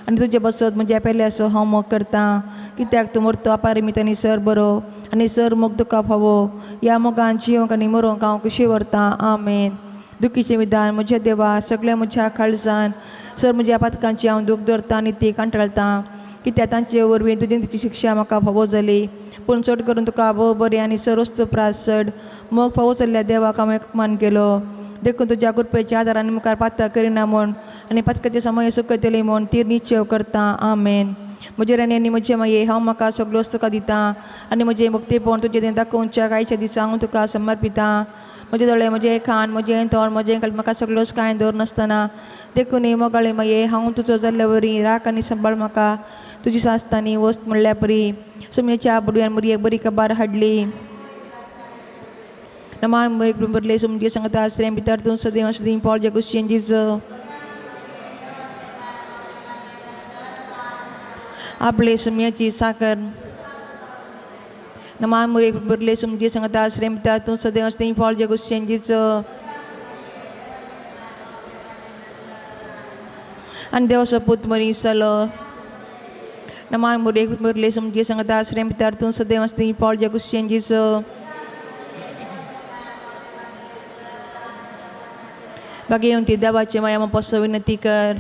आनी तुजे बसत म्हज्या पेल्याचो हांव मोग करता कित्याक तूं मरतो अपारिमीत आनी सर बरो आनी सर मोग तुका फावो ह्या मोगान जिवंक आनी मरोंक हांव खुशी व्हरतां. आमेन. दुखीचें विधान. म्हज्या देवा सगळ्या म्हज्या काळजान सर म्हज्या पातकांची हांव दूख धरतां आनी ती कंटाळटां कित्याक तांचे वरवीं तुजी तिची शिक्षा म्हाका फावो जाली पूण चड करून तुका भोव बरी आनी सर्वस्त प्रास चड मोग फावो जाल्ल्या देवाक हांव अपमान केलो देखून तुज्या कृपेच्या आदारान मुखार पातक करिना म्हूण आनी पातकाचे समय सुकयतली म्हूण ती निश्चेव करता. आमेन. म्हजे राणी आनी म्हजे माये हांव म्हाका सगळोच तुका दिता आनी म्हजें मुक्तीपण तुजें दाखोवच्या कांयच्या दिसा हांव तुका समर्पिता. म्हजे दोळे म्हजें खाण म्हजें तोंड म्हजें कळ म्हाका सगळोच कांय दवरनासतना देखून मोगाळे माये हांव तुजो जाल्ले वरी राख आनी सांबाळ म्हाका तुजी सासतानी वस्त म्हणल्या परी सुमयेच्या बुडव्यान मुरयेक बरी खबर हाडली. नमाय मुरेक बरले सुमजे सांगता आश्रय भितर तूं सदैव सदीं पावल जगुशीन जिज आपले सुमयाची साकर. नमाय मुरेक बरले सुमजे सांगता आश्रय भितर तूं सदैव सदीं पावल जगुशीन जिज आनी देवाचो पूत मरीस जालो. नमाय मुरेक बरले सुमजे सांगता आश्रय भितर तूं सदैव सदीं पावल जगुशीन जिज बाकी येवन ती देवाची माया पसो विनंती कर.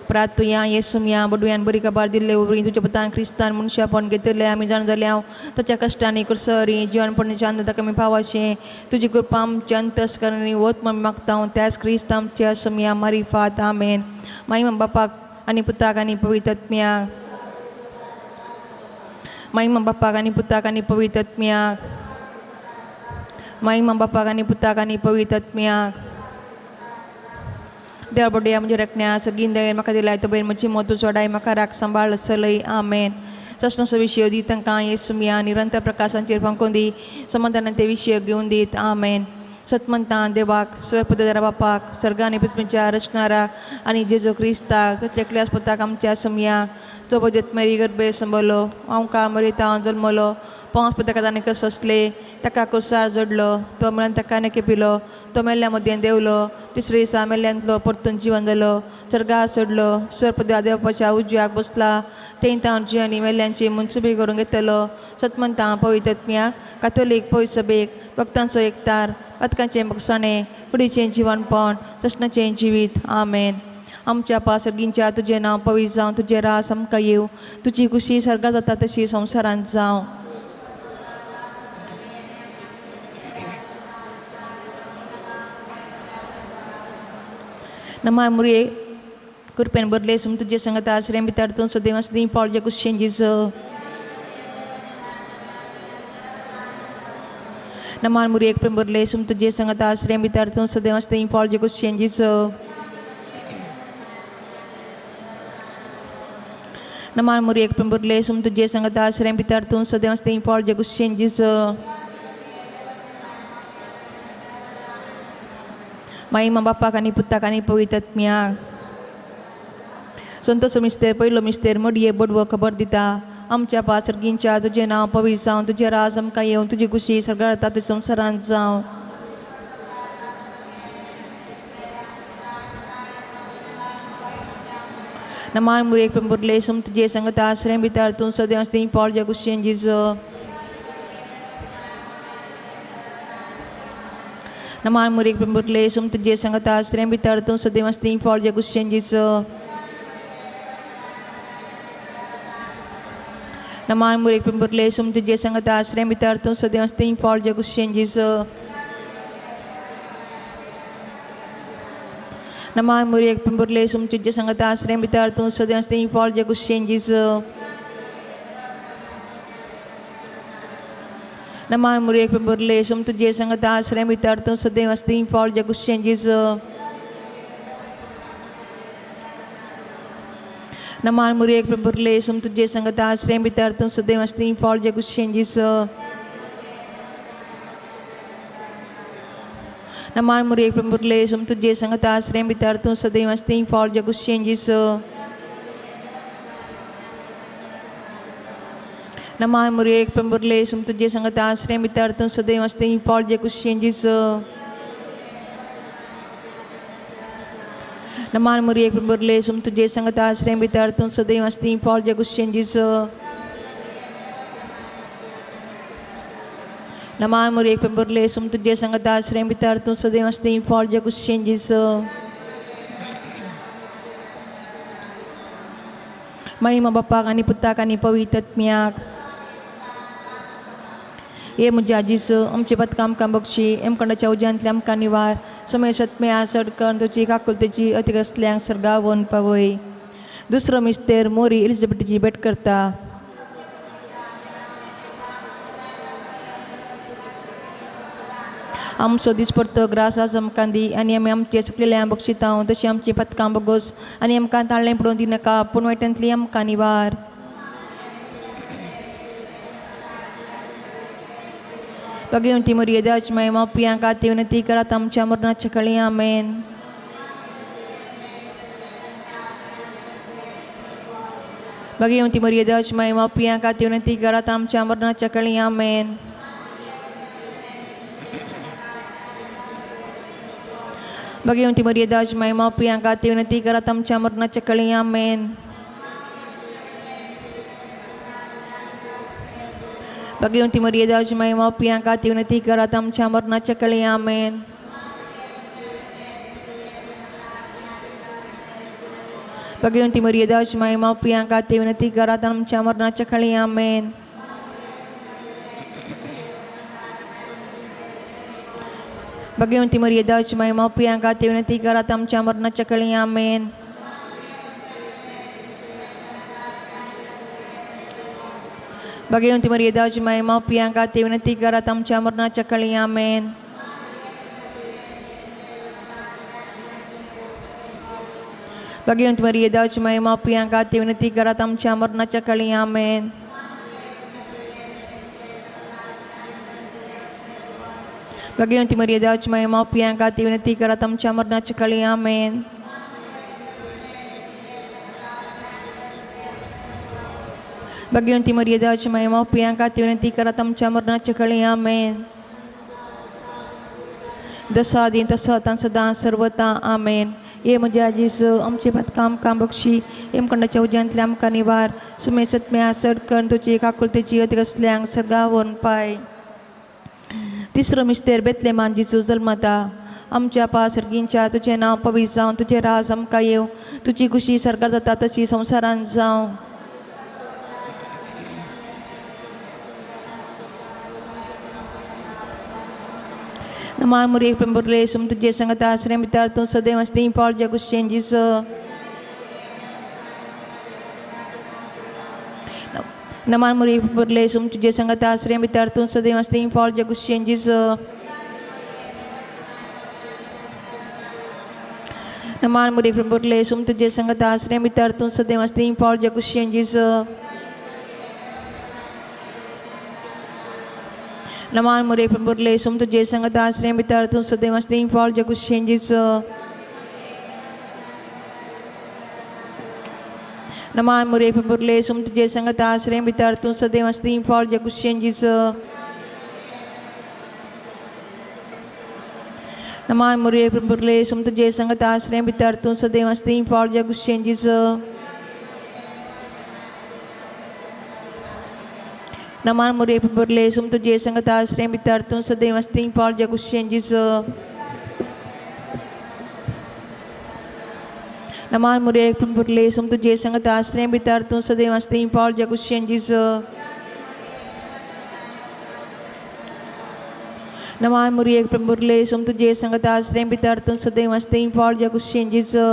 प्रातुया येसुमया बडव्यान बरी खबर दिल्ले वरवीं तुज्या पुतान क्रिस्तान मनशापण घेतिल्लें आमी जाण जाले हांव ताच्या कश्टांनी कुरसरी जिवनपणी शांत ताका आमी पावाशें तुजी कृपा आमच्या अंतस्करणी वत म्हण मागता त्याच क्रिस्त आमच्या सुमया मारिफात. आमेन. माई बापाक आनी पुताक आनी पवित्र आत्म्याक. माई बापाक आनी पुताक आनी पवित्र आत्म्याक. माई बापाक आनी पुताक आनी पवित्र आत्म्याक. देव बड्या म्हज्या रखण्या सगळीं दयेन म्हाका दिलाय तो बैन म्हजी मोतू सोडाय म्हाका राख सांबाळ सलय. आमेन. सस्नाचो विशय दी तांकां येसुमया निरंतर प्रकाशांचेर फांकून दी समाधानान ते विशय घेवन दीत. आमेन. सतमंतां देवाक सर्पदरा बापाक सर्गानी पृथ्वीच्या रचणारा आनी जेजू क्रिस्ताक ताच्या एकल्याच पुताक आमच्या सुमया जो बजत मरी गर्भे संबलो आमकां मरिता जल्मलो पांच पुताक ताणें सोंसले ताका कुर्सार जोडलो तो मेळून ताका नेके पिलो तो मेल्ल्या मदें देंवलो तिसरे दिसा मेल्ल्यांतलो परतून जिवन जालो सर्गार सोडलो सर्पदा देवपाच्या उजव्याक बसला थंय तावन जिवानी मेल्ल्यांची मनसुबी करून घेतलो. सतमंतां पवित्र आत्म्याक कातोलीक पवित्र सभेक भक्तांचो एकतार पातकांचें बगसाणें कुडीचें जिवनपण सस्नाचें जिवीत. आमेन. आमच्या पासर्गींच्या तुजें नांव पवित्र जावं तुजें रास आमकां येवं तुजी खुशी सर्गां जाता तशी संवसारांत जावं. नमाय मुरये कृपेन बरले सुम तुजे संगता आश्रय भितर तूं सदैव सदीं पावल जगुशीन जिज. नमान मुरयेक प्रेम बरले सुम तुजे संगता आश्रय भितर तूं सदैव सदीं पावल जगुशीन जिज. नमान मुरयेक प्रेम बरले सुम तुजे संगता आश्रय भितर तूं सदैव सदीं पावल जगुशीन जिज. माई मा बापाक आनी पुताक आनी पवित्र आत्म्याक. संतोष मिस्तेर पयलो मिस्तेर मडये बडवो खबर दिता आमच्या पासर्गींच्या तुजें नांव पवित्र जावं तुजें राज आमकां येवं तुजी खुशी सर्गार जाता तुज्या संवसारांत जावं. नमान मुरयेक प्रेम बरले सुम तुजे संगता आश्रय भितर तूं सदैव सदीं पावल जगुशीन जिज. नमान मुरयेक प्रेम बरले सुम तुजे संगता आश्रय भितर तूं सदैव सदीं पावल जगुशीन जिज. नमान मुरयेक प्रेम बरले सुम तुजे संगता आश्रय भितर तूं सदैव सदीं पावल जगुशीन जिज. नमान मुरयेक प्रेम बरले सुम तुजे संगता आश्रय भितर तूं सदैव सदीं पावल जगुशीन जिज. नमान मुरयेक प्रेम बरले सुम तुजे संगता आश्रय भितर तूं सदैव सदीं पावल जगुशीन जिज. नमान मुरयेक प्रेम बरले सुम तुजे संगता आश्रय भितर तूं सदैव सदीं पावल जगुशीन जिज. नमान मुरयेक प्रेम बरले सुम तुजे संगता आश्रय भितर तूं सदैव सदीं पावल जगुशीन जिज. नमान मुरयेक प्रेम बरले सुम तुजे संगता आश्रय भितर तूं सदैव सदीं पावल जगुशीन जिज. नमान मुरी एक बुरले सुम तुझे संगत आश्रय भितर तूं सदैव असती फॉल जगुश्यन जिसो। नमान मुरी एक बुरले सुम तुझे संगत आश्रय भितर तूं सदैव असती फॉल जगुश्यन जिसो। महिमा बापाक आनी पुताक आनी पवित्र आत्म्याक। हे म्हज्या जेजू आमचे पथकां आमकां बक्षी एमखंडाच्या उज्यांतल्या आमकां निवार समय सत्म्या सडकन तुजी काकुलतेची अतिग्रस्तल्यांक सर्गावन पावय। दुसरो मिस्तेर मोरी एलिझाबेथाची भेट करता। आमचो दिसपडतो ग्रास आज आमकां दी आनी आमी आमचे सुकलेल्या बक्षितां तशें आमची पथकां बगोस आनी आमकां ताळें पडोवन दिनाका पूण वायटांतली आमकां निवार। भगवंती मरिये देवाची माय मापयांक आतां विनंती करात आमच्या मरणाच्या कळी आमेन। भगवंती मरिये देवाची माय मापयांक आतां विनंती करात आमच्या मरणाच्या कळी आमेन। भगवंती मरिये देवाची माय मापयांक आतां विनंती करात आमच्या मरणाच्या कळी आमेन। भगवंती मरिये देवाची माय मापयांक आतां विनंती करात आमच्या मरणाच्या कळी आमेन। भगवंती मरिये देवाची माय मापयांक आतां विनंती करात आमच्या मरणाच्या कळी आमेन। भगवंती मरिये देवाची माय मापयांक आतां विनंती करात आमच्या मरणाच्या कळी आमेन। भगवंती मरिये देवाची माय मापयांक आतां विनंती करात आमच्या मरणाच्या कळी आमेन। भगवंती मरिये देवाची माय मापयांक आतां विनंती करात आमच्या मरणाच्या कळी आमेन। भगवंती मरिये देवाची माय मापयांक आतां विनंती करात आमच्या मरणाच्या कळी आमेन। भगवंती मरिये देवाची माय मापयांक आतां विनंती करात आमच्या मरणाच्या कळी आमेन। दसा दिन तसो आतां सदां सर्वता आमेन। हे म्हज्या जेजू आमचे पथकां आमकां बक्षी हेमखंडाच्या उज्यांतल्या आमकां निवार सुमे सत्म्या सडकन तुजी काकुलतेची अतिग्रस्तल्यांक सर्गावन पाय। तिसरो मिस्तेर बेतलेमान जेजू जल्मता। आमच्या पासर्गींच्या तुजें नांव पवित्र जावं, तुजें राज आमकां येवं, तुजी खुशी सरकार जाता तशी संवसारांत जावं। नमान मुरी एक बुरले सुम तुझे संगत आश्रय भितर तूं सदैव असती फॉल जगुश्यन जिसो। नमान मुरी बुरले सुम तुझे संगत आश्रय भितर तूं सदैव असती फॉल जगुश्यन जिसो। नमान मुरी बुरले सुम तुझे संगत आश्रय भितर तूं सदैव असती फॉल जगुश्यन जिसो। नमान मुरे बुरले सुम तुझे संगत आश्रय भितर तूं सदैव असती फॉल जगुश्यन जिसो। नमान मुरे बुरले सुम तुझे संगत आश्रय भितर तूं सदैव असती फॉल जगुश्यन जिसो। नमान मुरे बुरले सुम तुझे संगत आश्रय भितर तूं सदैव असती फॉल जगुश्यन जिसो। नमान मुरे बुरले सुम तुझे संगत आश्रय भितर तूं सदैव असती फॉल जगुश्यन जिसो। नमान मुरे बुरले सुम तुझे संगत आश्रय भितर तूं सदैव असती फॉल जगुश्यन जिसो। नमान मुरे बुरले सुम तुझे संगत आश्रय भितर तूं सदैव असती फॉल जगुश्यन जिसो।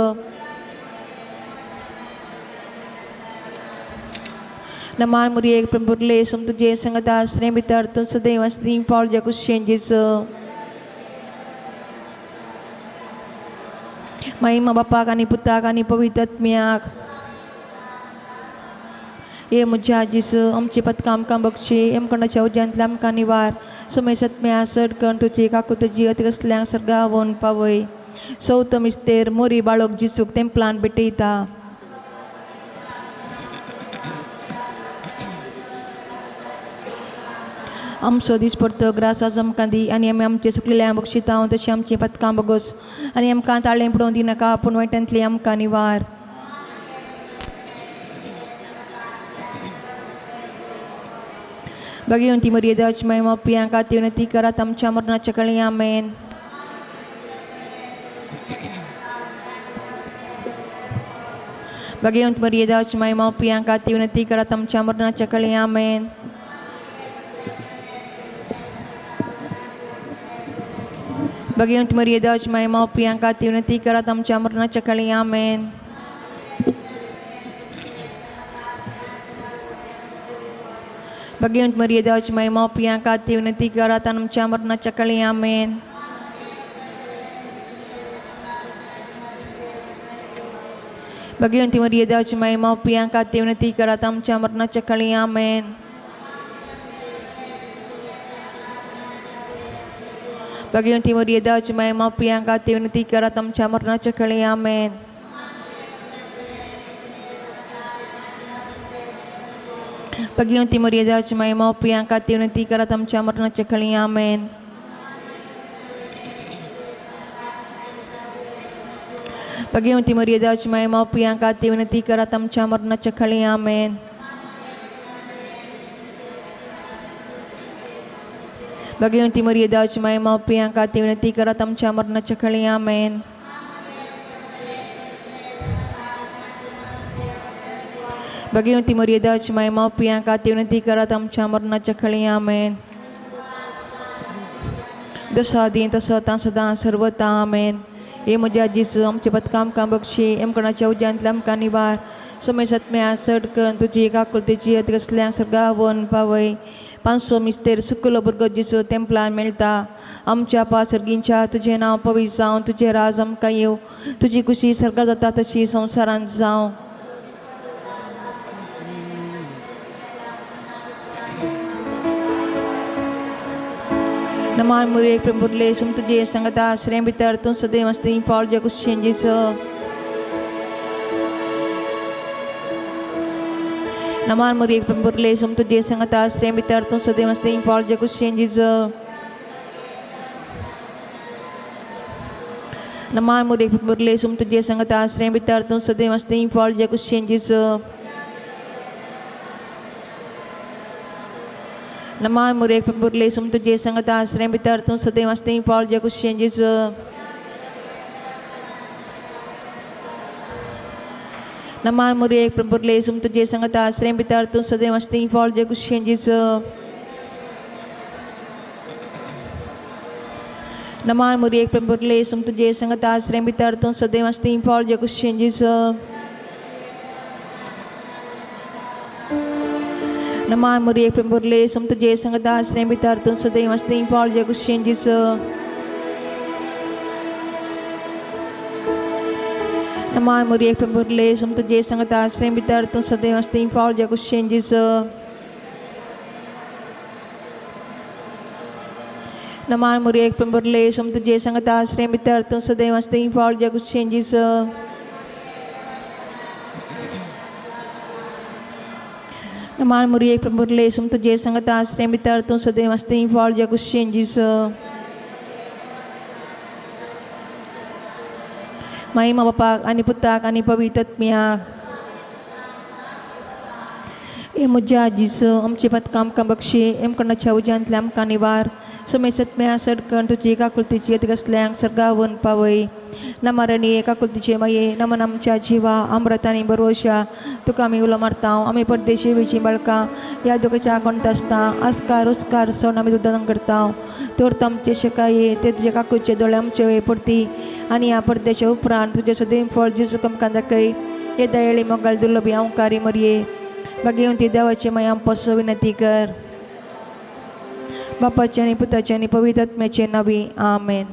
नमान मुरी एक बुरले सुम तुझे संगत आश्रय भितर तूं सदैव असती फॉल जगुश्यन जिसो। महिमा बापाक आनी पुताक आनी पवित्र आत्म्याक। हे म्हज्या जेजू आमची पथकां आमकां बक्षी हेमखंडाच्या उज्यांतल्या आमकां निवार समय सत्म्या सडकन तुजी काकुलतेची अतिग्रस्तल्यांक सर्गावन पावय। चवथो मिस्तेर मोरी बाळक जेजूक तेंपलान भेटयता। आमचो दिसपडतो ग्रास आज आमकां दी आनी आमी आमचे सुकलेल्या बक्षितांव तशें आमचीं पदकां बगोस आनी आमकां ताळें पडोवन दिनाका पूण वायटांतली आमकां निवार. भगवंती मरिये देवाची माय मापयांक आती विनंती करात आमच्या मरणाच्या काळी. आमेन. भगवंत मरिये देवाची माय मापयांक आती विनंती करात आमच्या मरणाच्या काळी. आमेन. भगवंत मरिये देवाची माय मापयांक आती विनंती करात आमच्या मरणाच्या काळी. आमेन. भगवंत मरिये देवाची माय मापयांक आती विनंती करात आमच्या मरणाच्या काळी. आमेन. भगवंती मरिये देवाची माय मापयांक आती विनंती करात आमच्या मरणाच्या काळी. आमेन. भगवंती मरिये देवाची माय मापयांक आती विनंती करात आमच्या मरणाच्या काळी. आमेन. भगवंती मरिये देवाची माय मापयांक आती विनंती करात आमच्या मरणाच्या काळी. आमेन. भगवंती मरिये देवाची माय मापयांक आती विनंती करात आमच्या मरणाच्या काळी. आमेन. भगवंती मरिये देवाची माय मापयांक आती विनंती करात आमच्या मरणाच्या काळी. आमेन. भगवंती मरिये देवाची माय मापयांक आती विनंती करात आमच्या मरणाच्या काळी. आमेन. जसो आदीं तसो आतां सदां सर्वता. आमेन. हे म्हज्या जेजू आमचे पदकां आमकां बक्षी एमकणाच्या उज्यांतल्या आमकां निवार समय सत्म्या सड करून तुजी एकाकृतीची अदगसल्या सर्गावन पावय. 500 मिस्तेर सुकलो भुरगो जेजू तेंपलान मेळटा. आमच्या पासर्गींच्या तुजें नांव पवित्र जावं, तुजें राज आमकां येवं, तुजी खुशी सर्गार जाता तशी संवसारांत जावं. नमान मुरे प्रभुले सुम तुझे संगता श्रेय भितर तूं सदैव असती पावल जगुशेन जेजू. नमान मुरे प्रभुले सुम तुझे संगता श्रेय भितर तूं सदैव असती पावल जगुशेन जेजू. नमान मुरे प्रभुले सुम तुझे संगता श्रेय भितर तूं सदैव असती पावल जगुशेन जेजू. नमान मुरे प्रभुले सुम तुझे संगता श्रेय भितर तूं सदैव असती पावल जगुशेन जेजू. नमान मुरे प्रभुले सुम तुझे संगता श्रेय भितर तूं सदैव असती पावल जगुशेन जेजू. नमान मुरे प्रभुले सुम तुझे संगता श्रेय भितर तूं सदैव असती पावल जगुशेन जेजू. नमान मुरे प्रभुले सुम तुझे संगता श्रेय भितर तूं सदैव असती पावल जगुशेन जेजू. नमान मुरे प्रभुले सुम तुझे संगता श्रेय भितर तूं सदैव असती पावल जगुशेन जेजू. नमान मुरे प्रभुले सुम तुझे संगता श्रेय भितर तूं सदैव असती पावल जगुशेन जेजू. नमान मुरे प्रभुले सुम तुझे संगता श्रेय भितर तूं सदैव असती पावल जगुशेन जेजू. महिमा बापाक आनी पुताक आनी पवित्र आत्म्याक. हे म्हज्या जेजू आमचे पदकां आमकां बक्षी एमकणाच्या उज्यांतल्या आमकां निवार समय सत्म्या सडकण तुजी एकाकृतीची अदगसल्यांक सर्गावन पावय. नमरणी एकाकृतीचे माये नमन आमच्या जिवा अमृत आनी बरोवशा तुका आमी उलो मारता. आमी परदेशी वेची बाळकां ह्या दुखाच्या कोणता आसता आस्कार उस्कार सण आमी दुदान करता. तर आमचे शकाये ते तुजे काकूचे दोळे आमचे वय पडती आनी ह्या परदेशा उपरांत तुजें सदैव फळ जेजू आमकां दाखय. हे दयाळी मोगाळ दुर्लभी अंकारी मरये भगवंती देवाचे माया आमपासो विनंती कर. बापाचे आनी पुताचे आनी पवित्र आत्म्याचे नांवी. आमेन.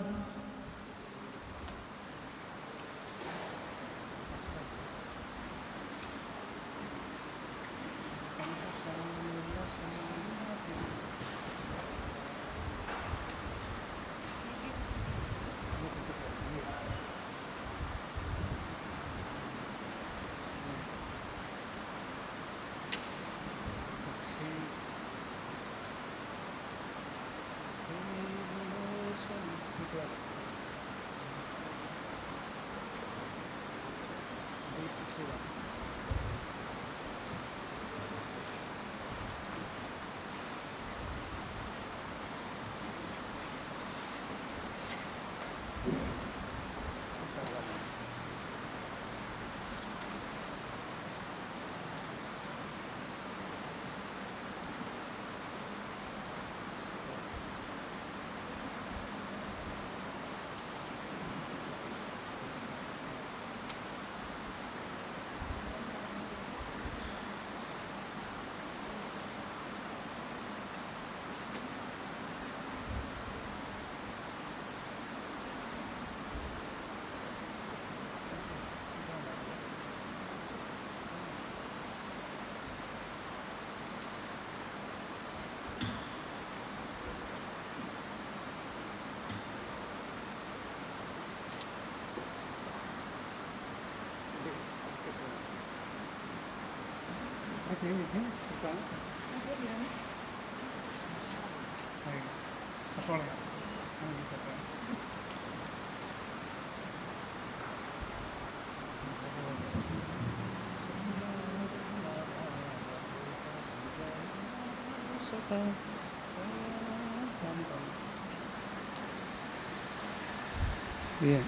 Bien.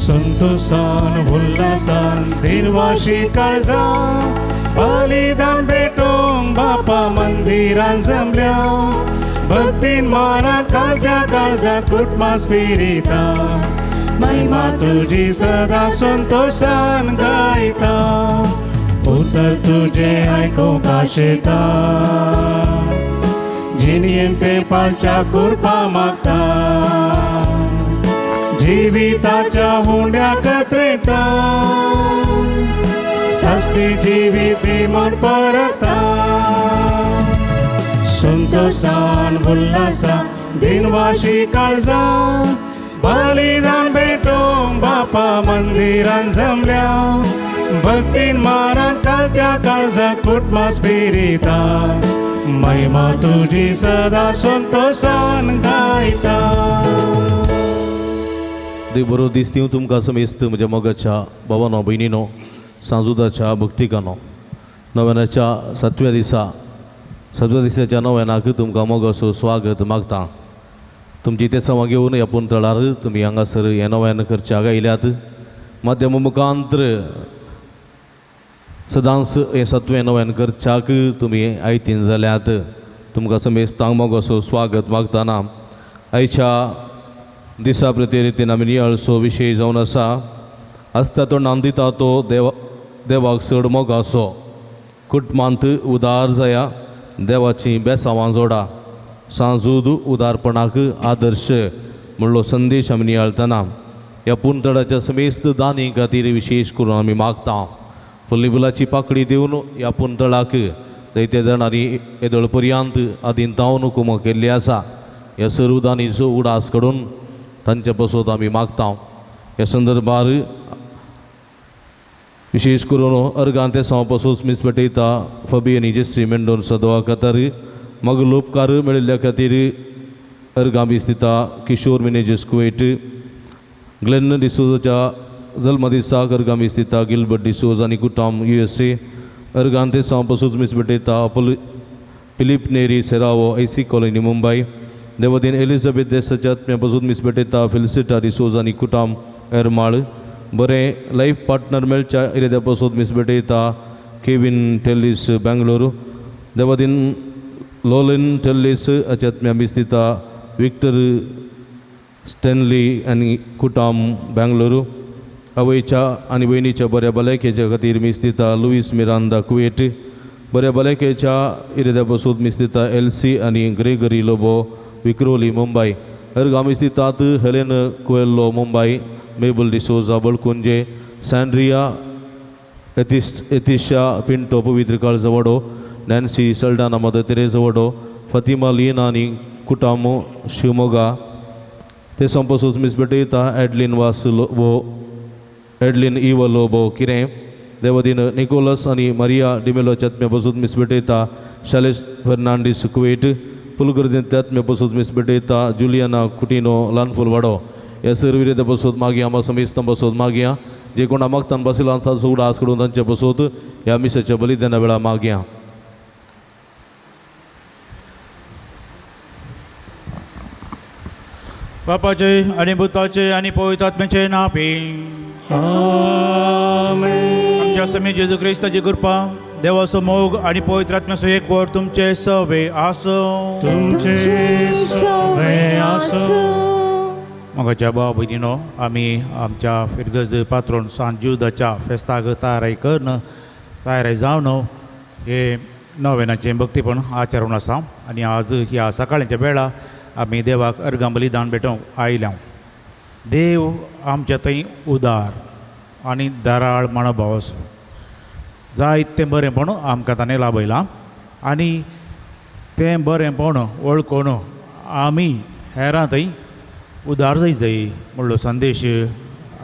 संतोषान उल्हासान दिनवाशी काळजा बलिदान भेटोंक बापा मंदिरान जमल्या भक्तीन माना काळजा काळजा कुटुंबा स्पिरिता महिमा तुजी सदा संतोषान गायता उतर तुजें आयकूंक आशेता जिणेन तें पाळच्या कृपा मागता जिविताच्या हुंड्या कत्रेता सस्ती जिविती म्हण परता संतोषान उल्हासान दिनवाशी काळजा बलिदान भेटोंक बापा मंदिरान जमल्या भक्तीन मानान काळजा काळजा कुटुंबा स्पिरिता महिमा तुजी सदा संतोषान गायता. देव बरो दीस दिवं तुमकां समेस्त म्हज्या मोगाच्या भावानो भयणीनो सांजुदाच्या भक्तिकानो नव्यानाच्या सातव्या दिसा सातव्या दिसाच्या नव्यानाक तुमकां मोगाचो स्वागत मागता. तुमची तेसांवां घेवन ह्या पुंतळार तुमी हांगासर हें नव्यान करच्या गायल्यात माध्यम मुखांत्र सदांच हें सातवें नव्यान करच्याक तुमी आयतीन जाल्यात. तुमकां समेस्तांक मोगाचो स्वागत मागतना आयच्या दिसा प्रती रितीन आमी नियाळचो विशय जावन आसा आसता तो नाम दिता तो देवा देवाक चड मोगाचो कुटुंबांत उदार जाया देवाची बेसावां जोडा सांजूद उदारपणाक आदर्श म्हणलो संदेश आमी नियाळतना ह्या पुंतळाच्या समेस्त दानी खातीर विशेश करून आमी मागता. फुल्ली फुलाची पाकळी दिवन ह्या पुंतळाक जायते जाणांनी येदोळ पर्यंत आदीन तावन कुमक केल्ली आसा. ह्या सर्व दानीचो उडास काडून तांचे पसत आमी मागता. ह्या संदर्भार विशेष करून अर्गान ते साव पसून मिस पेटयता फबी आनी जेसी मेंडोन सदवा खातीर मग लोपकार मेळिल्ल्या खातीर अर्गां बीस दिता किशोर मिनेजीस कुवेट ग्लेन डिसोजाच्या जल्मदिसाक अर्गां बीस दिता गिलबर्ट डिसोज आनी कुटाम USA अर्गान ते साव पसून मिस पेटयता Philip Neri Serrao AC colony Mumbai देवदीन एलिझाबेथ देसाच्या आत्म्या पसून मिस पेटयता फेलिसिटा डिसोज आनी कुटाम एरमाळ बरें लायफ पार्टनर मेळच्या इरेद्या पसून मिस पेटयता केविन टेल्लीस बेंगलोर देवदीन लोलिन टेल्लीस हाच्या आत्म्या मिस दिता विक्टर स्टॅनली आनी कुटाम बेंगलोर आवयच्या आनी वयनीच्या बऱ्या भलायकेच्या खातीर मिस दिता लुईस मिरांदा कुवेट बऱ्या भलायकेच्या इरेद्या पसून मिस दिता एल्सी आनी ग्रेगरी लोबो विक्रोली मुंबय अर्गां मिस दितात हेलेन कोएल्लो मुंबय मेबल डिसोजा बळकुंजे सँड्रिया एतिशा पिंटो पवित्र काळजा वडो नॅन्सी सल्डाना मदर तेरेजा वडो फातिमा लीना आनी कुटामो शिवमोगा ते संपसूच मिस भेटयता एडलीन वास लोबो एडलीन इव लोबो किरें देवदीन निकोलस आनी मारिया डिमेलोच्या आत्म्या पसून मिस भेटयता शालेश फर्नांडीस कुवेट फुलगर्दींत आत्म्या पसून मिस भेटयता जुलियाना कुटिनो लानफुल वाडो ह्या सर्व विरोधा बसोत मागया आमा समेस्तां बसोत मागया. जे कोणा मागतान बसिलो आसा उगडास करून तांचे बसोत ह्या मिसाच्या बलिदाना वेळा मागया. बापाचे आनी पुताचे आनी पवित्र आत्म्याचे नांवी आमेन. आमच्या स्वामी जेजू क्रिस्ताची कृपा, देवाचो मोग आनी पवित्र आत्म्याचो एकवट तुमचे सवे आसूं. तुमचे सवे आसूं. मोगाच्या भाव भयणीनो, आमी आमच्या फिरगज पात्रोन सांत जुदाच्या फेस्ताक तयारी करून तयारी जावन हे नवेनाचें भक्तीपण आचरण आसा आनी आज ह्या सकाळच्या वेळा आमी देवाक अर्घां बलिदान भेटोवंक आयल्या. देव आमच्या थंय उदार आनी दराळ मनोभाव आसा, जायतें बरेंपण आमकां ताणें लाभयलां आनी तें बरेंपण वळखून आमी हेरां थंय उदार जाय जाय म्हणलो संदेश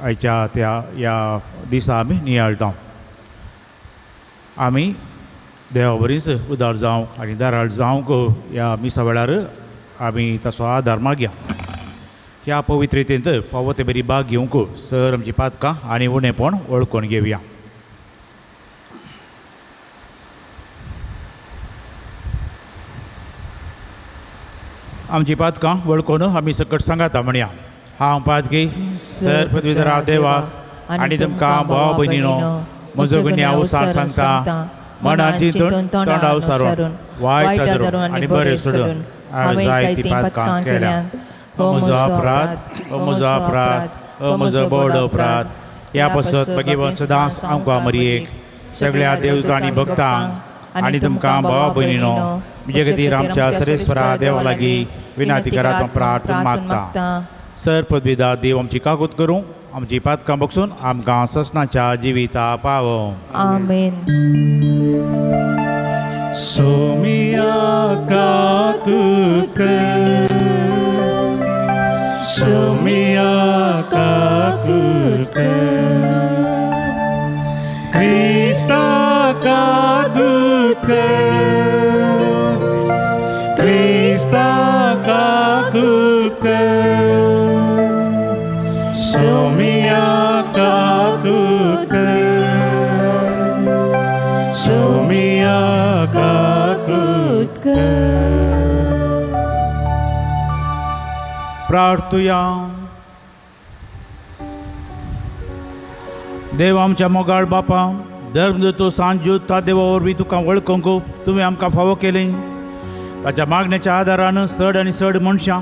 आयच्या त्या ह्या दिसा आमी नियाळटा. आमी देवा बरीच उदार जावंक आनी दराळ जावंक ह्या मिसा वेळार आमी ताचो आदार मागया. ह्या पवित्रतेंत फावो ते बरी भाग घेवंक सर आमची पातकां आनी उणेपण वळखून घेवया. आमची पातकां वळखून आमी सकट सांगाता म्हणया. हांव पातकी सर पृथ्वीधरा देवाक आनी तुमकां भाव भयणीनो म्हजो गुन्यांव सांगता, मनाची तोंडा सारून वायट धरून आनी बरें सोडून हांवें जायतीं पातकां केल्या. हो म्हजो अपराध, हो म्हजो अपराध, हो म्हजो व्हड अपराध. ह्या पासत भगवंत सदांच आमकां मरयेक सगळ्या देवता आनी भक्तांक आनी तुमकां भाव भयणीनो म्हजे खातीर आमच्या सरेस्वरा देवा लागीं विनंती करात प्रार्थना मागता. सर पदवीदा देव आमची काकूत करूं, आमची पातकां बक्षून आमकां ससनाच्या जिविता पावों. आमेन. सोमिया काकूत कर, सोमिया काकूत कर, क्रिस्ता काकूत कर, क्रिस्ता काकूत कर, सोमिया काकूत कर, सोमिया काकूत कर. प्रार्थुया. देव आमच्या मोगाळ बापा, धर्मदूत सांत ज्यूद देवा वरवीं तुका वळखूंक तुवें आमकां फावो केलें. ताच्या मागण्याच्या आदारान चड आनी चड मनशां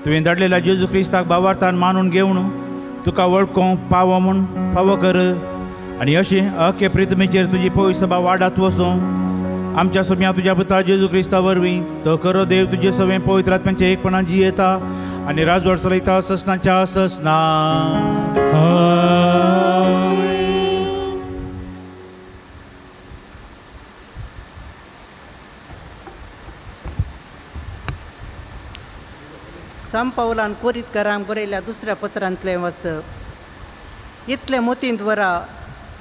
तुवें धाडलेल्या जेजू क्रिस्ताक भावार्थान मानून घेवन तुका वळखूंक पावो म्हूण फावो कर आनी अशें अख्खे प्रितमेचेर तुजी पवित्र सभा वाडात वचूं. आमच्या सोम्या तुज्या पुता जेजू क्रिस्ता वरवीं तो खरो देव तुजे सवें पवित्र आत्म्याचें एकपणान जियेता आनी राजवट चलयता ससनाच्या ससना. संत पावलान कोरीतकारांक बरयल्या दुसऱ्या पत्रांतलें वाचप. इतलें मोतींत वरा,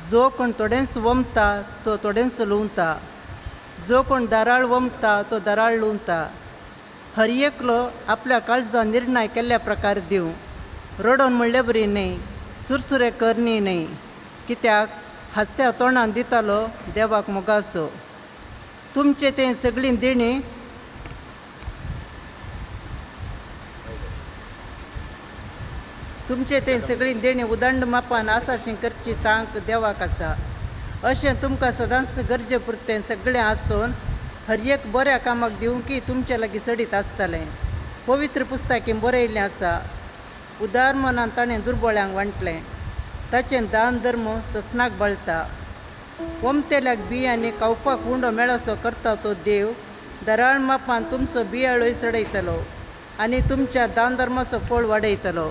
जो कोण थोडेंच वमता तो थोडेंच लुंवता, जो कोण दाराळ वमता तो दाराळ लुंवता. हर एकलो आपल्या काळजान निर्णय केल्ल्या प्रकार दिवं, रडोन म्हणले बरी न्हय, सुरसुरे करणी न्हय, कित्याक हांसत्या तोंडान दितालो देवाक मोगासो. तुमचें तें सगळीं देणीं तुमचें तें सगळीं देणीं उदंड मापान आसाशी करची तांक देवाक आसा. अशें तुमकां सदांच गरजे पुरतें सगळें आसून हर एक बऱ्या कामाक दिवंकी तुमचे लागीं चडीत आसतलें. पवित्र पुस्तकीं बरयल्लें आसा, उदार मनान ताणें दुर्बळ्यांक वांटलें, ताचें दान धर्म ससनाक बळटा. ओमतेल्याक बी आनी खावपाक उंडो मेळसो करता तो देव दराळ मापान तुमचो बियाळोय चडयतलो आनी तुमच्या दान धर्माचो फळ वाडयतलो.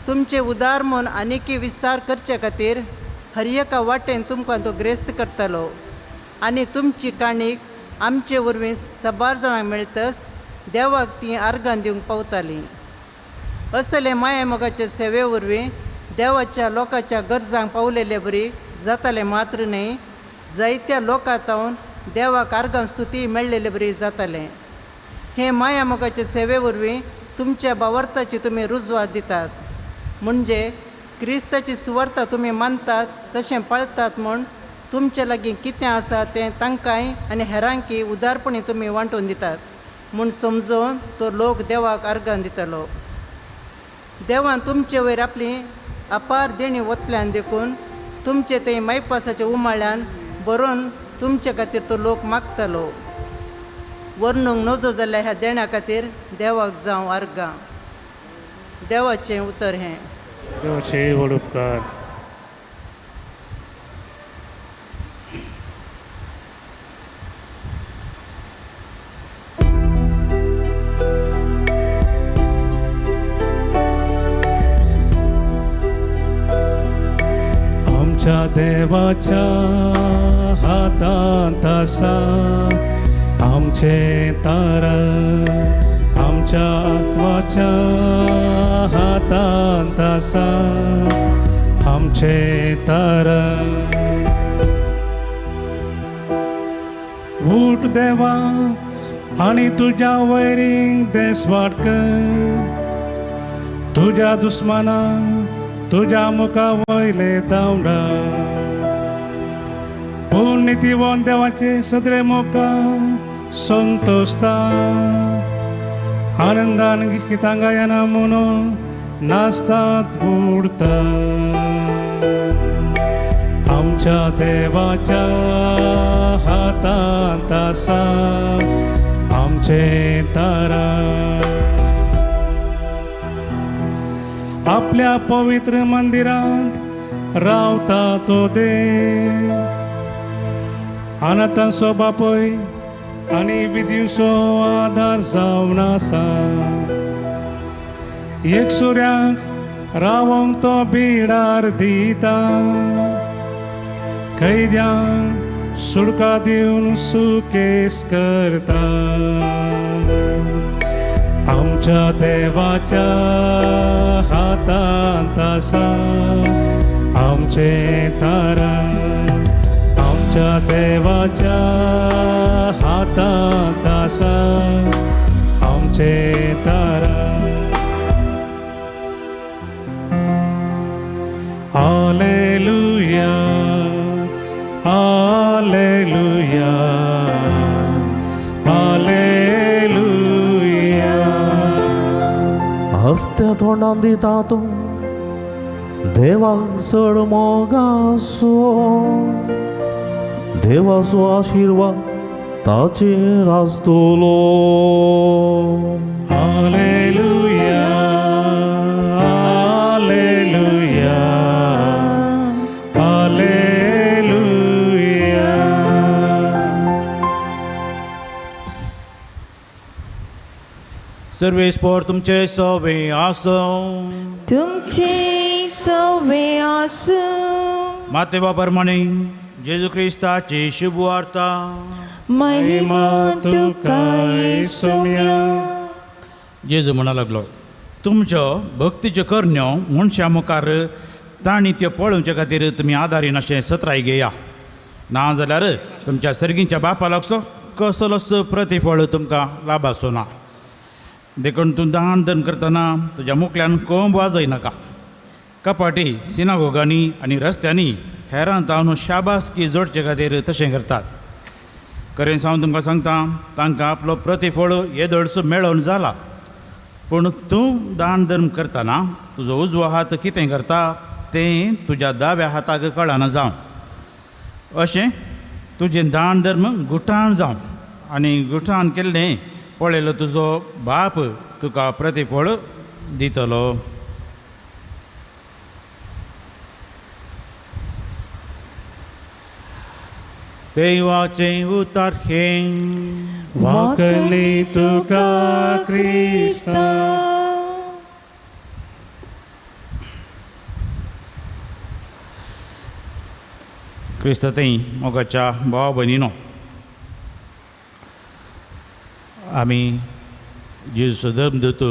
तुमचें उदार मन आनीकी विस्तार करचे खातीर हर एका वाटेन तुमकां तो ग्रेस्त करतलो आनी तुमची काणीक आमचे वरवीं साबार जाणांक मेळटच देवाक ती आर्गां दिवंक पावतालीं. असले माया मोगाचे सेवे वरवीं देवाच्या लोकांच्या गरजांक पावलेले बरी जातालें मात्र न्हय, जायत्या लोकां तावन देवाक आर्गां स्तुती मेळ्ळेले बरी जातालें. हे माया मोगाचे सेवे वरवीं तुमच्या बावर्ताची तुमी रुजवात दितात, म्हणजे क्रिस्ताची सुवार्ता तुमी मानतात तशें पाळतात म्हूण तुमचे लागीं कितें आसा तें तांकांय आनी हेरांकी उदारपणी तुमी वांटून दितात म्हूण समजून तो लोक देवाक अर्गां दितलो. देवान तुमचे वयर आपली अपार देणी वतल्यान देखून तुमचे ते मायपासाच्या उमाळ्यान बरोवन तुमचे खातीर तो लोक मागतलो. वर्णूंक नजो जाल्ल्या ह्या देण्या खातीर देवाक जावं अर्गां. देवाचें उतर हें. देवाचे व्हड उपकार. आमच्या देवाच्या हातांत आसा आमचें तारण, आमच्या आत्माच्या हातांत आसा आमचें तारण. उठ देवा आनी तुज्या वैरींक देसवाट कर, तुज्या दुस्मानाक तुज्या मुखा वयले धांवडा. पूण नितीवंत देवाचे सदरे मुखा संतोषता, आनंदान गितां गायना म्हणून नाचतात बुडता. आमच्या देवाच्या हातांत आसा आमचें तारण. आपल्या पवित्र मंदिरांत रावता तो देव, अनाथांचो बापूय आनी विधींचो आदार जावन आसा. एकसुऱ्यांक रावंक तो बिडार दिता, कैद्यांक सुडका दिवन सुकेस करता. आमच्या देवाच्या हातांत आसा आमचें तारण, आमच्या देवाच्या हातांत आसा आमचें तारण. Hallelujah, hallelujah, hallelujah. हस्त्या तोंडान दिता तूं देवाक चड मोगासो, देवाचो आशिर्वाद ताचेर आसतलो. Hallelujah, hallelujah, hallelujah. सर्वेस्पोर तुमचे सवे आसूं, तुमचे सवे आसूं. मातेवा प्रमाणे जेजू क्रिस्ताची शुभ वार्ता. महिमा तुका येसुम्या. जेजू म्हणा लागलो, तुमच्यो भक्तीच्यो करण्यो मनशां मुखार तांणी त्यो पळोवचे खातीर तुमी आदारीन अशें सत्राय घेया, ना जाल्यार तुमच्या सर्गींच्या बापा लागचो कसलोच प्रतिफळ तुमकां लाभाचो ना. देखून तूं दान धर्म करतना तुज्या मुखल्यान कोंब वाजय नाका. कपाटी सिनागोगांनी आनी रस्त्यांनी हेरां तावन शाबासकी जोडचे खातीर तशें करतात. खरें हांव तुमकां सांगता, तांकां आपलो प्रतिफळ येदोळसो मेळोवन जाला. पूण तूं दान धर्म करतना तुजो उजवो हात कितें करता तें तुज्या दाव्या हाताक कळना जावं. अशें तुजें दान धर्म गुठान जावं आनी गुठान केल्लें पळयलो तुजो बाप तुका प्रतिफळ दितलो. देवाचें उतर हें. वाकली तुका क्रिस्ता. क्रिस्त थंय मोगाच्या भाव भयणीनो, आमी जेजूचो धर्मदूत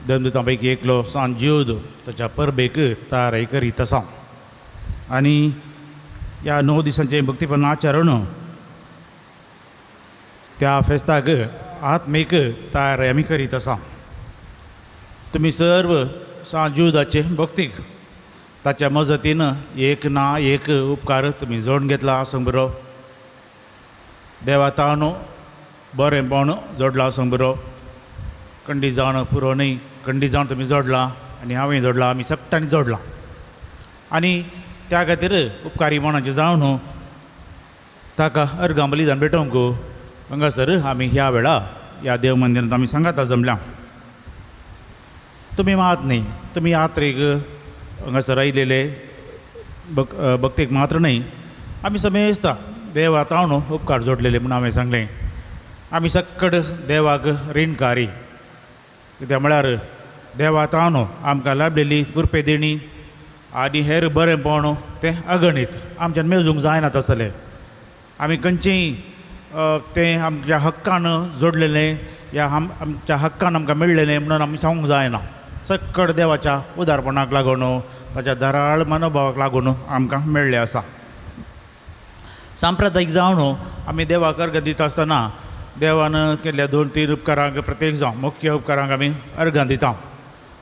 धर्मदूतां पैकी एकलो सांत ज्यूद ताच्या परबेक तयारी करीत आसा आनी ह्या 9 दिसांचें भक्तीपण आचरण त्या फेस्ताक आत्मीक तयारी आमी करीत आसा. तुमी सर्व सांत जुदाचे भक्तीक ताच्या मजतीन एक ना एक उपकार तुमी जोडून घेतला आसूंक बरो. देवा ताणू बरें पावण जोडलां आसूंक बरो. कंडी जावन पुरो न्हय, कंडी जावन तुमी जोडलां आनी हांवें जोडलां, आमी सगळ्यांनी जोडलां आनी त्या खातीर उपकारी मनाचें जावन ताका अर्गां बलिदान भेटोवंक हांगासर आमी ह्या वेळा ह्या देव मंदिरांत आमी सांगाता जमल्या. तुमी मात न्ही, तुमी यात्रेक हांगासर आयलेले भक्तीक मात्र न्हय, आमी समेस्ता देवा तावन उपकार जोडलेले म्हूण हांवें सांगलें. आमी सक्कड देवाक रिणकारी, कित्याक म्हळ्यार देवा तावन आमकां लाभलेली कृपे देणी आनी हेर बरेंपण तें अगणीत, आमच्यान मेजूंक जायना तसलें. आमी खंयचेंय तें आमच्या हक्कान जोडलेलें या आमच्या हक्कान आमकां मेळ्ळेलें म्हणून आमी सांगूंक जायना. सक्कड देवाच्या उदारपणाक लागून, ताच्या दराळ मनोभावाक लागून आमकां मेळ्ळें आसा. सांप्रदायीक जावन आमी देवाक अर्घ दिता आसतना देवान केल्ल्या दोन तीन उपकारांक प्रत्येक जावं मुख्य उपकारांक आमी अर्घां दिता.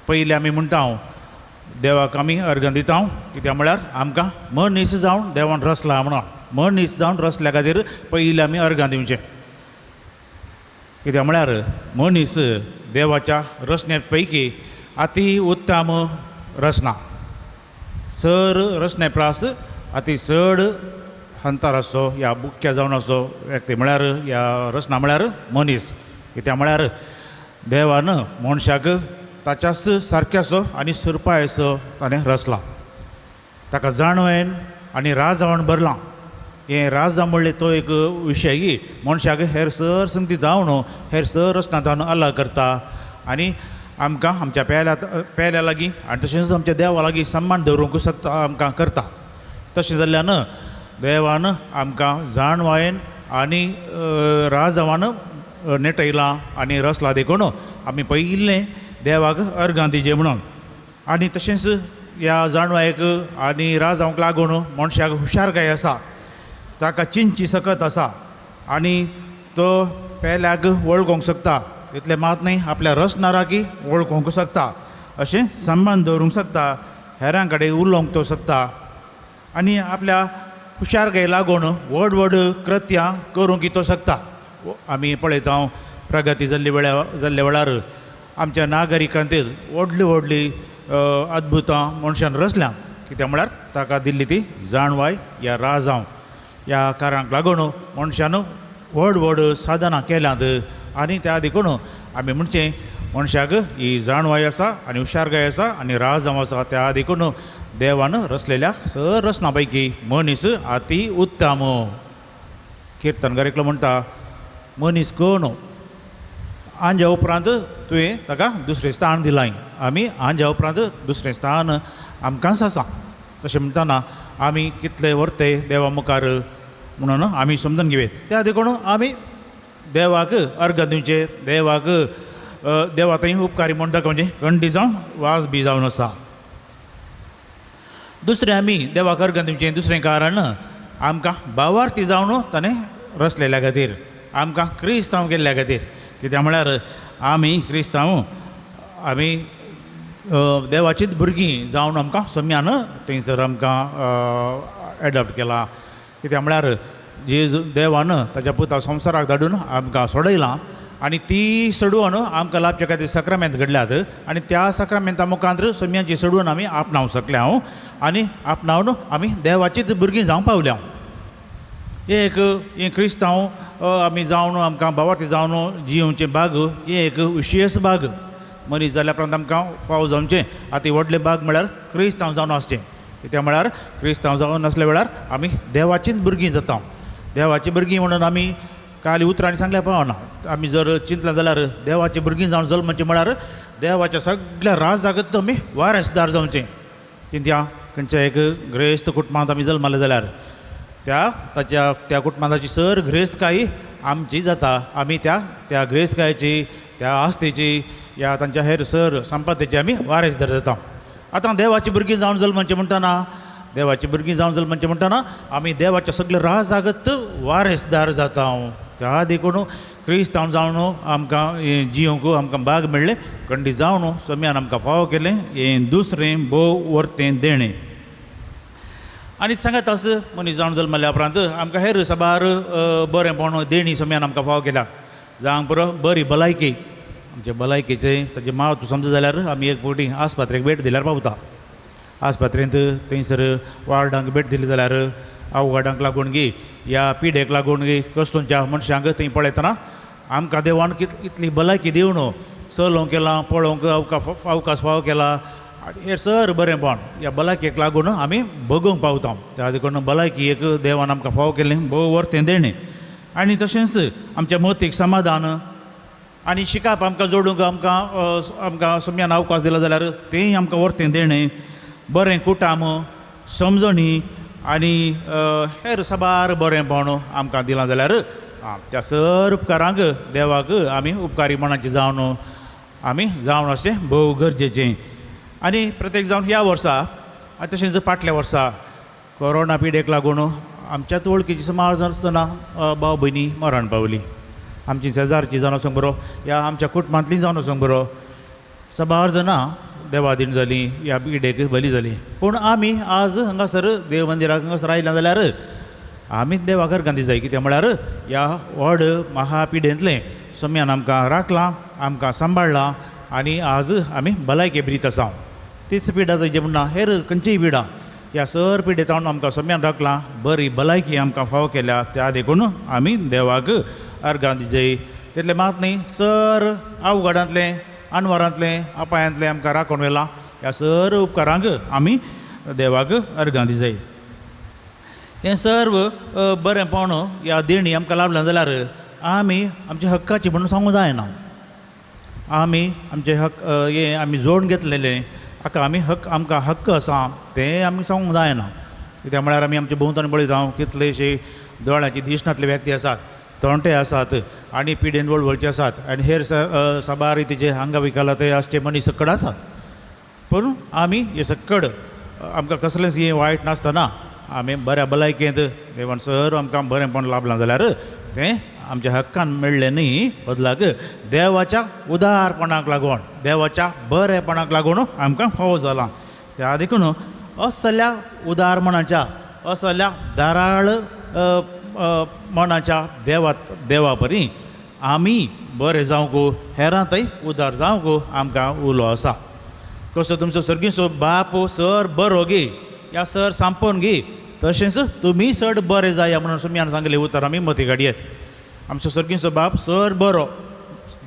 पयलीं आमी म्हणटा देवाक आमी अर्घां दिता कित्याक म्हळ्यार आमकां मनीस जावन देवान रचला म्हणून. मनीस जावन रचल्या खातीर पयलीं आमी अर्घां दिवचें, कित्याक म्हळ्यार मनीस देवाच्या रचने पैकी अती उत्तम रचना, सर रचने प्रास अती चड हंतार आसचो ह्या मुख्य जावन आसचो व्यक्ती म्हळ्यार ह्या रचना म्हळ्यार मनीस. कित्याक म्हळ्यार देवान मनशाक ताच्याच सारक्याचो आनी सुरपायचो ताणें रचला, ताका जाणवेन आनी राजावण भरलां. हें राजा म्हणलें तो एक विशय मनशाक हेर सर संगती जावन हेर सर रचना जावन अलग करता आनी आमकां आमच्या पेल्या लागीं आनी तशेंच आमच्या देवा लागीं सन्मान दवरूंक शकता आमकां करता. तशें जाल्ल्यान देवान आमकां जाणवायेन आनी राजावान नेटयलां आनी रचलां देखून आमी पयलें देवाक अर्घां दिवचें म्हणून. आनी तशेंच ह्या जाणवायेक आनी राजांक लागून मनशाक हुशारकाय आसा, ताका चिंतची सकत आसा आनी तो पेल्याक वळखूंक शकता. तितलें मात न्हय, आपल्या रचणाराकय वळखूंक शकता, अशें संबंद दवरूंक शकता, हेरां कडेन उलोवंक तो शकता आनी आपल्या हुशारकाये लागून व्हड व्हड कृत्यां करूंक तो शकता. आमी पळयता प्रगती जाल्ले वेळार आमच्या नागरिकांतील व्हडली व्हडली अद्भुतां मनशान रचल्यांत, कित्याक म्हळ्यार ताका दिल्ली ती जाणवाय ह्या राजांव ह्या कारणाक लागून मनशान व्हड व्हड साधनां केल्यांत. आनी त्या देखून आमी म्हणचें मनशाक ही जाणवाय आसा आनी हुशारकाय आसा आनी राजांव आसा, त्या देखून देवान रचलेल्या सर रचना पैकी मनीस अती उत्तम. किर्तनकार एकलो म्हणटा मनीस कोण आंज्या उपरांत तुवें ताका दुसरें स्थान दिलां, आमी आंज्या उपरांत दुसरें स्थान आमकांच आसा. तशें म्हणटना आमी कितले व्हरते देवा मुखार म्हणून आमी समजून घेवया. त्या देखून आमी देवाक अर्घ दिवचें, देवाक देवा थंय उपकारी म्हूण दाखोवचें, गंडी जावन वाज बी जावन आसा. दुसरें आमी देवाक अर्घ दिवचें दुसरें कारण आमकां भावार्थी जावन ताणें रचलेल्या खातीर, आमकां क्रिस्तांव केल्ल्या खातीर. कित्याक म्हळ्यार आमी क्रिस्तांव आमी देवाचीच भुरगीं जावन आमकां सोम्यान थंयसर आमकां एडॉप्ट केलां. कित्याक म्हळ्यार जेजू देवान ताच्या पुता संवसाराक धाडून आमकां सोडयलां आनी ती सोडोवन आमकां लाभच्या खातीर साक्रामेंत घडल्यात आनी त्या साक्रामेंता मुखांत सोम्याची सोडोवन आमी आपणावंक शकल्या हांव आनी आपणावन आमी देवाचीच भुरगीं जावंक पावल्या. एक हें क्रिस्तांव आमी जावन आमकां भावार्थी जावन जियोवचें भाग हें एक विशेश भाग. मनीस जाल्या उपरांत आमकां फावो जावचें आतां व्हडलें भाग म्हळ्यार क्रिस्तांव जावन आसचें. कित्याक म्हळ्यार क्रिस्तांव जावन आसल्या वेळार आमी देवाचीच भुरगीं जाता. देवाचीं भुरगीं म्हणून आमी काली उतरांनी सांगल्यार पावना. आमी जर चिंतलें जाल्यार देवाचीं भुरगीं जावन जल्माचीं म्हळ्यार देवाच्या सगळ्या राजाकच आमी वारसदार जावचें. चिंतया खंयच्या एक ग्रेस्त कुटुंबांत आमी जल्माले जाल्यार त्या ताच्या त्या कुटुंबाची सर ग्रेस्तकाय आमची जाता. आमी त्या त्या ग्रेस्तकायेची त्या आस्तेची या तांच्या हेर सर संपत्तीची आमी वारसदार जाता. आतां देवाची भुरगीं जावन जल्माचें म्हणटना देवाची भुरगीं जावन जल्माचें म्हणटना आमी देवाच्या सगळे राजागत वारसदार जाता. त्या देखून क्रिस्तांव जावन आमकां हें जिवंक आमकां भाग मेळ्ळें खंडी जावन सोम्यान आमकां फावो केलें हें दुसरें भोव वर्तें देणें. आनी सांगात आस मनीस जावन जल्मल्या उपरांत आमकां हेर साबार बरेंपण देणी सोम्यान आमकां फावो केल्या जावंक पुरो बरी भलायकी आमचे भलायकेचें ताजें म्हत्व समज जाल्यार आमी एक फावटी आस्पात्रेक भेट दिल्यार पावता. आस्पात्रेंत थंयसर वार्डांक भेट दिली जाल्यार अवघडांक लागून गी या पिडेक लागून गी कश्टोंच्या मनशांक थंय पळयतना आमकां देवान इतली भलायकी दिवन चलोवंक केलां पळोवंक अवकाश फावो केला आनी हें सर बरेंपण ह्या भलायकेक लागून आमी भोगूंक पावता. त्या देखून भलायकी एक देवान आमकां फावो केलें भोव वर्तें देणें. आनी तशेंच आमच्या मतीक समाधान आनी शिकाप आमकां जोडूंक आमकां आमकां सोम्यान अवकाश दिलो जाल्यार तेंय आमकां वर्तें देणें. बरें कुटाम समजणी आनी हेर साबार बरेंपण आमकां दिलां जाल्यार त्या सर उपकारांक देवाक आमी उपकारी मनाचे जावन आमी जावन अशें भोव गरजेचें. आनी प्रत्येक जावन ह्या वर्सा आनी तशेंच फाटल्या वर्सा कोरोना पिडेक लागून आमच्याच वळखीची सुमार आसतना भाव भयणी मरण पावली. आमची शेजारची जावन वचोंक बरो ह्या आमच्या कुटुंबांतलीं जावन वचोंक बरो साबार जाणां देवादीन जालीं ह्या पिडेक बली जाली. पूण आमी आज हांगासर देव मंदिराक हांगासर आयला जाल्यार आमी देवाक गांधी जाय कितें म्हळ्यार ह्या व्हड महापिडेंतलें सोम्यान आमकां राखलां आमकां सांबाळ्ळां आनी आज आमी भलायके ब्रीत आसा. तीच पिडा जे म्हणना हेर खंयचीय पिडा ह्या सर पिडेतावन आमकां सोम्यान राखलां बरी भलायकी आमकां फावो केल्या त्या देखून आमी देवाक अर्गां दिजय. तितलें मात न्ही सर अवघडांतलें अनवरांतलें अपायांतलें आमकां राखून व्हेलां ह्या सर उपकारांक आमी देवाक अर्गां दिजय. हें सर्व बरेंपण ह्या देणी आमकां लाभलें जाल्यार आमी आमच्या हक्काची म्हणून सांगूंक जायना. आमी आमचे हक्क हें आमी जोडून घेतलेलें हाका आमी हक्क आमकां हक्क आसा तें आमी सांगूंक जायना. कित्याक म्हळ्यार आमी आमच्या भोंवतणी पळयता कितलेशे दोळ्यांची दिश्ट नासले व्यक्ती आसात तोंटे आसात आनी पिडेन वळवळचे आसात आनी हेर साबार रितीचे आंगविकाला ते आसचे मनीस सक्कड आसात. पूण आमी हे सक्कड आमकां कसलेंच हें वायट नासतना आमी बऱ्या भलायकेंत देवान सर आमकां बरेंपण लाभलां जाल्यार तें आमच्या हक्कान मेळ्ळें न्ही बदलाक देवाच्या उदारपणाक लागून देवाच्या बरेपणाक लागून आमकां फावो जालां. त्या देखून असल्या उदार मनाच्या असल्या धाराळ मनाच्या देवा देवा परी आमी बरें जावंक हेरांतय उदार जावंक आमकां उलो आसा. कसो तुमचो सर्गीचो बाप सर बरो गे या सर सांपोन गे तशेंच तुमी चड बरें जाया म्हणून सोम्यान सांगलें उतर आमी मती घडयेत. आमचो सर्गीचो बाप सर बरो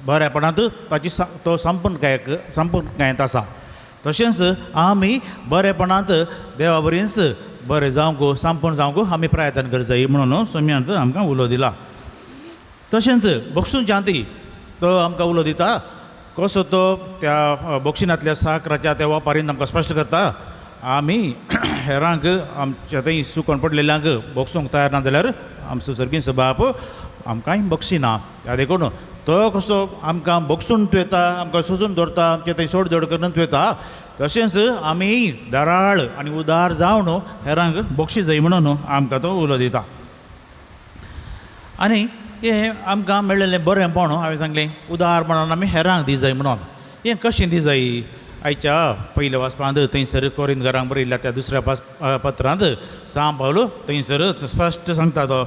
बरेपणांत ताची तो संपूर्णकायेंत आसा. तशेंच आमी बरेपणांत देवा बरीच बरें जावंक संपूर्ण जावंक आमी प्रयत्न कर जाय म्हणून सोम्यान आमकां उलो दिला. तशेंच बक्षूंच्या आंती तो आमकां उलो दिता कसो तो त्या बक्षिणांतल्या साकराच्या त्या वापारीन आमकां स्पश्ट करता आमी हेरांक आमच्या थंय सुकोन पडलेल्यांक बक्षूंक तयार ना जाल्यार आमचो सर्गीचो बाप आमकांय बक्षिना. त्या देखून तो कसो आमकां बक्षून तुवेता आमकां सोजून दवरता आमचे थंय सोड दोड करून तुवेता तशेंच आमी दराळ आनी उदार जावन हेरांक बक्षी जाय म्हणून आमकां तो उलो दिता. आनी हें आमकां मेळ्ळेलें बरेंपण हांवें सांगलें उदार म्हणून आमी हेरांक दी जाय म्हणून हें कशें दी जाय आयच्या पयल्या वाचपांत थंयसर कोरिंद घरांक बरयल्ल्या त्या दुसऱ्या पत्रांत सांव पावलो थंयसर स्पश्ट सांगता तो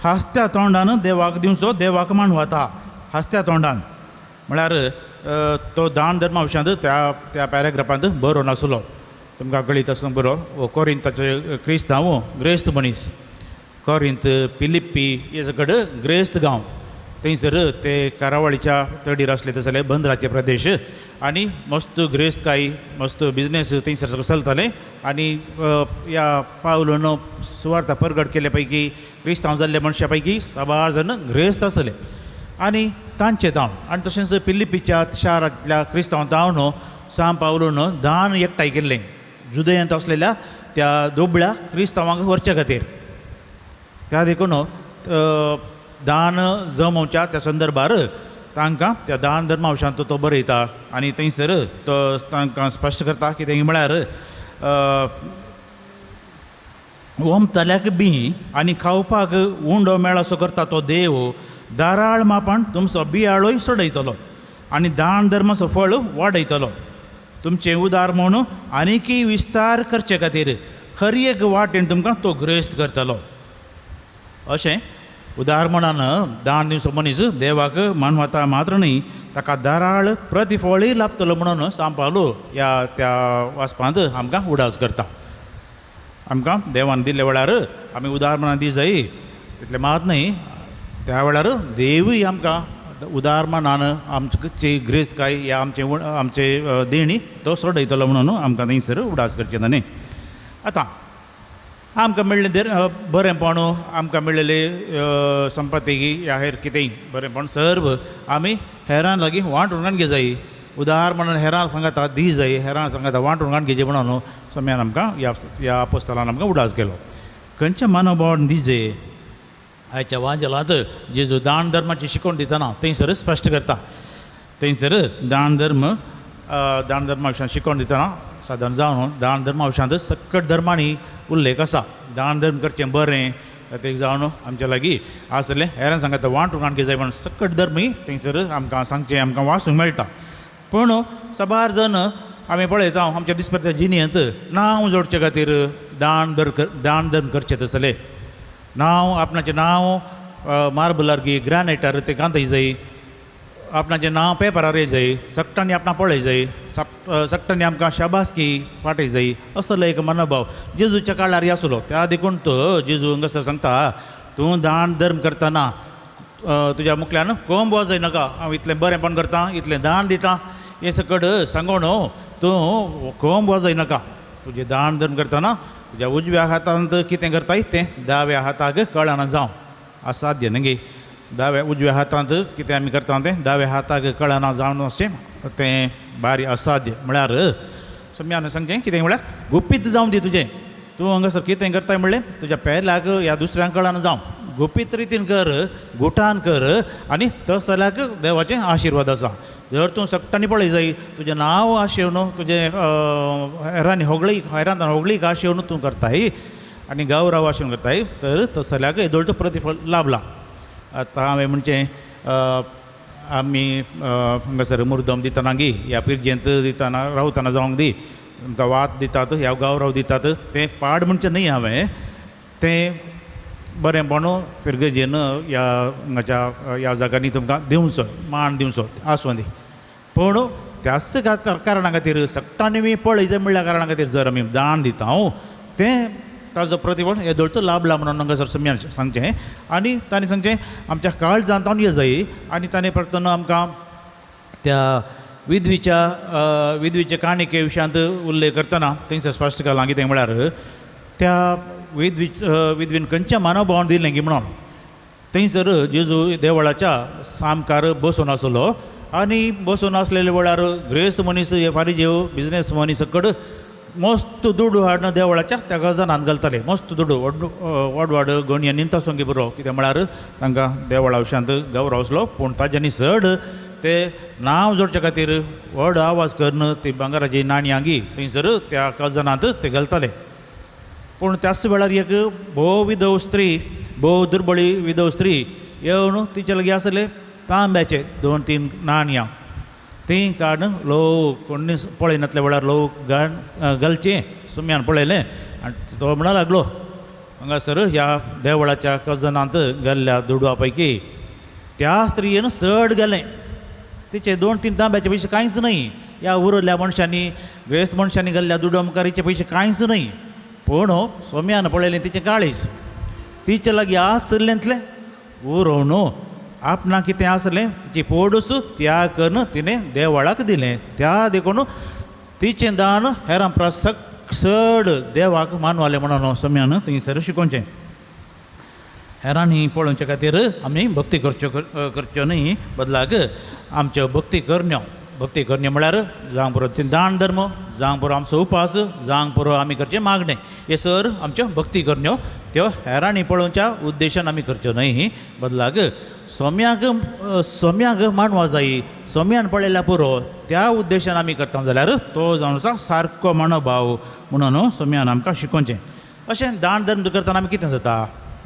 हांसत्या तोंडान देवाक दिवचो देवाक मानवता. हांसत्या तोंडान म्हळ्यार तो दान धर्मा विशयांत त्या त्या पॅराग्राफांत बरो नासलो तुमकां कळीत आसूंक बरो. हो कोरिंताचे क्रिस्तांव ग्रेस्त मनीस कोरिंत पिलिप्पी हे सगळे ग्रेस्त गांव थंयसर ते कारावळीच्या तडीर आसले ते जाल्यार बंदराचे प्रदेश आनी मस्त ग्रेस्तकाय मस्त बिजनेस थंयसर सगळें चलतालें. आनी ह्या पावलून सुवार्ता परगट केले पैकी क्रिस्तांव जाल्ले मनशां पैकी साबार जाण ग्रेस्त आसले आनी तांचे दान आनी तशेंच पिलिपीच्या शारांतल्या क्रिस्तांव दावन सांव पावलून दान एकठांय केल्लें जुदयांत आसलेल्या त्या दुबळ्या क्रिस्तांवांक व्हरच्या खातीर. त्या देखून दान जमोवच्या त्या संदर्भार तांकां त्या दान धर्मांशांत तो बरयता आनी थंयसर तो तांकां स्पश्ट करता कितें म्हळ्यार ओमतल्याक बी आनी खावपाक उंडो मेळ असो करता तो देव दाराळ मापान तुमचो बियाळोय सोडयतलो आनी दान धर्माचो फळ वाडयतलो. तुमचें उदार म्हणून आनीकय विस्तार करचे खातीर हर एक वाटेन तुमकां तो ग्रेस्त करतलो. अशें उदार मनान दान दिवचो मनीस देवाक मानवता मात्र न्ही ताका दाराळ प्रतिफळय लाभतलो म्हणून सांपालो ह्या त्या वाचपांत आमकां उडास करता. आमकां देवान दिल्ल्या वेळार आमी उदार मनान दी जाय तितलें मात न्ही, त्या वेळार देवूय आमकां उदार मनान आमची ग्रेस्तकाय ह्या आमचे आमचे देणी तो सोडयतलो म्हणून आमकां थंयसर उडास करचें न्ही. आतां आमकां मेळ्ळें बरेंपण, आमकां मेळ्ळेले संपत्ती ह्या हेर कितेंय बरेंपण सर्व आमी हेरां लागीं वांटून घे जाय. उदार म्हणून हेरां सांगाता दी जाय, हेरां सांगाता वांटून घेजे म्हणून सोम्यान आमकां ह्या ह्या पुस्तकान आमकां उडास केलो. खंयच्या मनोभावान दी जाय आयच्या वांजलांत जेजू दान धर्माची शिकवण दितना थंयसर स्पश्ट करता. थंयसर दान धर्म दान धर्मा विशयान शिकवण दितना सादारण जावन दान धर्मा विशयांत सकट धर्मांनी उल्लेख आसा. दान धर्म करचें बरें तें जावन आमच्या लागीं आसलें हेरां सांगता वांटून घेत जाय म्हण सकट धर्मूय थंयसर आमकां सांगचें आमकां वाचूंक मेळटा. पूण साबार जण आमी पळयता आमच्या दिसपट्ट्या जिणेंत नांव जोडचे खातीर दान धर्म करचें तसलें नांव आपणाचें नांव मार्बलार गी ग्रानायटार तें घालताय जाय, आपणाचें नांव पेपरार येय जाय, सगटांनी आपणा पळय जाय, सगटांनी आमकां शाबासकी पाटय जाय असलो एक मनोभाव जेजूच्या काळार आसलो. त्या देखून तो जेजू हांगासर सांगता तूं दान धर्म करतना तुज्या मुखल्यान कोंब वाजय नाका, हांव इतलें बरेंपण करता इतलें दान दिता हें सकट सांगो न्हू, तूं कोंब वाजय नाका. तुजें दान धर्म करतना तुज्या उजव्या हातांत कितें करताय तें दाव्या हाताक कळना जावं, असाध्य न्ही गे. दाव्या उजव्या हातांत कितें आमी करता तें दाव्या हाताक कळना जावन अशें तें बारी असाध्य. म्हळ्यार सम्यान सांगचें कितें म्हळ्यार गुपीत जावन दी तुजें, तूं हांगासर कितें करताय म्हणलें तुज्या पेल्याक ह्या दुसऱ्यांक कळना जावं, गुपीत रितीन कर, गुटान कर आनी तसल्याक देवाचें आशिर्वाद आसा. जर तूं सगटांनी पळय जाय तुजें नांव आशेवन तुजें हेरांनी होगळी हेरांत होगळीक आशेवन तूं करताय आनी गौरव आशेवन करताय तर तसल्याक येदोळ प्रतिफळ लाभला. आतां हांवें म्हणचें आमी हांगासर मुर्दम दितना गी ह्या पिरजेंत दितना रावतना जावंक दी आमकां वात दितात ह्या गौरव दितात तें पाड म्हणचें न्हय हांवें, तें बरेंपण फिरगजेन ह्या हांगाच्या ह्या जाग्यांनी तुमकां दिवचो मान दिवचो आसूं दी. पूण त्याच कारणा खातीर सगटांनी मी पळय जाय म्हणल्या कारणा खातीर जर आमी दान दिता तें ताजो प्रतिफळ येदोळ तो लाभला म्हणून हांगासर सम्यान सांगचें. आनी ताणें सांगचें आमच्या काळजांत ये जाय. आनी ताणें परतून आमकां त्या विधवीच्या विधवीच्या काणिके विशयांत उल्लेख करतना थंयसर स्पश्ट केलां कितें म्हळ्यार त्या विधवीन खंयच्या मनोभावान दिलें की म्हणून थंयसर जेजू देवळाच्या सामकार बसून आसलो आनी बसून आसलेल्या वेळार ग्रेस्त मनीस हे फारीजेव बिजनेस मनीस कड मस्त दुडू हाडून देवळाच्या त्या गजानान घालताले. मस्त दुडू व्हड व्हड व्हड गणयांनी तासोंक बरो कितें म्हळ्यार तांकां देवळा विशयांत गौरव आसलो. पूण ताज्यांनी चड ते नांव जोडच्या खातीर व्हड आवाज करून ती भांगराची नाणयां गी थंयसर त्या कजनांत ते घालताले. पूण त्याच वेळार एक भोव विधव स्त्री, भोव दुर्बळी विधव स्त्री येवन तिच्या लागीं आसले तांब्याचे 2-3 नाणयां तीं काडून लोक कोणी पळयनातल्या वेळार लोक घालचें सुम्यान पळयलें आनी तो म्हणा लागलो हांगासर ह्या देवळाच्या कजनांत गेल्ल्या दुडवा पैकी त्या स्त्रियेन चड गेलें. तिचे 2-3 तांब्याचे पयशे कांयच न्हय, ह्या उरल्या मनशांनी ग्रेस्त मनशांनी गेल्ल्या दुडवा मुखार हिचे पयशे कांयच न्हय. पूण सोम्यान पळयलें तिचें काळीज, तिचे लागीं आसलेंतलें उरोवन आपणाक कितें आसलें तिची पोडूस त्याग करून तिणें देवळाक दिलें. त्या देखून तिचें दान हेरां परस चड देवाक मानवालें म्हणून सोम्यान थंयसर शिकोवचें. हेरांनी पळोवचे खातीर आमी भक्ती करच्यो करच्यो न्हय, बदलाक आमच्यो भक्ती करण्यो. भक्ती करण्यो म्हळ्यार जावंक पुरो दान धर्म, जावंक पुरो आमचो उपास, जावंक पुरो आमी करचें मागणें, हे सर आमच्यो भक्ती करण्यो त्यो हेरांनी पळोवच्या उद्देशान आमी करच्यो न्हय, बदलाक सोम्याक सोम्याक मानवा जाय, सोम्यान पळयल्यार पुरो त्या उद्देशान आमी करता जाल्यार तो जावन आसा सारको मनोभाव म्हणून सोम्यान आमकां शिकोवचें. अशें दान धर्म करतना आमी कितें जाता,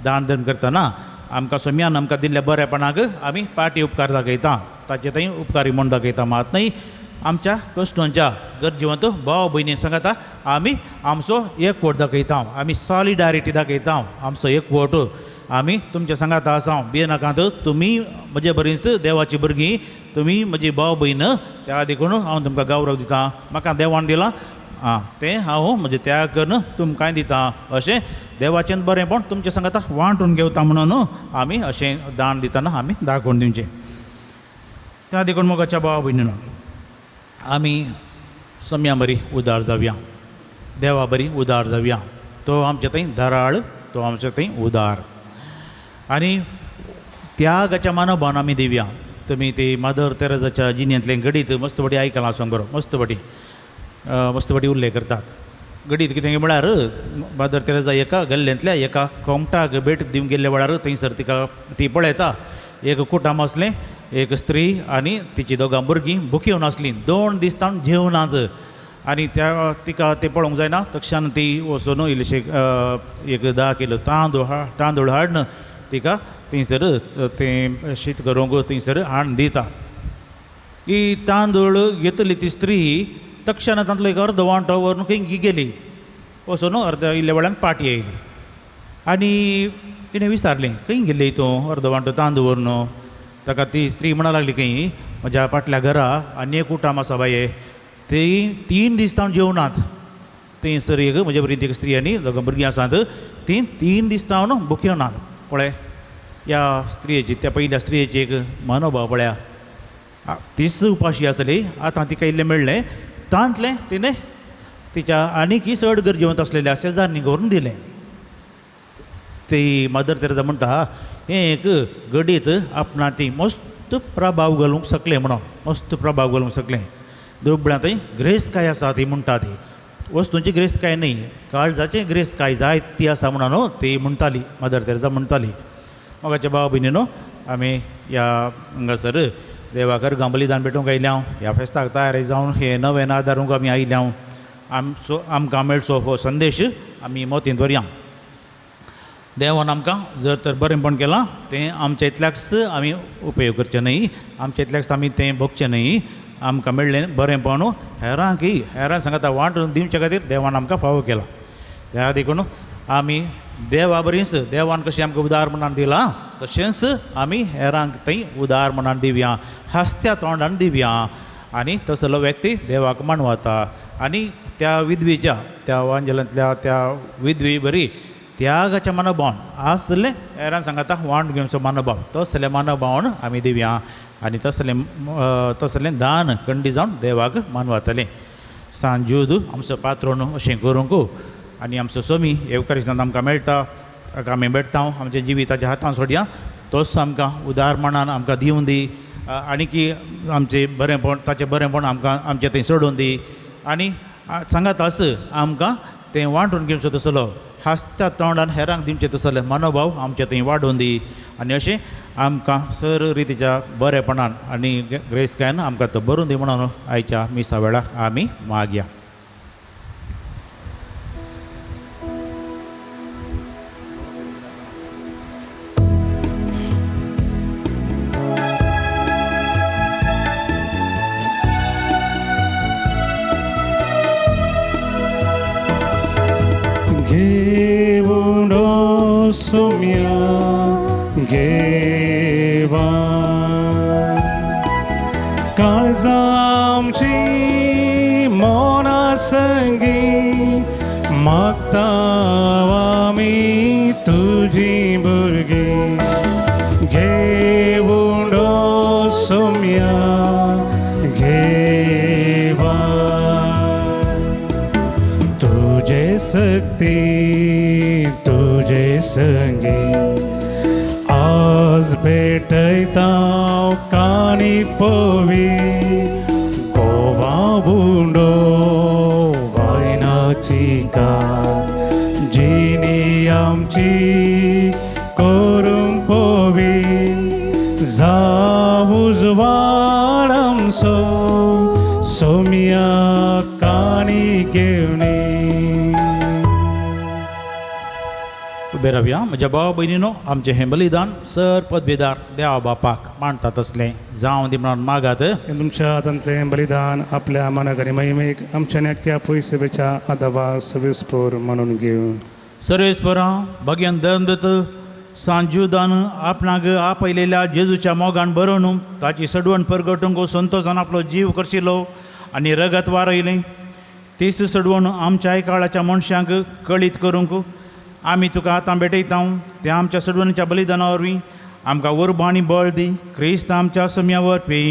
दान धर्म करतना आमकां सोम्यान आमकां दिल्ल्या बरेपणाक आमी पाटी उपकार दाखयता, ताचे थंय उपकारी म्हूण दाखयता. मात न्हय आमच्या कश्टोंच्या गरजेवंत भाव भयणी सांगता आमी आमचो एकवट दाखयता, आमी सॉलिडारिटी दाखयता, आमचो एकवट आमी तुमच्या सांगाता आसा. भियेनाकात, तुमी म्हजे बरीच देवाची भुरगीं, तुमी म्हजी भाव भयण, त्या देखून हांव तुमकां गौरव दिता. म्हाका देवान दिलां आं तें हांव म्हजें त्याग करून तुमकांय दिता. अशें देवाचें बरेंपण तुमच्या सांगाता वांटून घेवता म्हणून आमी अशें दान दितना आमी दाखोवन दिवचें. त्या देखून मोगाच्या भाव भयणीनो आमी सम्या बरी उदार जावया, देवा बरी उदार जावया. तो आमच्या थंय धाराळ, तो आमच्या थंय उदार आनी त्यागाच्या मनोभावान आमी दिवया. तुमी ती मदर तेरेजाच्या जिणेंतलें घडीत मस्त बडी आयकलां आसूंक बरो, मस्त बडी मस्त बडी उल्लेख करतात. घडीत कितें म्हळ्यार मदर तेरेजा एका गल्ल्यांतल्या एका कोमटाक भेट दिवंक गेल्ल्या वेळार थंयसर तिका ती पळयता एक कुटाम आसलें, एक स्त्री आनी तिची दोगां भुरगीं भुकेवन आसलीं, 2 दीस तावन जेवणात. आनी त्या तिका तें पळोवंक जायना, तक्षान ती वचून इल्लेशें एक 10 किलो तांदूळ हाडून तिका थंयसर तें शीत करूंक थंयसर हाडून दिता. ही तांदूळ घेतली ती स्त्री तक्षणां तांतलो एक अर्दो वांटो व्हरून खंय गेली, वचून अर्द इल्ल्या वेळान पाटी आयली आनी तिणें विचारलें खंय गेल्ली तूं अर्दो वांटो तांदूळ व्हरून. ताका ती स्त्री म्हणा लागली खंय म्हज्या फाटल्या घरा आनी एक कुटाम आसा बाये, ती 3 दीस तावन जेवणात. थंयसर एक म्हज्या बरी एक स्त्री आनी दोगां भुरगीं आसात, तीं 3 दीस तावन भुकेवनात. पळय ह्या स्त्रियेची, त्या पयल्या स्त्रियेची एक मनोभाव पळया, तीच उपाशी आसली, आतां तिका इल्लें मेळ्ळें तांतलें तिणें तिच्या आनीकय चड गरजेवंत आसलेल्या शेजाऱ्यांनी व्हरून दिलें. ती मदर तेरेजा म्हणटा हें एक घडीत आपणा ती मस्त प्रभाव घालूंक शकलें म्हणून, मस्त प्रभाव घालूंक शकलें. दुबळ्यांतय ग्रेस्तकाय आसा ती म्हणटा, ती वस्तूंची ग्रेस्तकाय न्हय, काळजाची ग्रेस्तकाय जाय ती आसा म्हणून न्हू ती म्हणटाली, मदर तेरेजा म्हणटाली. मोगाच्या भाव भयणीनो आमी ह्या हांगासर देवाक बलिदान भेटूंक आयल्या, ह्या फेस्ताक तयारी जावन हे नवें आदारूंक आमी आयल्या. आमचो आमकां मेळचो हो संदेश आमी मोतींत दवरया. देवान आमकां जर तर बरेंपण केलां तें आमच्या इतल्याच आमी उपयोग करचें न्हय, आमच्या इतल्याच आमी तें भोगचें न्हय. आमकां मेळ्ळें बरेंपण हेरांकय हेरां सांगता वांटून दिवचे खातीर देवान आमकां फावो केला. त्या देखून आमी देवा बरीच देवान कशें आमकां उदार म्हणान दिलां तशेंच आमी हेरांक थंय उदार म्हणान दिवया, हांसत्या तोंडान दिवया. आनी तसलो व्यक्ती देवाक मानवता. आनी त्या विधवेच्या त्या वांजलांतल्या त्या विधवे बरी त्यागाच्या मनोभावान आसलें हेरां सांगता वांट घेवचो मनोभाव, तसलें मनोभावान आमी दिवया आनी तसलें तसलें दान कंडी जावन देवाक मानवतलें. सांजूद आमचो पात्रोन अशें करूंक आनी आमचो सोमी येवकारिस्तांत आमकां मेळटा, ताका आमी भेटता, आमच्या जिविताच्या हातान सोडया, तोच आमकां उदार मनान आमकां दिवन दी आनीकी आमचें बरेंपण ताचें बरेंपण आमकां आमचें थंय सोडून दी. आनी सांगात आस आमकां तें वांटून घेवचो तसलो हांसत्या तोंडान हेरांक दिवचें तसलें मनोभाव आमचें थंय वाडोवन दी. आनी अशें आमकां सर रितीच्या बरेपणान आनी ग्रेसकायन आमकां तो बरोवन दी म्हणून आयच्या मिसा वेळार आमी मागया. Sumya घेवा काळजामची मना संगी मागता आमी तुजी भुरगीं. घेवून सुम्या घेवा तुझे शक्ती तुझे संगी आज भेटयता काणी पोवी गोवा बुंडो वायनाची का जिनी आमची करूंक पोवी जावू जुवार आमचो सोम्या काणी घेवनी. उबे रावया. म्हज्या भाव भयणीनो, आमचें हें बलिदान सर पदवीदार देवा बापाक मांडतात असलें जावं दी म्हणून मागात. तुमच्या हातांतलें बलिदान आपल्या मनाक आनी महिमेक आमच्या नेक्या पयसुबेच्या आदावा सवेस्पोर म्हणून घेवन. सर्वेस्परा भग्यान दंदत सांजुदान आपणाक आपयलेल्या जेजूच्या मोगान बरोवन ताची सडवण परगटूंक संतोषान आपलो जीव करशिलो आनी रगत वारयलें. तीच सडवण आमच्याय काळाच्या मनशांक कळीत करूंक आमी तुका आतां भेटयता. त्या आमच्या सडवणीच्या बलिदाना वरवीं आमकां उर्बा आनी बळ दी. क्रिस्त आमच्या सम्या वरपी.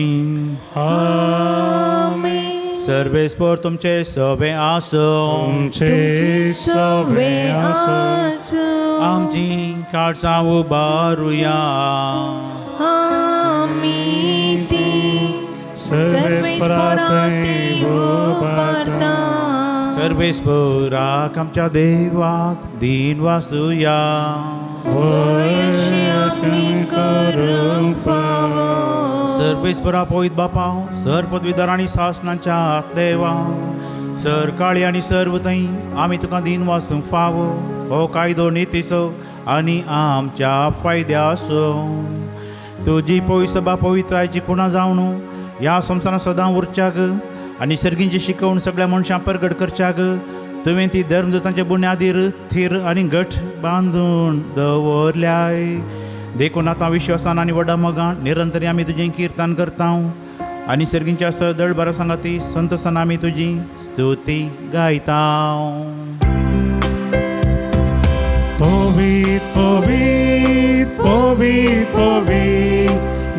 सर्वेस्पर तुमचे सवे आसूं. तुमचे सवे आसूं. आमची काळजां उबारुया. आमी ती सर्वेस्पराती उबारता. सर्वेस्पराक आमच्या देवाक दीन वासुया. सर्वेस्परा पवित्र बापा, सर पदवीधर आनी सासणाच्या देवा, सर काळी आनी सर्व थंय आमी तुका दीन वासूंक फावो. हो कायदो नितीचो आनी आमच्या फायद्याचो. तुजी पवित्र सभा पवित्रायची खुणा जावन ह्या संवसारांत सदां उरच्याक आनी सर्गींची शिकवण सगळ्या मनशां परगट करच्याक तुवें ती धर्मदूतांचे बुन्यादीर थीर आनी घट बांदून दवरल्याय. देखून आतां विश्वासान आनी व्हडा मोगान निरंतर आमी तुजें किर्तन करता आनी सर्गींच्या सदळ बरा सांगाती संतोसान आमी तुजी स्तुती गायता. पवित्र पवित्र पवित्र पवित्र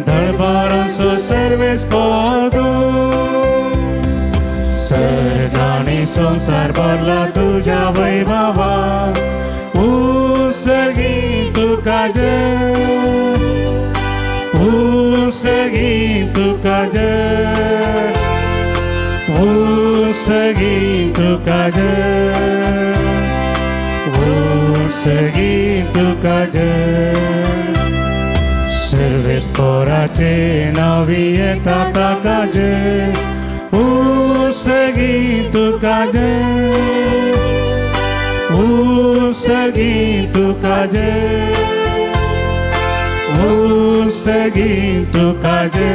दरबाराचो सर्वेस्पर तूं. सर्गानी संवसार भरला तुज्या वैभवा. उसर्गी तुका जय, उसर्गी तुका जय, उसर्गी तुका जय, उसर्गी तुका जय. सर्वेस्पराचे नांवी येता ताका जय. उसर्गी तुका जय, उसर्गी तुका जय, उसर्गी तुका जय,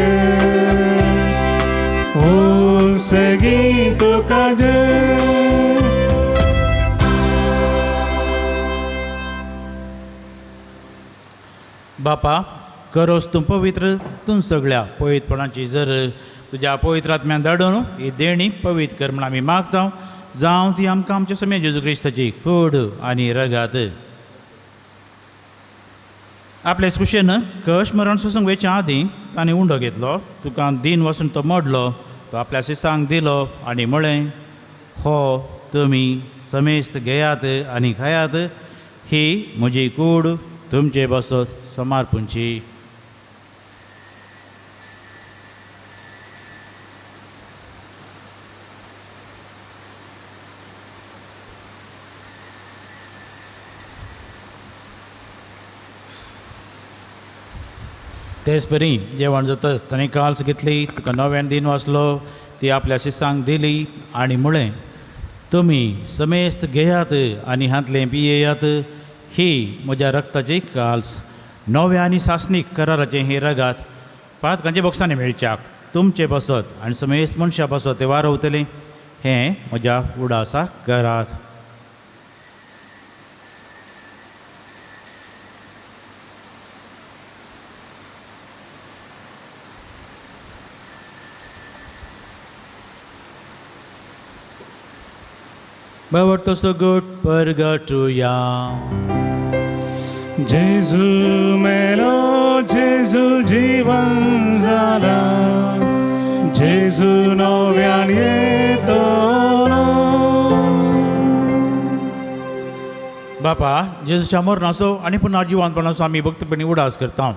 उसर्गी तुका जय. बापा करोस तूं पवित्र तूं सगळ्या पवित्रपणाची जर तुज्या पवित्र आत्म्यान धाडून ही देणी पवित्र कर म्हण आमी मागता. जावं ती आमकां आमच्या सम्या जेजू क्रिस्ताची कूड आनी रगात. आपले कुशेन कश मरण सोसूंक वेच्या आदीं ताणें उंडो घेतलो, तुका दीन वचून तो मोडलो, तो आपल्या शिसांक दिलो आनी म्हळें, हो तुमी समेस्त घेयात आनी खायात, ही म्हजी कूड तुमचे बसत समार्पूंची. तेच परी जेवण जातच ताणें काल्स घेतली, तुका नव्यान दीन वाचलो, ती आपल्या शिसांक दिली आनी म्हळें, तुमी समेस्त घेयात आनी हांतलें पियेयात, ही म्हज्या रक्ताची काल्स, नव्या आनी सासणीक कराराचें हें रगात पातकांच्या बोक्सांनी मेळच्याक तुमचे बसत आनी समेस्त मनशां बसत तें वारवतलें, हें म्हज्या उडासाक करात. बाबा सगट परगटुया. जेजू मेलो, जेजू जीवन जाला, जेजू नव्यान येतलो. बापा जेजूच्या मरणाचो आनी पुन्हा जिवंतपणाचो आमी भक्तपणी उडास करता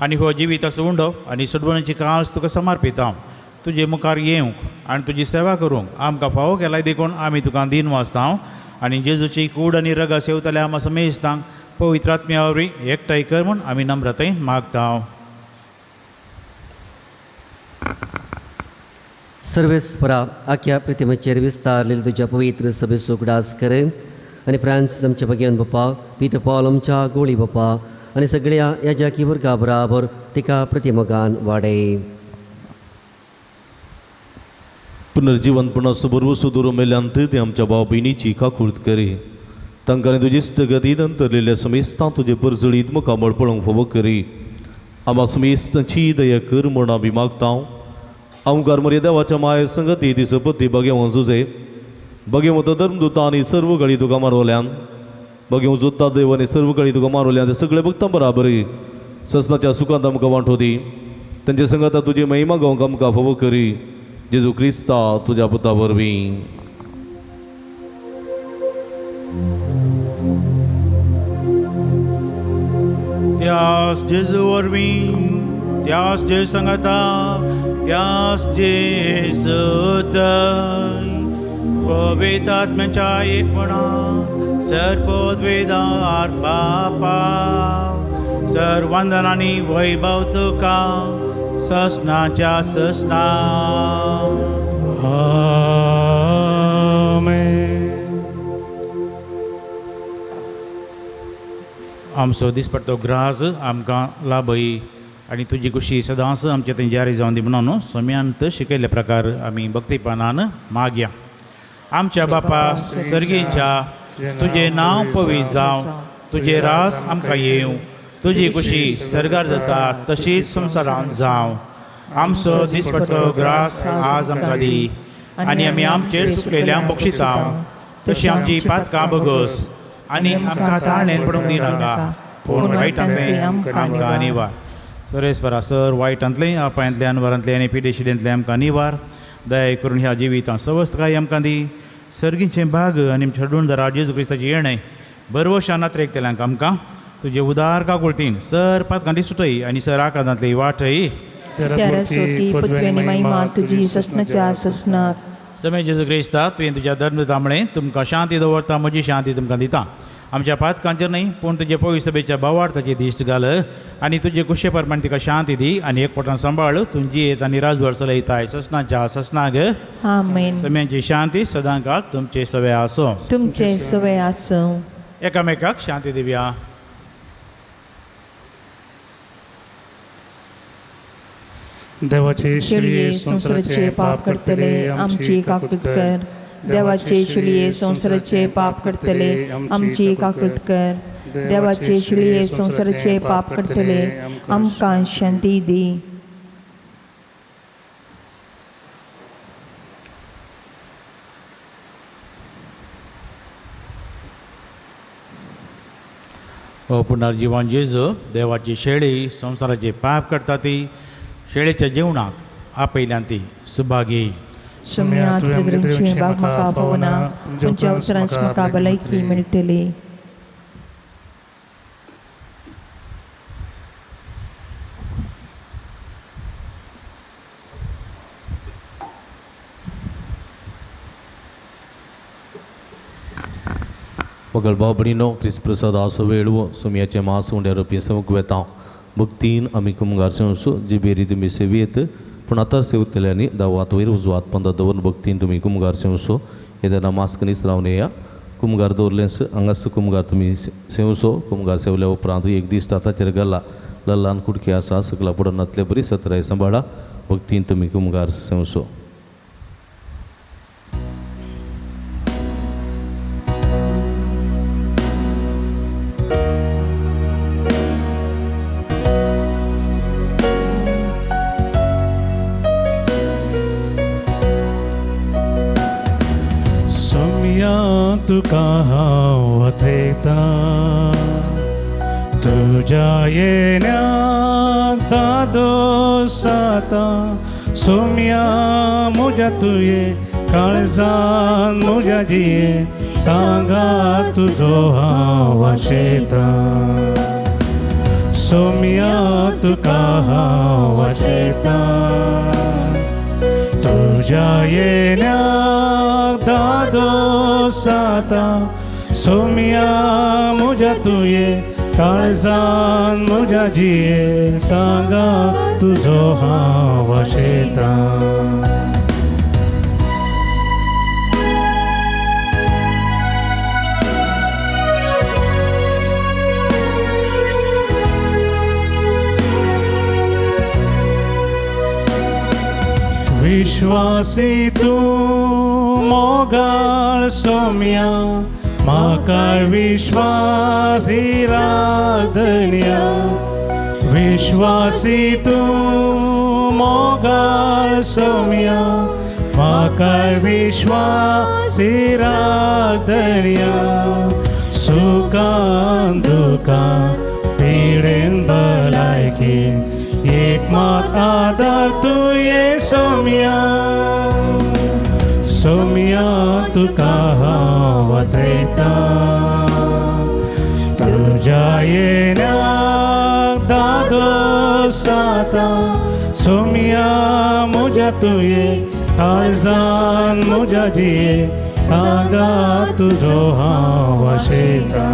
आनी हो जिविताचो उंडो आनी सडवणाची कास तुका समर्पिता. तुजे मुखार येवंक आनी तुजी सेवा करूंक आमकां फावो केलाय देखून आमी तुका दीन वाचता आनी जेजूची कूड आनी रगा सेवतल्या आमा समेस्तांक पवित्र आत्म्या वरवीं एकठांय कर म्हूण आमी नम्रतायेन मागता. सर्वेस्परा आख्या प्रतिमेचेर विस्तारलेली तुज्या पवित्र सभेचो उगडास कर आनी फ्रांसीस आमच्या भगेवन बाप्पा, पीटर पॉल आमच्या गोळी बाप्पा आनी सगळ्या याजाकी वर्गा बराबर तिका प्रतिमोगान वाडय. पुनर्जीवनपणाचो भरवसो दवरून मेल्यान ते आमच्या भाव भयणीची काकूळत करी. तांकां तुजी इश्टगतीन अंतरलेल्या समेस्तां तुजे परजळीत मुखामळ पळोवंक फावो करी. आमा समेस्तांची दया कर म्हूण आमी मागता. आमकार मरे देवाच्या माये संगती ती सपती बगेवन जुजे बगेवंत धर्मदूता आनी सर्व गळी तुका मारवल्यान बगेवन जोता देव आनी सर्व गळी तुका मारवल्यान ते सगळे भक्तां बराबर ससनाच्या सुखांत आमकां वांटो दी. तांचे संगता तुजी महिमा गावंक आमकां फावो करी. जेजू क्रिस्ता तुज्या पुता वरवीं. त्यास जेजू वरवीं, त्यास जे संगता, त्यास जेजू पवित्र आत्म्याच्या एकपणा सर्वोद्वेदार बापा सर्वंदन आनी वैभव तुका ससनाच्या ससना. आमेन. आमचो दिसपट्टो ग्रास आमकां लाभय आनी तुजी खुशी सदांच आमचे थंय जारी जावन दी म्हणून सम्यांत शिकयल्ले प्रकार आमी भक्तीपणान मागया. आमच्या बापा सर्गीच्या तुजें नांव पवित्र जावं, तुजें रास आमकां येवं, तुजी खुशी सर्गार जाता तशीच संवसारांत जावं. आमचो दिसपट्टो ग्रास आज आमकां दी आनी आमी आमचेर चुकलेल्यांक बक्षितांव तशी आमची पातकां बगस आनी आमकां ताळणेन पडूंक दिनाका, पूण वायटांतलें आमकां निवार. सरेस्परा सर वायटांतलें अपायांतलें अनवरांतलें आनी पिडेशिडेंतलें आमकां निवार. दया करून ह्या जिवितांत सवस्तकाय आमकां दी. सर्गीचें भाग आनी आमच्या डोंदरा जेजू क्रिस्ताचें येणें बरवशा नात्रेकतल्यांक आमकां तुजे उदार काकुळतीन सर पातकांती सुटय आनी सर आकादांतली वाटय. समय जेजू क्रिस्ता तुवें तुज्या धर्मदूता म्हळें तुमकां शांती दवरता, म्हजी शांती तुमकां दिता. आमच्या पातकांचेर न्हय पूण तुजे पवित्र सभेच्या भावार्थाची दिश्ट घाल आनी तुजे कुशे प्रमाण तिका शांती दी आनी एकपटान सांबाळ. तुजी येत आनी राजभर चलयताय ससनाच्या ससनाग. आमेन. सम्यांची शांती सदांकाळ तुमचे सवे आसूं. तुमचे सवे आसूं. एकामेकाक शांती दिवया. देवाचे शिळये संवसाराचे पाप करतले आमची काकूत कर. देवाचे शिळये संवसाराचे पाप करतले आमची काकूत कर. देवाचे शिळये संवसाराचे पाप करतले आमकां शांती दी. ओ पुनर्जीवन जेजू देवाची शेळी संवसाराचे पाप करता ती शेळेच्या जेवणाक आपयल्यान ती सुभागी. तुमच्या उतरांस म्हाका भलायकी मेळटली. मगळ भाव भयणीनो, क्रिस्त प्रसाद आसो वेळवो सुमयाचें मास उंड्या रोपी समूक वेता भक्तीन आमी कुमगार सेवसो जिबेरी तुमी सेवयेत पूण आतां सेवतल्यांनी दावात वयर उजवात पंदा दवरून भक्तीन तुमी कुमगार सेवसो. येतना मास्क नीस रावन येया. कुमगार दवरलेंस हांगास कुमगार तुमी सेवसो. कुमगार सेवल्या उपरांत एक दीस ताताचेर गल्ला ल्हान कुडकी आसा सकला पडून नातले बरी सतराय सांबाळा. भक्तीन तुमी कुमगार सेवसो. तुका हांव वाचयता तुज्या येण्याक दादोस जाता. सोम्या म्हज्या तुये काळजान म्हज्या जिये सांगा तुजो हांव वाचयता. सोम्या तुका हांव वाचयता तुज्या येण्याक दादोस जाता. सोम्या म्हज्या तुये काळजान म्हज्या जिये सांगा तुजो हांव वाचयता. विश्वासी तूं मोगाळ सोम्या म्हाका विश्वासी राधन्या विश्वासी तूं मोगाळ सोम्या म्हाका विश्वासी राधन्या सुखान दुखान पिडेन भलायकी एक मात आदार तुवें सोम्या सोम्या तुका हांव वाटयतां तुज्या येण्याक दादोस जाता सोम्या म्हज्या तुवें काळजान म्हज्या जिये सांगा तुजो हांव वाशेतां.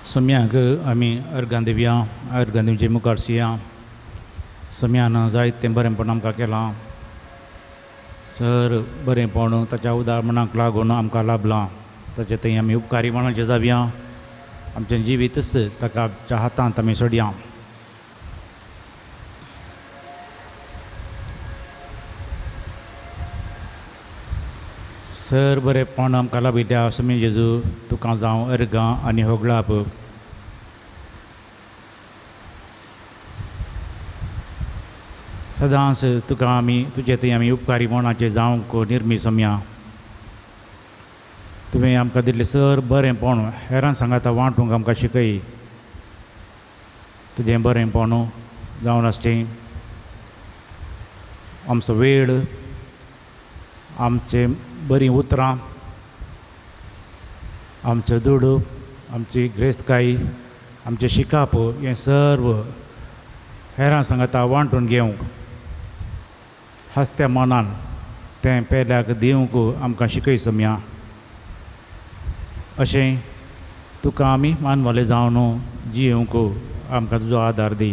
सम्याक आमी अर्गां दिवया, अर्गां दिवचे मुखार सिया. सम्यान जायतें बरेंपण आमकां केलां, सर बरेंपण ताच्या उदाहरणाक लागून आमकां लाभलां, ताचे थंय आमी उपकारी मनाचे जावया. आमचें जिवीतच ताका आमच्या हातांत आमी सोडया. सर बरेंपण आमकां लाभिल्ल्या समी जेजू तुका जावं अर्गां आनी होगळाप. सदांच तुका आमी तुजे थंय आमी उपकारी मनाचे जावंक निर्मी सम्या. तुवें आमकां दिल्लें सर बरेंपण हेरां सांगाता वांटूंक आमकां शिकय. तुजें बरेंपण जावन आसचें आमचो वेळ, आमचें बरीं उतरां, आमचो दुडू, आमची ग्रेस्तकाय, आमचें शिकाप हें सर्व हेरां सांगाता वांटून घेवंक हांसत्या मनान तें पेल्याक दिवंक आमकां शिकय सम्या. अशें तुका आमी मानवाले जावन जियेवंक आमकां तुजो आदार दी.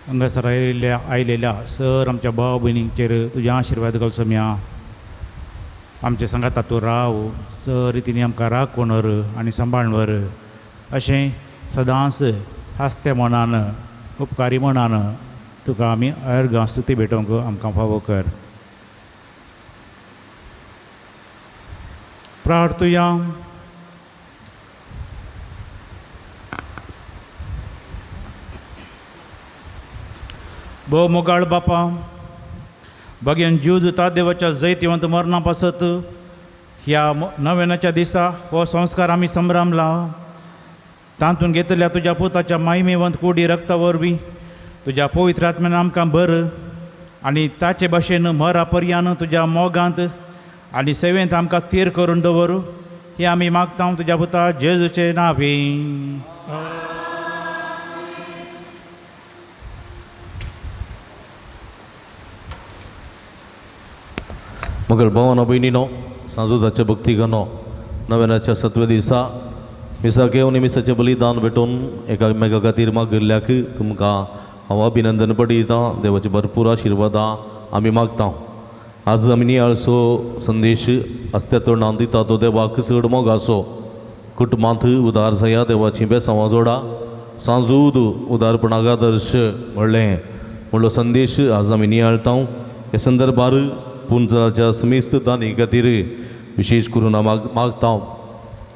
हांगासर आयलेल्या सर आमच्या भाव भयणींचेर तुजे आशिर्वाद घाल सम्या. आमच्या सांगाता तूं राव, सर रितीन आमकां राखून व्हर आनी सांबाळून व्हर. अशें सदांच हांसत्या मनान उपकारी मनान तुका आमी अर्गां स्तुती भेटोवंक आमकां फावो कर. प्रार्थुया. भोव मोगाळ बापा, भाग्यान जीव दिता देवाच्या जैतिवंत मरणा पासत ह्या नव्यानाच्या दिसा हो संस्कार आमी संभ्रमला. तातूंत घेतल्या तुज्या पुताच्या माहिमेवंत कुडी रक्ता वरवीं तुज्या पवित्र आत्म्यान आमकां भर आनी ताचे भाशेन मरा पर्यान तुज्या मोगांत आनी सेवेंत आमकां थीर करून दवर. हे आमी मागता तुज्या पुता जेजूचे नांवी. मगळ भावानो भयणीनो, सांजोदाच्या भक्तिगानो नव्यानाच्या सतव्या दिसा मिसा घेवन मिसाचें बलिदान भेटोवन एकामेका खातीर मागिल्ल्याक तुमकां हांव अभिनंदन पडयतां. देवाचे भरपूर आशिर्वादां आमी मागता. आज आमी नियाळसो संदेश आसत्या तोंडान दिता तो देवाक चड मोगाचो. कुटुंबांत उदार जाया, देवाचीं बेसांवां जोडा. सांजूद उदारपणाक आदर्श म्हणलें म्हणलो संदेश आज आमी नियाळता. ह्या संदर्भार पुंजाच्या समेस्त दानी खातीर विशेष करून मागता.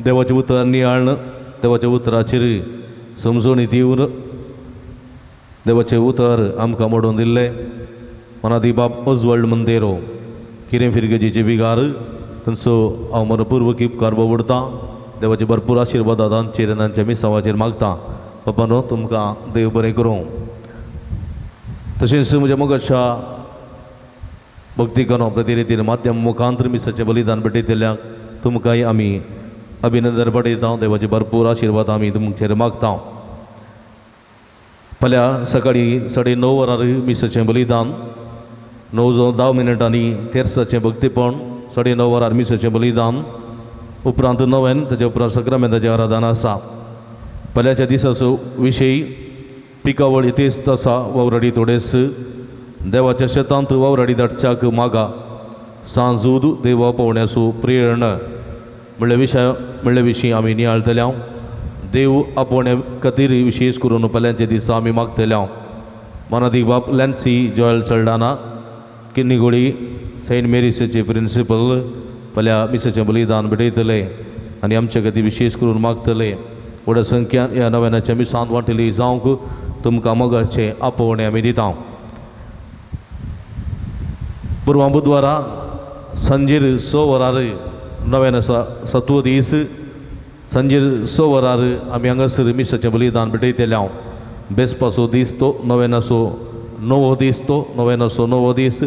देवाचें उतर नियाळन देवाच्या उतराचेर समजणी दिवन देवाचें उतर आमकां मोडून दिल्लें मनादी बाब ओजवल्ड मंदेरो किरें फिरगेजीचे बिगार तांचो हांव मनपूर्वक उपकार बोवडता. देवाचे भरपूर आशिर्वाद तांचेर आनी तांच्या मिसांवाचेर मागता. बाबानो तुमकां देव बरें करूं. तशेंच म्हज्या मोगाच्या भक्तिकानो प्रतिनिधी माध्यम मुखांतर मिसाचें बलिदान भेटयतल्याक तुमकांय आमी अभिनंदन पडयता. देवाचे भरपूर आशिर्वाद आमी तुमचेर मागता. फाल्यां सकाळीं 9:30 वरार मिसाचें बलिदान, 9:10 तेर्साचें भक्तीपण, 9:30 वरार मिसाचें बलिदान, उपरांत नवेन ताच्या उपरांत सक्रामेंताचें आराधन आसा. फाल्यांच्या दिसाचो विशय पिकावळ इतेस्त आसा वावराडी थोडेस देवाच्या शेतांत वावराडी धाडच्याक मागा सांजूद देवा पावण्याचो प्रेरणा म्हणल्या विशय म्हणल्या विशीं आमी नियाळतले. देव आपोवण्या खातीर विशेष करून फाल्यांच्या दिसा आमी मागतले. मानादीक बाब लॅन्सी जॉयल सल्डाना किन्नीगोळी सेंट मेरीसाचे प्रिंसिपल फाल्यां मिसाचें बलिदान भेटयतले आनी आमच्या खातीर विशेष करून मागतले. व्हड संख्यान ह्या नव्यानाच्या मिसांत वांटेली जावंक तुमकां मोगाचें आपोवणें आमी दिता. पुर्वा बुधवारा सांजेर 6 वरार नव्यान आसा सत्व दीस सांजेर 6 वरार आमी हांगासर मिसाचें बलिदान भेटयतले. हांव बेसपाचो दीस तो नव्यानाचो णवो दीस तो नव्यानाचो णवो दीस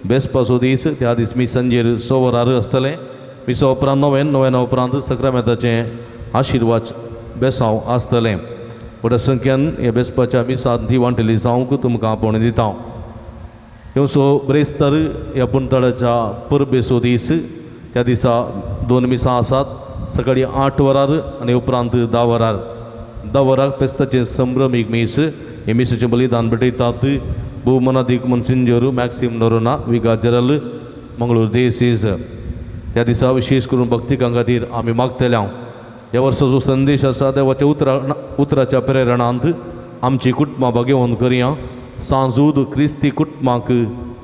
बेसपाचो दीस त्या दीस मी सांजेर 6 वरार आसतलें. मिसा उपरांत नव्यान नव्याना उपरांत सक्रामेंताचें आशिर्वाद बेसांव आसतलें. व्हड संख्यान ह्या बेसपाच्या मिसांत ती वांटेली जावंक तुमकां आपोवणें दिता. येवचो ब्रेस्तर ह्या पुंतळाच्या परबेचो दीस त्या दिसा 2 मिसां आसात. सकाळीं 8 वरार आनी उपरांत 10 वरार. 10 वराक फेस्ताचें संभ्रमीक मीस हे मिसाचें बलिदान भेटयतात भोवमनादीक Monsignor Maxim Noronha vicar general Mangalore diocese. त्या दिसा विशेष करून भक्तिकां खातीर आमी मागतले. ह्या वर्साचो संदेश आसा देवाच्या उतराच्या प्रेरणांत आमची कुटुंबां भागेवन करया सांजूद क्रिस्ती कुटुंबाक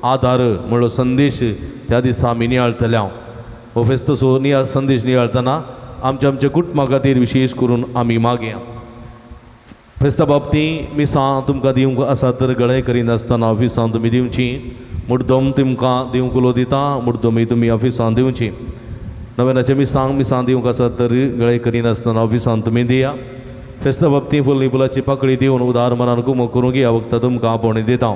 आदार म्हणलो संदेश त्या दिसा आमी नियाळतले. हो फेस्ताचो नियाळ संदेश नियाळतना आमच्या आमच्या कुटुंबा खातीर विशेष करून आमी मागया. फेस्ता बाबतीं मिसां तुमकां दिवंक आसा तर गळय करिनासतना ऑफिसान तुमी दिवची. मुड्डम तुमकां दिवंक उलो दिता मुड्डमी तुमी ऑफिसान दिवची. नव्यानाचे मिसांक मिसां दिवंक आसा तर गळय करिनासतना ऑफिसान तुमी दिया. फेस्ता बाबतीं फुलली फुलाची पाकळी दिवन उदार मनान कुमक करूंक ह्या वखदां तुमकां आपोवणें दिता.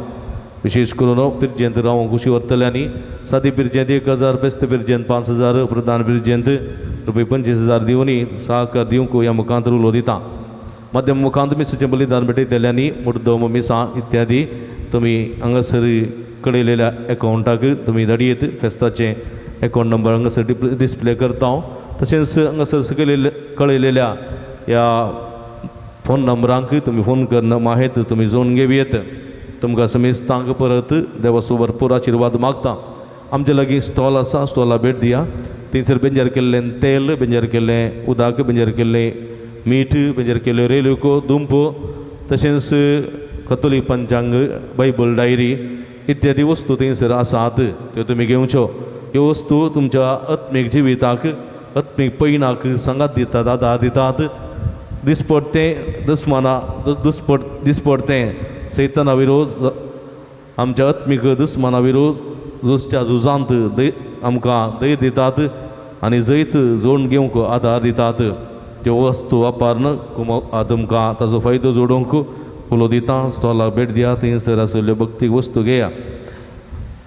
विशेष करून पिरजेंत रावंक कुशी व्हरतल्यांनी सादी पिरजेंत 1000, फेस्त पिरजेंत 5000, प्रधान पिरजेंत रुपये 25,000 दिवनी सहकार दिवंक ह्या मुखांत उलो दिता. मध्यम मुखांत मिसाचें बलिदान भेटयतल्यांनी मुड्डम मिसां इत्यादी तुमी हांगासर कळयलेल्या एकावंटाक तुमी धाडयेत. फेस्ताचें एकावंट नंबर हांगासर डिस्प्ले करता हांव. तशेंच हांगासर सकयल कळयलेल्या ह्या फोन नंबरांक तुमी फोन करून माहेत तुमी जोडून घेवयेत. तुमकां समेस्तांक परत देवाचो भरपूर आशिर्वाद मागता. आमचे लागीं स्टॉल आसा, स्टॉला भेट दिया. थंयसर बेंजार केल्लें तेल, बेंजार केल्लें उदक, बेंजार केल्लें मीठ, बेंजार केल्ल्यो रेलुको, दुंप, तशेंच कथोलीक पंचांग, बायबल डायरी इत्यादी वस्तू थंयसर आसात, त्यो तुमी घेवच्यो. ह्यो वस्तू तुमच्या आत्मीक जिविताक, आत्मीक पयणाक सांगात दितात, आदार दितात. दिसपडतें दुस्माना दिसपडतें सैताना विरोध आमच्या आत्मीक दुस्माना विरोध झुजच्या झुजांत आमकां धैर्य दितात आनी जैत जोडून घेवंक आदार दितात. त्यो वस्तू वापरून तुमकां ताचो फायदो जोडूंक उलो दिता. स्टॉलाक भेट दिया, थंयसर आशिल्ल्यो भक्तीक वस्तू घेया.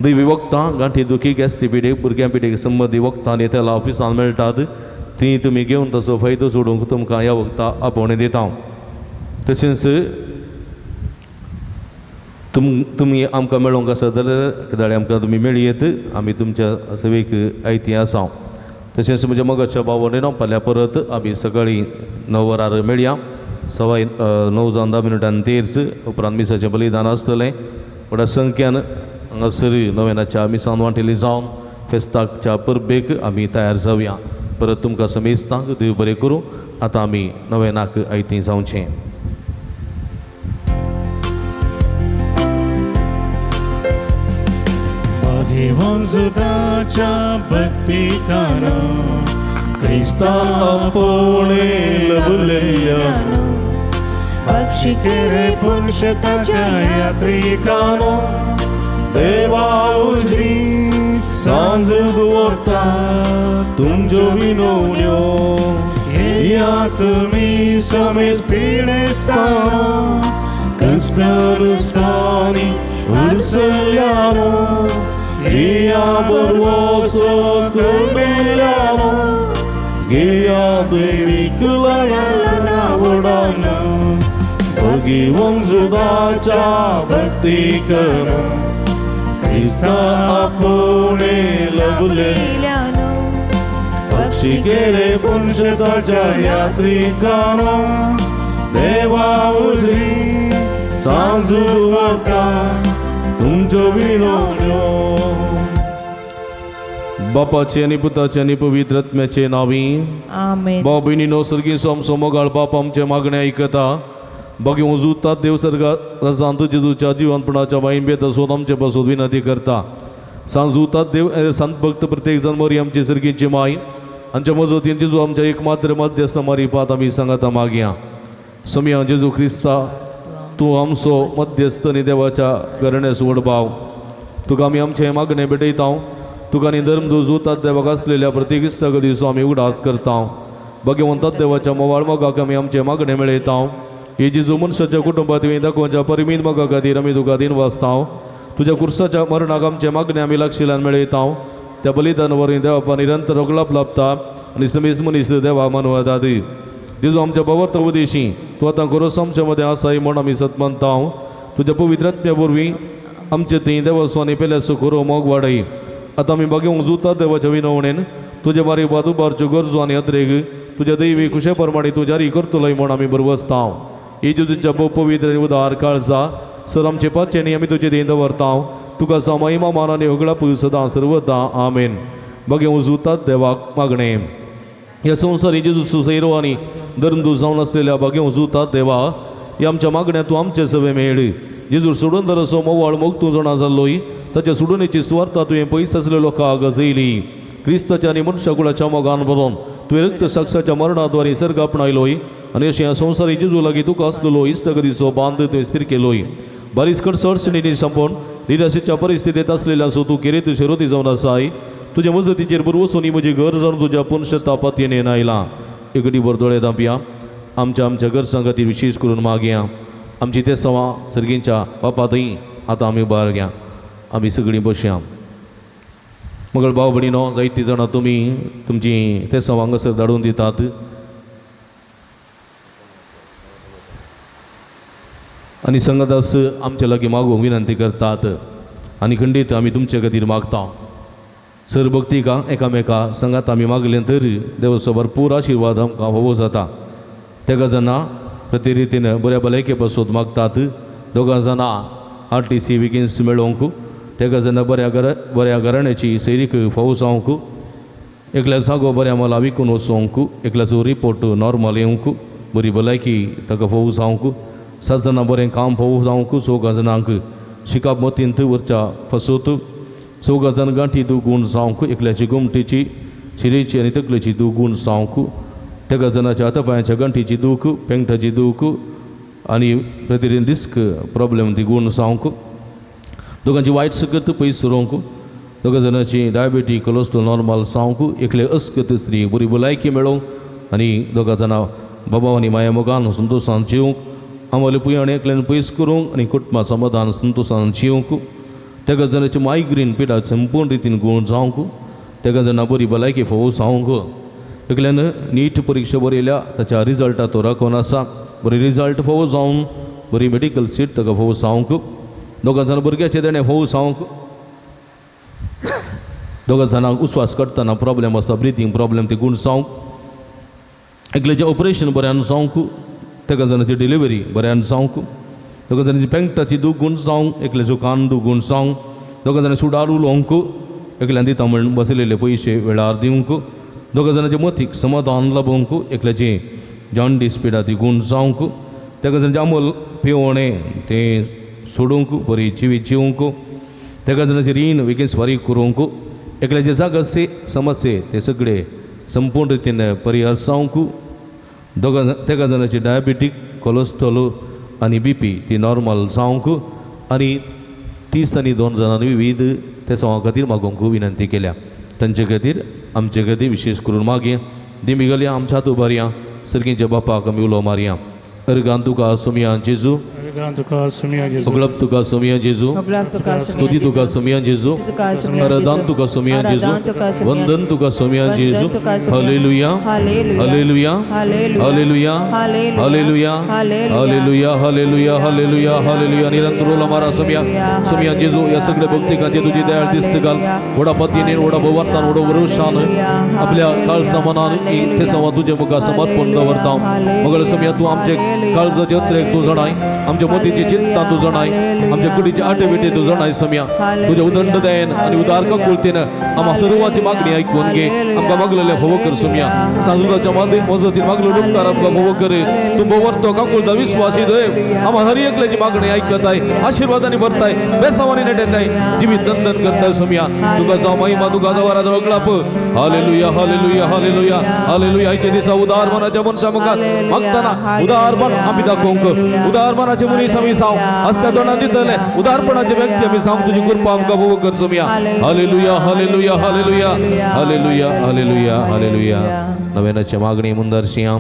दैवी वखदां गांठी दुखी, गॅस्ट्री पिडेक, भुरग्यां पिडेक संबंदी वखदां आनी तेलां ऑफिसान मेळटात, तीं तुमी घेवन ताचो फायदो जोडूंक तुमकां ह्या वखदां आपोवणें दिता. तशेंच तुमी आमकां मेळोंक आसा जाल्यार केदाळे आमकां तुमी मेळयेत, आमी तुमच्या सेवेक आयती आसा. तशेंच म्हज्या मोगाच्या भाव फाल्यां परत आमी सकाळीं 9 वरार मेळया. 9:15 तेर्स उपरांत मिसाचें बलिदान आसतलें. व्हडा संख्यान हांगासर नव्यानाच्या मिसान वांटेली जावन फेस्ताच्या परबेक आमी तयार जावया. परत तुमकां समेस्तांक देव बरें करूं. आतां आमी नव्यानाक आयतीं जावचें. भगिवन जुदाच्या भक्तिकानो क्रिस्ता आपोणे लभलेल्यानो पक्षी केरे पुरुषताच्या यात्रिकानो देवा उजरी सांज दवरता तुमच्यो विनवण्यो येया तुमी समेज पिडेस्तानो कश्टानुश्टांनी उरसल्यानो येया बरवसो करमेल्यानो घेया दैवीक लयाना वडानो भगिवन जुदाच्या भक्तिकानो क्रिस्ता आपोणे लभलेल्यानो पक्षी केरे पुरुषताच्या यात्रिकानो देवा उजरी सांज दवरता तुमच्यो विनवण्यो. बापाचे आनी पुताचे आनी पवित्र आत्म्याचे नांवी आमेन. भाव भयणीनो सर्गी आमचो मोगाळ बाप आमचें मागणें आयकता. बाकी उजुतात देव सर्गा रजांत जेजूच्या जिवनपणाच्या बाईन बेत आसून आमचे पासून विनंती करता. सांजुतात देव संत भक्त प्रत्येक जण मोरी आमची सर्गीची माय आमच्या मजतीन जेजू आमच्या एक मात्र मध्यस्थ मारी पात आमी सांगाता मागया. समिया जेजू क्रिस्ता तूं आमचो मध्यस्थ आनी देवाच्या घराण्याचो व्हड भाव. तुका आमी आमचें मागणें भेटयता. तुका आनी धर्म जुतात देवाक आसलेल्या प्रत्येक इश्टागतीचो आमी उगडास करता. भगवंतात देवाच्या मोवाळ मोगाक आमी आमचें मागणें मेळयता. हे जेजू मनशाच्या कुटुंबात दाखोवच्या परिमीत मोगा खातीर आमी तुका दिन वाचता. तुज्या कुर्साच्या मरणाक आमचें मागणें आमी लागशिल्ल्यान मेळयता. त्या बलिदान वरवीं देवापा निरंतर रोगलाप लाभता आनी समेज मनीस देवा मानवतात. जेजू आमच्या पवर्त उदेशी तूं आतां खरोच आमच्या मदें आसाय म्हूण आमी सत मानता. तुज्या पवित्र आत्म्या वरवीं आमचे थंय देवाचो आनी पेल्याचो खरो मोग वाडय. आतां आमी बागेवंक जुता देवाच्या विनवणेन तुज्या बारी बादुबारच्यो गरजो आनी अत्रेग तुज्या दैवी खुशे प्रमाणे तूं जारी करतलोय म्हूण आमी बरवसता. हे जेजूच्या भोव पवित्र आनी उदार काळजा सर आमचे पाचेनी आमी तुजे देन दवरता. तुका सामाईमा मान आनी होगळाप सदां सर्वदा आमेन. बगेवंक जुतात देवाक मागणें. ह्या संवसारी जेजू सुसैरो आनी धर्मदूत जावन आसलेल्या बागेवंक जुतात देवा ह्या आमच्या मागण्या तूं आमचे सवे मेळ. जेजू सोडून दर असो मोवाळ मोग तूं जाणा जाल्लोय ताच्या सोडूनेची सुवार्ता तुवें पयस आसलेल्या लोकांक गजयली. क्रिस्ताच्या आनी मनशाकुळाच्या मोगान भरोन तुवें रक्त साक्षाच्या मरणाद्वारे सर्ग आपणायलोय आनी अशें ह्या संवसारी जेजू लागीं तुका आसलेलो इश्टागतीचो बांद तुवें स्थीर केलोय. बारीस कडसडसणींनी संपोवन निराशेच्या परिस्थितींत आसलेल्यांचो तूं किरेत शिरोती जावन आसाय. तुज्या मजतीचेर बरवसून म्हजी घर जावन तुज्या पुनशता पातयेन आयलां. एकटी वर दोळे धांपया. आमच्या आमच्या गरजां खातीर विशेश करून मागया. आमची ते सवा सर्गींच्या बापा थंय आतां आमी उबार घ्या. आमी सगळीं बसया. मगळ भाव भयणीनो जायतीं जाणां तुमी तुमची ते सवा हांगासर धाडून दितात. आनी संगदास आमच्या लागीं मागूंक विनंती करतात आनी खंडीत आमी तुमचे खातीर मागता. सर भक्तिका एकामेका संगात आमी मागलें तर देवाचो भरपूर आशिर्वाद आमकां फावो जाता. तेगा जाणां प्रति रितीन बऱ्या भलायके पासून मागतात. दोगां जाणां RTC विकेन्स मेळोवंक तेगा जाणां बऱ्या घराण्याची सैरीक फावो जावंक एकल्या जागो बऱ्या मला विकून वचोंक एकल्याचो रिपोर्ट नॉर्मल येवंक बरी भलायकी ताका फावो जावंक 7 जाणां बरें काम फावो जावंक 4 जाणांक शिकाप मतींत वरच्या फसोत 4 जाण गांठी दुगूण जावंक एकल्याची गोमटेची शिरेची आनी तकलेची दुगूण जावंक तेगा जाणाच्या हातापांयाच्या गांठीची दूख पेंगटाची दूख आनी प्रतिदिन डिस्क प्रॉब्लेम ती गूण जावंक दोगांची वायट सकत पयस सरोवंक दोगां जाणांची डायबेटी कोलेस्ट्रॉल नॉर्मल जावंक एकले अस्कत स्त्री बरी भलायकी मेळोवंक आनी दोगां जाणां बाबा आनी माया मोगान संतोशान जिवंक आमले पुयाण एकल्यान पयस करूंक आनी कुटुंबा समाधान संतोशान जिवंक तेगा जाणांची मायग्रेन पिडा संपूर्ण रितीन गूण जावंक तेगा जाणां बरी भलायकी फावो जावंक एकल्यान नीट परिक्षा बरयल्या ताच्या रिजल्टा तो राखून आसा बरी रिजल्ट फावो जावन बरी मेडिकल सीट ताका फावो जावंक दोगां जाणां भुरग्याचें देणें फावो जावंक दोगां जाणांक उस्वास काडटना प्रॉब्लेम आसा ब्रिथींग प्रॉब्लेम ती गूण जावंक एकल्याचें ऑपरेशन बऱ्यान जावंक तेगा जाणांची डिलिव्हरी बऱ्यान जावंक दोगां जाणांची पेंगटाची दूख गूण जावंक एकल्याचो कान दूख गूण जावंक दोगां जाणां सुडार उलोवंक एकल्यान दिता म्हण बसयलेले पयशे वेळार दिवंक दोगां जाणांचे मतीक समाधान लाबोवंक एकल्याची जॉन्डीस पिडा ती गूण जावंक तेगा जाणांचें अमल पिवणें तें सोडूंक बरी जिवीत जिवंक तेगा जाणांचे रीण बेगीन फारीक करूंक एकल्याचे जागसे समस्ये ते सगळे संपूर्ण रितीन परिहार जावंक दोगां तेगा जाणांची डायबिटीक कोलेस्ट्रॉल आनी बी पी ती नॉर्मल जावंक आनी 30 आनी 2 जाणांनी विविध ते सवां खातीर मागोवंक विनंती केल्या. तांचे खातीर आमचे खातीर विशेष करून मागया दिमी आमच्या हात उबारया सर्गींच्या बापाक आमी उलो मारया. अर्गान तुका सोमया जेजू, अगलब तुका सोमया जेजू, स्तुती तुका सोमया जेजू, आराधन तुका सोमया जेजू, वंदन तुका सोमया जेजू. Hallelujah, hallelujah, hallelujah, hallelujah, hallelujah, hallelujah, hallelujah, hallelujah. निरंतर उलो मारा सोमया सोमया जेजू. ह्या सगळ्या भक्तिकांचे तुजी दयाळ दिस्त घाल. व्हडा पतीने व्हडा भोवार्थान व्हडो वरुशान आपल्या काळसा मनान ते सवा तुजे मुखार समर्पण दवरता. मगळ सोमया तूं आमचे काळजाचे अत्रेक तूं जाणाय, आमच्या मोतीची चिंता तूं जाणाय, आमच्या कुडीची आटेविटे तूं जाणाय सोमया. तुज्या उदंड दयेन आनी उदार काकुळतेन आमकां सर्वांची मागणी आयकून घे. आमकां मागलेलें फोव कर सोमया. सांजुदाच्या मजतीन मागलो उपकार आमकां फोव कर. तूं भोवर्तो काकुळता विश्वासी देव आमकां हर एकल्याची मागणी आयकताय, आशिर्वादांनी भरताय, बेसावांनी नेटेताय, जिवीत दंदन करताय सोमया. तुका जावं महिमा, तुका जावं आराधना वगळाप. Hallelujah, hallelujah, hallelujah, hallelujah. आयच्या दिसा उदार मनाच्या मनशा मुखार मागतना उदारपण आमी दाखोवंक, उदारपणाचे मनीस आमी जावं, हसत्या तोंडान दितले उदारपणाचे व्यक्ती आमी जावंक तुजी कृपा आमकां भोव कर सोमया. Hallelujah, hallelujah, hallelujah, hallelujah, hallelujah, hallelujah. नव्यानाची मागणी मुंदारशिया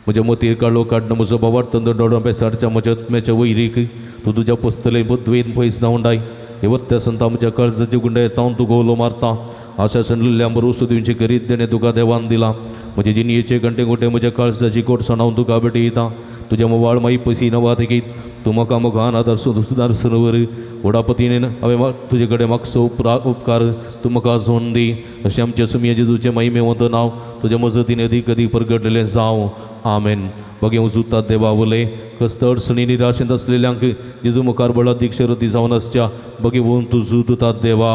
म्हज्या मोतीर काडलो काडणं म्हजो बाबार्थ दोडो बेसाडच्या म्हज्या आत्म्याच्या वैरीक तूं तुज्या पसतले बुद्वेन पयस धांवडाय. हे संता म्हज्या काळजाचे गुंडे तावन तूं गोवलो मारता. आशा सणलेल्या बरोसो दिवचे करीत देणे तुका देवान दिला. म्हजे जिणयेचे घंटे गोटे म्हज्या काळजाची कोट सणावन तुका भेटयता. तुज्या मोवाळ माई पसी नवा तेगीत तूं म्हाका मोगान आदार सुदार वर व्हडा पतीन हांवें तुजे कडेन मागचो उपकार तूं म्हाका जोन दी. अशें आमच्या सुमया जेजूचें महिमेवंत नांव तुज्या मजतीन अदीक अदीक परगटलेलें जावं. आमेन. बगे उजुतात देवा उलय कस्त अडचणी निराशेंत आसलेल्यांक जेजू मुखार बळादीक शरती जावन आसच्या बगे वोन तूं जुतात देवा.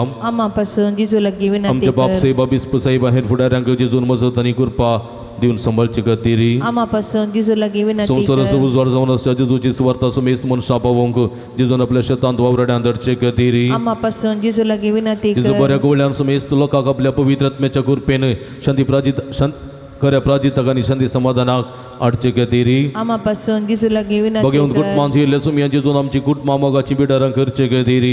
आमच्या बाप साहेबा बिस्प साहेबा हेर फुडाऱ्यांक जेजून मजत आनी कृपा दिवन सांबाळचे खातीर संवसाराचो उजवाड जावन आसच्या जेजूची सुवार्ता समेस्त मनशां पावोवंक जेजून आपल्या शेतांत वावराड्यान धाडचे खातीर जेजू बऱ्या गोवळ्यान समेस्त लोकांक आपल्या पवित्र आत्म्याच्या कृपेन शांती प्राजित खऱ्या प्राजिताक आनी शांती समाधानाक हाडचे खातीर बगेवन कुटुंबांत येयल्ल्या सुमया जेजून आमची कुटुंबां मोगाची बिडारां करचे खातीर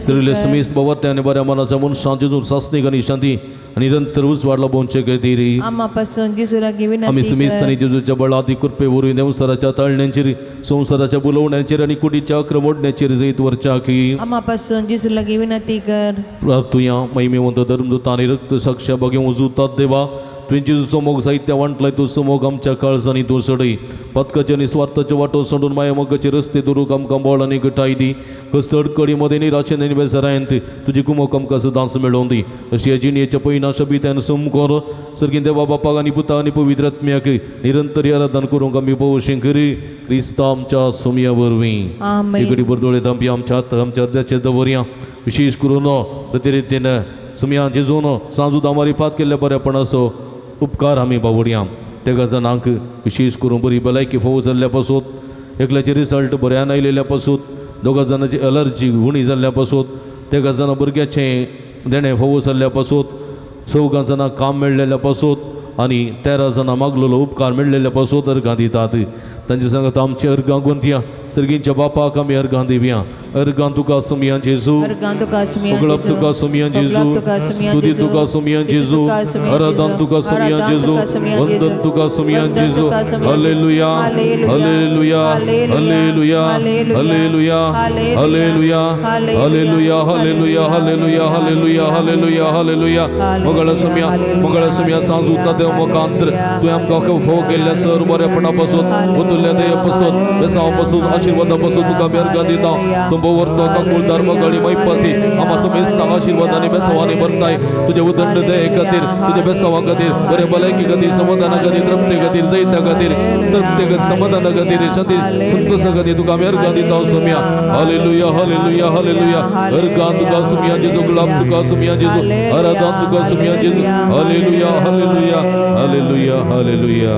सरिल्ले समेस्त भोवत्या आनी बऱ्या मनाच्या मनशां जेजून सासणीक आनी शांती निरंतर उजवाड लाभोवचे खातीर आमी समेस्त आनी जेजूच्या बळादी कृपे वरवीं देंवचाराच्या ताळण्यांचेर संवसाराच्या बुलोवण्याचेर आनी कुडीच्या अक्रमोडण्याचेर जैत वरच्या की प्रार्थुया. महिमेवंत धर्मदूत आनी रक्त साक्ष्या बगे उजुतात देवा तुवें जेजूचो मोग जायत्या वांटलाय तो मोग आमच्या काळजांनी तूं सडय. पथकाचे आनी स्वार्थाचे वाटो सोडून माया मोगाचे रस्ते दवरूंक आमकां बळ आनी घटाय दी. कस्त अडकडी मदें निराशेन आनी बेजारायंत तुजी कुमक आमकां सदांच मेळोवन दी. अशी ह्या जिणेच्या पयना शबित्यान समकोर सर्गीन देवा बापाक आनी पुता आनी पवित्र आत्म्याक निरंतर आराधन करूंक आमी भोवशें करी क्रिस्ता आमच्या सोमया वरवीं. इगडी बरदोळे धांपया आमच्या हात आमच्या अर्द्याचेर दवरया. विशेष करून प्रतिरितीन सुमया जेजून सांजू दामारी फात केल्ल्या बऱ्यापणाचो उपकार आमी बावडया. तेगा जाणांक विशेष करून बरी भलायकी फोव जाल्ल्या पासून, एकल्याचे रिजल्ट बऱ्यान आयलेल्या पासून, दोगा जाणांची एलर्जी उणी जाल्ल्या पासून, तेगा जाणां भुरग्याचें देणें फोव जाल्ल्या पासून, चवगां जाणां काम मेळ्ळेल्या पासून आनी 13 जाणां मागलेलो उपकार मेळ्ळेल्या पासून अर्गां दितात. तांचे सांगता आमची अर्गां गुंतया सर्गींच्या बापाक आमी अर्गां दिवया. अर्गां तुका सोमया जेजू, उगळप तुका सोमया जेजू, स्तुती तुका सोमया जेजू, आराधन तुका सोमया जेजू, वंदन तुका सोमया जेजू. Hallelujah, hallelujah, hallelujah, hallelujah, hallelujah, hallelujah, hallelujah, hallelujah, hallelujah, hallelujah, hallelujah. मंगळ सोमया, मंगळ सोमया सांजूता देव मुखांतर तुवें आमकां फोव केल्ल्या सर बरेपणा पासून, उतरल्या दये पासून, बेसांव पासून, आशिर्वादा पासून तुका आमी अर्गां दिता. तूं भोवर्तो काकुळदार मगळी मैपासी आमा समेस्तांक आशिर्वादांनी बेसांवांनी भरताय. तुजे उदंड दये खातीर, तुज्या बेसांवा खातीर, बरे भलायकी खातीर, समाधाना खातीर, तृप्ते खातीर, जैता खातीर, तृप्ते खातीर, समाधाना खातीर, शांती संतोषा खातीर तुका आमी अर्गां दिता सोमया. Hallelujah, hallelujah, hallelujah. अर्गां तुका सोमया जेजू, गुलाब तुका सोमया जेजू, आराधन तुका सोमया जेजू. Hallelujah, hallelujah, hallelujah, hallelujah.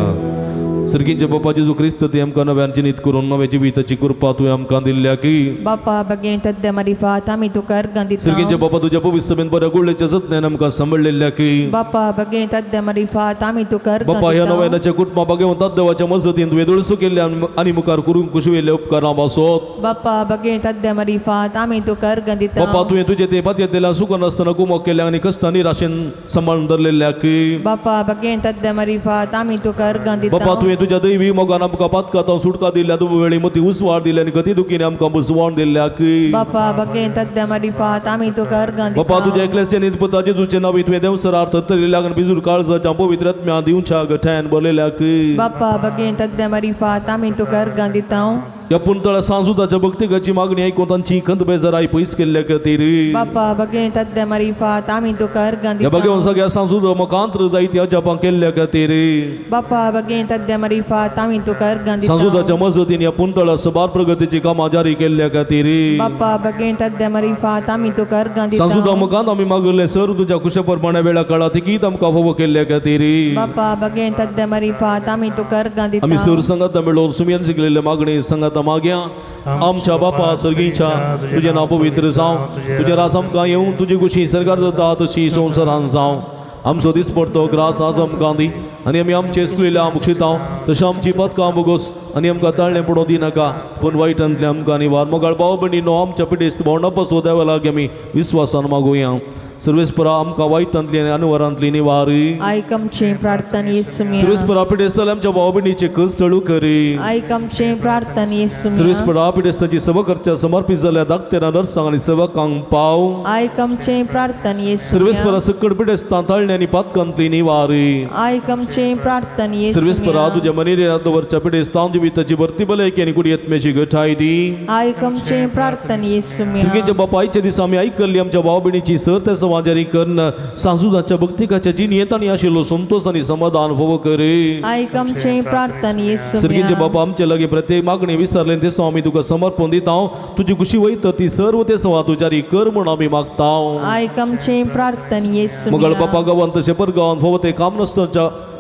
सर्गींचे बापा जेजू क्रिस्त ते आमकां नव्यान जिनीत करून नव्या जिविताची कृपा तुवें आमकां दिल्ल्या की बापा बगेन तद्द मरिफात आमी तुका अर्गां दिता सर्गींचे बापा तुज्या पवित्र सभेन बऱ्या गुळ्ळेच्या जतनायेन आमकां सांबाळिल्ल्या की बापा बगेन तद्द मरिफात आमी तुका अर्गां बापा ह्या दिता नव्यानाच्या कुटुंबा बागेवन देवाच्या मजतीन तुवें दुळसू केल्ल्या आनी मुखार करूंक कुशवेल्ल्या उपकारां पासत बापा बगेन तद्द मरिफात आमी तुका अर्गां दिता बापा तुवें तुजे ते पातयेंतल्यान सुख नासतना गुमो केल्या आनी कश्टां निराशेन सांबाळून धरलेल्या की बापा बगेन तद्द मरिफात आमी तुका अर्गां दिता बापा तुवें तुज्या दैवी मोगान आमकां पातकांत सुटका दिल्या दुबवेळी मती उसवाड दिल्या आनी गती दुखीन आमकां बुजवण दिल्या की बापा बगेन तद्द मरिफात आमी तुका अर्गां दिता बापा तुज्या एकल्याच्या पुता जेजूचे नांव तुवें देवसरार थरथरिल्ल्या आनी बिजूर काळजाच्या पवित्र आत्म्या दिवच्या गठ्यान बरयल्या की बापा बगेन तद्द मरिफात आमी तुका अर्गां दिता ह्या पुंतळा सांजुदाच्या भक्तिगाची मागणी आयकून तांची खंत बेजाराय पयस केल्ल्या खातीर बापा बगेन तद्द मरिफात आमी तुका अर्गां ह्या दिता बगेवन सगळ्या सांजुदा मुखांत्र जायती अजापां केल्ल्या खातीर बापा बगेन तद्द मरिफात आमी तुका अर्गां दिता सांजुदाच्या मजतीन ह्या पुंतळा सबार प्रगतीची कामां जारी केल्ल्या खातीर बापा बगेन तद्द मरिफात आमी तुका अर्गां दिता सांजुदा मुखांत आमी मागिल्लें सर तुज्या कुशे प्रमाणे वेळा काळा तिकीत आमकां फावो केल्ल्या खातीर बापा बगेन तद्द मरिफात आमी तुका अर्गां दिता आमी सर संगाता मेळोवन सुमयान शिकलेले मागणी संगाता माग्या आमच्या बापा सर्गीच्या तुजें नांव पवित्र जावं तुजें राज आमकां येवं तुजी खुशी सरकार जाता तशी संवसारान जावं आमचो दीस पडतो ग्रास आज आमकां दी आनी आमी आमचे चुकलेल्या मुक्षितांव तशें आमची पदकां बोगोस आनी आमकां ताळणें पडोवं दिनाका पूण वायटांतलें आमकां निवार मोगाळ भाव भयणीनो आमच्या पिडेस्त भोंवडा पासून देवा लागीं आमी विस्वासान मागुया सर्वेस्परा आमकां वायटांतली आनी अनवरांतली निवार आयक आमचें प्रार्थना येसुम्या सर्वेस्परा पिडेस्त आमच्या भाव भयणीचे कस चळू करी आयक आमचें प्रार्थना येसुम्या सर्वेस्परा पिडेस्ताची सेवा करच्या समर्पित जाल्ल्या दाक्तेरा नर्सांक आनी सेवकांक पाव आयक आमचें प्रार्थना येसुम्या सर्वेस्परा सकड पिडेस्तां ताळणे आनी पातकांतली निवार आयक आमचें प्रार्थना सर्वेस्परा येसुम्या तुज्या मनेर दवरच्या पिडेस्तां जिविताची भरती भलायकी आनी कुडयेतमेची गठाय दी आयक आमचें प्रार्थना येसुम्या सर्गेच्या बापायच्या दिसा आमी आयकल्ली आमच्या भाव भयणीची सर त्या समाजारी करून सांजुदाच्या भक्तिकाच्या जिणेंत आनी आशिल्लो संतोष आनी समाधान फावो करी आयक आमचें प्रार्थना येसुम्या सर्गेचे बापा आमचे लागीं प्रत्येक मागणी विसरले ते आमी तुका समर्पण दिता तुजी खुशी वयता ती सर्व ते सवा तुज्यारी कर म्हूण आमी मागता आयक आमचें प्रार्थना मगळ येसुम्या बापा गांवांत तशें परगांवांत फावो ते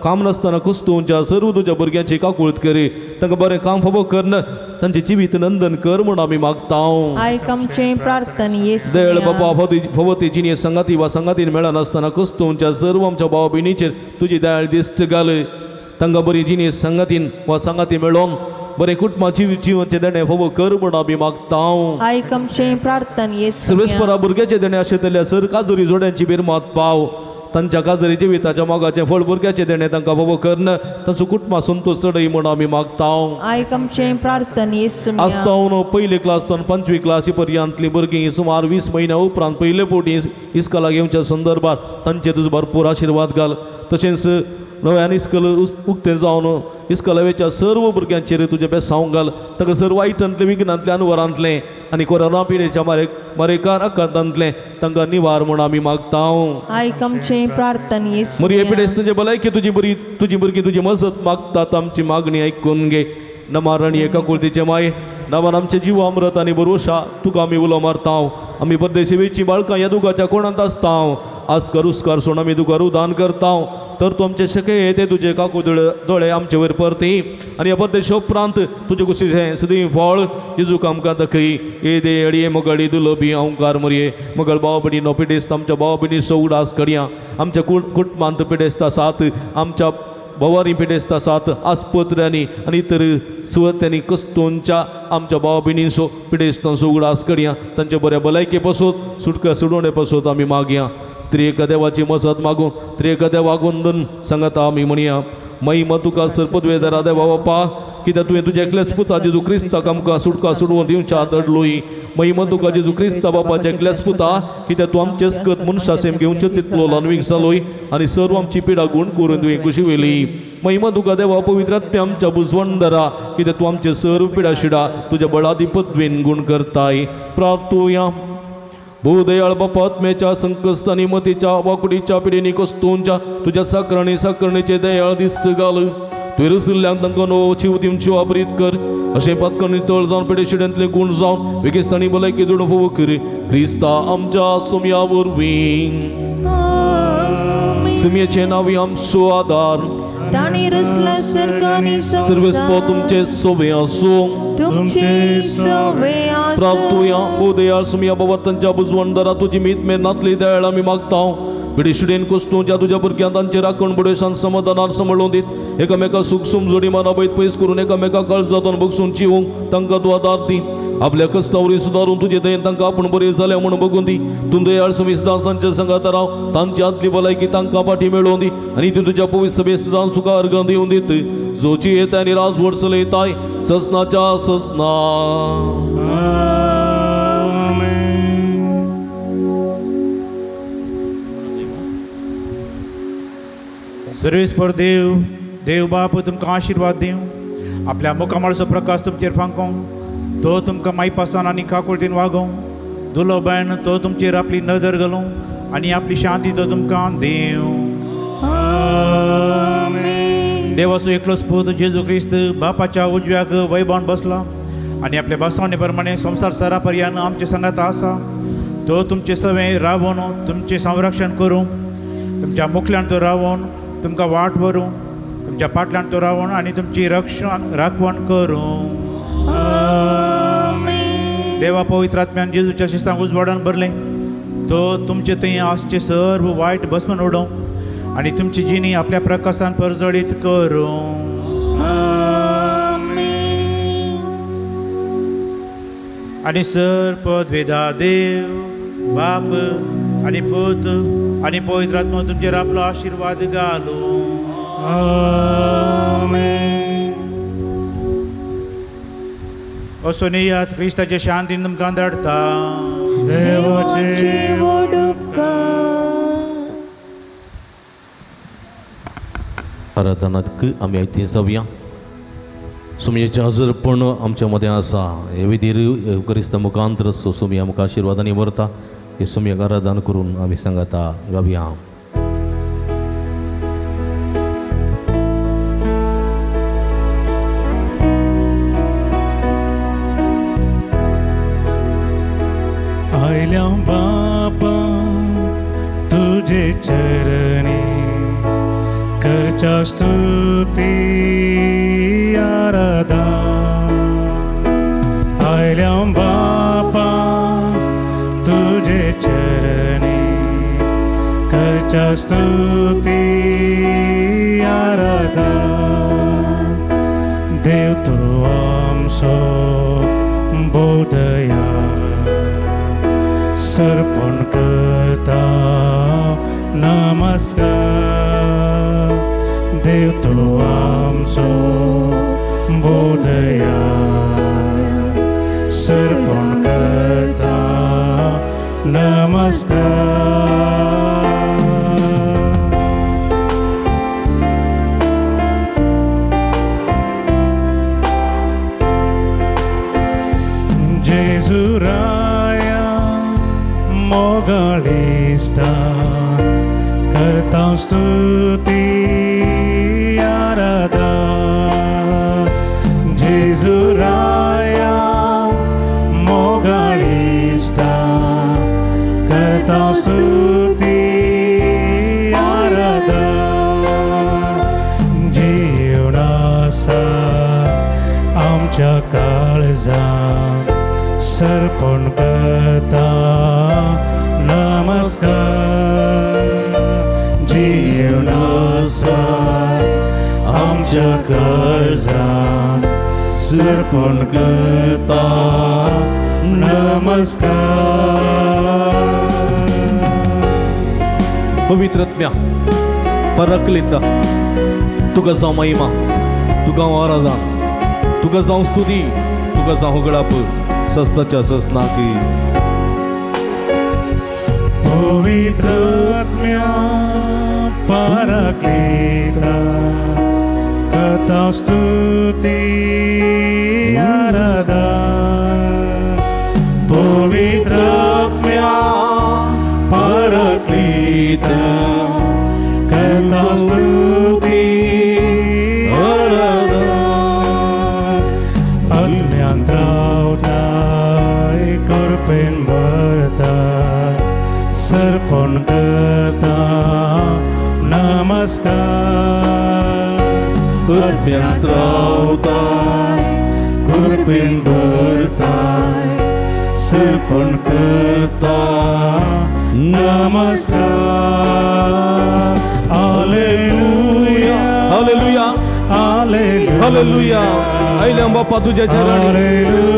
काम नासतना कुस्तूंच्या सर्व तुज्या भुरग्यांची काकूळत करी तांकां बरें काम फावो करन तांचें जिवीत नंदन कर म्हूण आमी मागता आयक आमचें प्रार्थना दयाळ येसुम्या बापा फावो ती जिणे संगाती वा संगातीन मेळनासतना कुस्तूंच्या सर्व आमच्या भाव भयणीचेर तुजी दयाळ दिश्ट घाल तांकां बरी जिणे संगातीन वा संगाती मेळोवन बरें कुटुंबा जिवनचें देणें फावो कर म्हूण आमी मागता आयक आमचें प्रार्थना येसुम्या सर्वेस्परा भुरग्याचें देणें आशिल्ल्या सर काजोरी जोड्यांची बिरमात पाव तांच्या काजरी जिविताच्या मोगाचें फळ भुरग्याचें देणें तांकां फावो करन तांचो कुटुंबा संतोष चडय म्हूण आमी मागता आयक आमचें प्रार्थना येसुम्या आसतावन पयली क्लास तावन पंचवी क्लासी पर्यंतली भुरगीं सुमार 20 म्हयन्या उपरांत पयले फावटी इस्कोलाक येवच्या संदर्भात तांचेर तुजो भरपूर आशिर्वाद घाल तशेंच नव्यान इस्कोल उक्तें जावन इस्कोला सर्व भुरग्यांचेर तुजें बेसांव घाल ताका सर्व वायटांतलें विघ्नांतलें अनवरांतलें आनी कोरोना पिडेच्या मारेकार आकांतांतलें तांकां निवार म्हूण आमी मागता आयक आमचें प्रार्थना मोरये येसुम्या पिडेस्तांचे भलायकी तुजी बरी तुजी भुरगीं तुजी मजत मागतात आमची मागणी आयकून घे नमारणी एका कुळतीचे माय नवान आमचे जीव अमृत आनी बरोशा तुका आमी उलो मारता आमी परदेशी वेची बाळकां ह्या दुखाच्या कोणांत आसता आजकर उसकार सोड आमी तुका रुदान करता तर तूं आमचे शके ते तुजे काकू दोळे आमचे वयर परती आनी ह्या परदेशा उपरांत तुजे कुशीचें सदीं फळ जेजूक आमकां दाखय ये दे अडये मगळी दुलोबी ओंकार मोरये मगळ भाव भयणीनो पिडेस्त आमच्या भाव भयणीचो उगडास करया आमच्या कुटुंबांत पिडेस्त आसात आमच्या भोवारी पिडेस्त आसात आस्पत्र्यांनी आनी इतर सुवात्यांनी कस्तोंच्या आमच्या भाव भयणींचो पिडेस्तांचो उगडास करया तांच्या बऱ्या भलायके पासत सुटका सुडोवणे पासत आमी मागया त्रिएका देवाची मजत मागून त्रिएका देवाक वंदन सांगता आमी म्हणया महिमा तुका सर्पद्वेदरा देवा बापा कित्याक तुवें तुज्या एकल्याच पुता जेजू क्रिस्ताक आमकां सुटका सोडोवन दिवच्या दडलोय महिमा तुका जेजू क्रिस्ता बापाच्या एकल्याच पुता कित्याक तूं आमचे सकत मनशा सेम घेवचे तितलो ल्हानवीक जालोय आनी सर्व आमची पिडा गूण करून तुवें खुशी व्हेली महिमा तुका देवा पवित्र आत्म्या आमच्या बुजवण दरा कित्याक तूं आमचे सर्व पिडा शिडा तुज्या बळादी पदवेन गूण करताय प्रार्थुया भूदयाळ बापा आत्म्याच्या संकश्ट आनी मतीच्या वाकुडीच्या पिडेनी कस्तूंच्या तुज्या साकरणी साकरणीचे दयाळ दिश्ट घाल तुवें रसिल्ल्यांक तांकां नवो जीव दिवच्यो आबरीत कर अशें पातकांनी तळ जावन पेडेशिड्यांतले गूण जावन वेगेस्तांनी भलायकी जोडून फावो कर क्रिस्ता आमच्या सोम्या वरवीं. सुमयेचे नांव आमचो आदार ताणी रचला सर्गानी सर्वेस्पो तुमचे सोवे आसूं तुमचे सोवे आसूं प्राप्तुया बोदया सुमया बाबा बुजवण दरा तुजी मीत मेहनतली दयाळ आमी मागता पिडिशुडेन कुश्टू ज्या तुज्या भुरग्यां तांचे राखण बुडेशान समाधानान सांबाळून दीत एकामेका सूख समजोडी मानाबैत पयस करून एकामेका काळजातून बगसून जिवंक तांकां तूं आदार दी आपल्या कस्तावरी सुदारून तुजे दयेन तांकां आपूण बरें जालें म्हूण बगून दी तूं दयाळ समीस दासांच्या संगात राव तांची आदली भलायकी तांकां फाटी मेळोवन दी आनी ती तुज्या पवित्र सभेस्त दान तुका अर्गां दिवन दीत जोची येता आनी राजवड चलयताय ससनाच्या ससना. सर्वेस्पर देव देव बाप तुमकां आशिर्वाद दिवं आपल्या मुखामळचो प्रकाश तुमचेर फांकों तो तुमकां मायपासान आनी काकुळतीन वागों दुलो बायन तो तुमचेर आपली नदर घालूं आनी आपली शांती तो तुमकां दिवं. देवाचो एकलोच पूत जेजू क्रिस्त बापाच्या उजव्याक वैभवान बसला आनी आपल्या बसवणे प्रमाणे संवसार सरा पर्यान आमचे सांगात आसा तो तुमचे सवें रावोन तुमचें संरक्षण करूं तुमच्या मुखल्यान तो रावोन तुमकां वाट व्हरूं तुमच्या फाटल्यान तो रावोन आनी तुमची रक्षण राखवण करूं. देवा पवित्र आत्म्यान जेजूच्या शिसांक उजवाडान भरलें तो तुमचे थंय आसचे सर्व वायट भस्मन उडोवं आनी तुमची जिणी आपल्या प्रकाशान परजळीत करूं. आनी सर पदवेदा देव बाप आनी पूत आनी पवित्र आत्मा तुमचेर आपलो आशिर्वाद घालूं. असो नेयात क्रिस्ताचे शांतीन तुमकां धाडटा. देवाचे व्हड उपकार. आराधनाक आमी आयती जावया. सुमयेचें हजरपण आमच्या मदें आसा हे विधीर क्रिस्त मुखांतर सुमया आमकां आशिर्वादांनी व्हरता हे सुमयेक आराधन करून आमी सांगाता गावया. आयल्या बापा तुझे चरणी करच्या स्तुती आराधा आयल्या बापा तुझे चरणी करच्या स्तुती आराधा देव तूं आमचो बोधया सर्पण करता नमस्कार देव तूं आमचो बोधया सर्पण करता नमस्कार. जेजू राया मोगाळिस्ता करता स्तुती आराधा जेजू राया मोगाळिस्ता करता स्तुती आराधा जीवनासा आमच्या काळजात सर्पण करता नमस्कार जीवनासा आमच्या काळजात सर्पण करता नमस्कार. पवित्र आत्म्या पराकलिता तुका जावं महिमा तुका हांव आराधना तुका जावं स्तुती तुका जावं होगळाप ससनाच्या ससनाक. पवित्र आत्म्या पराकलिता करता स्तुती आराधा पवित्र आत्म्या पराकलिता करता स्तुती आराधा आत्म्यान रावताय कृपेन भरता सर्पण करता नमस्कार. आत्म्यांत रावताय कृपेन भरताय सर्पण करता नमस्कार. Hallelujah hallelujah hallelujah. आयल्या बापा तुझ्या चरणी,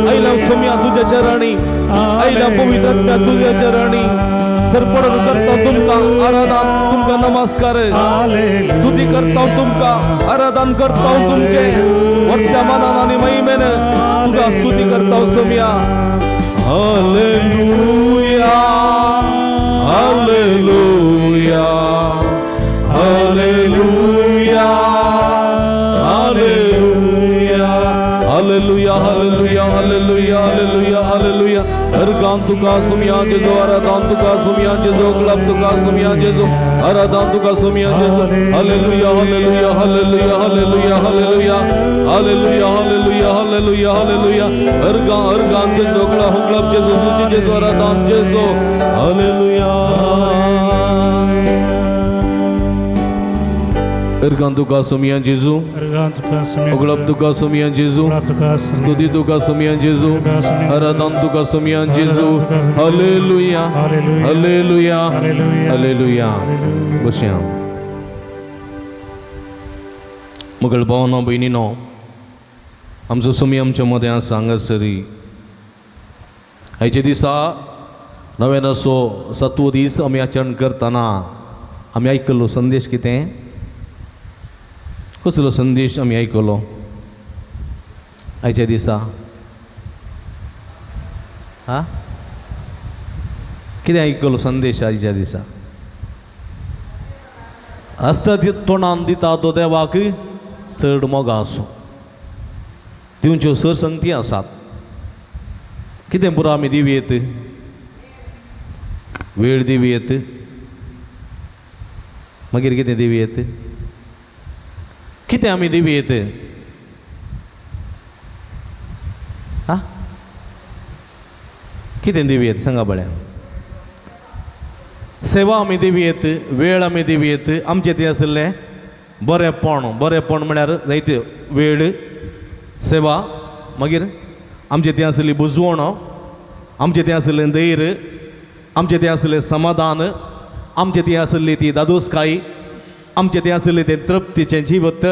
आयल्या समिया तुझ्या चरणी, आयल्या पवित्र आत्म्या तुझ्या चरणी सर्पण करता तुमकां आराधन, तुमकां नमस्कार. तुदी करता तुमकां आराधन करता तुमचे वरत्या मनान आनी महिमेन तुका स्तुती करता समिया. Hallelujah hallelujah hallelujah hallelujah hallelujah hallelujah hallelujah hallelujah hallelujah. Organ तुका सुमिया जेजो, आराधन तुका सुमिया जेजो, क्लब तुका सुमिया जेजो, आराधन तुका सुमिया जेजो. Hallelujah hallelujah hallelujah hallelujah hallelujah hallelujah hallelujah hallelujah hallelujah. अर्गान अर्गान जेजो, क्लब क्लब जेजो, सुजी जेजो, आराधन जेजो. हालेलुया. अर्गान तुका सुमिया जेजू, उगळप तुका सुमिया जेजू, स्तुती तुका सुमिया जेजू, आराधन तुका सुमिया जेजू. Hallelujah hallelujah hallelujah. बसया मगळ भावनो भयणीनो, आमचो सुमी आमच्या मदें आसा हांगासरी. आयच्या दिसा नव्यान असो सत्व दीस आमी आचरण करतना आमी आयकल्लो संदेश कितें, कसलो संदेश आमी आयकलो आयच्या दिसा? हा, कितें आयकलो संदेश आयच्या दिसा? आसता तोंडान दिता तो देवाक चड मोग आसूं. दिवच्यो सर संगती आसात. कितें पुरो आमी दिवयेत, वेळ दिवयेत, मागीर कितें दिवयेत, कितें आमी दिवयेत? हा, कितें दिवयेत सांगा पळया. सेवा आमी दिवयेत, वेळ आमी दिवयेत. आमचें तें आशिल्लें बरेंपण, बरेंपण म्हळ्यार जायते वेळ, सेवा, मागीर आमचें तें आशिल्ली बुजवण, आमचें तें आशिल्लें धैर्य, आमचें तें आशिल्लें समाधान, आमचें तें आशिल्ली ती दादोसकाय, आमचें तें आशिल्लें तें तृप्तीचें जिवत,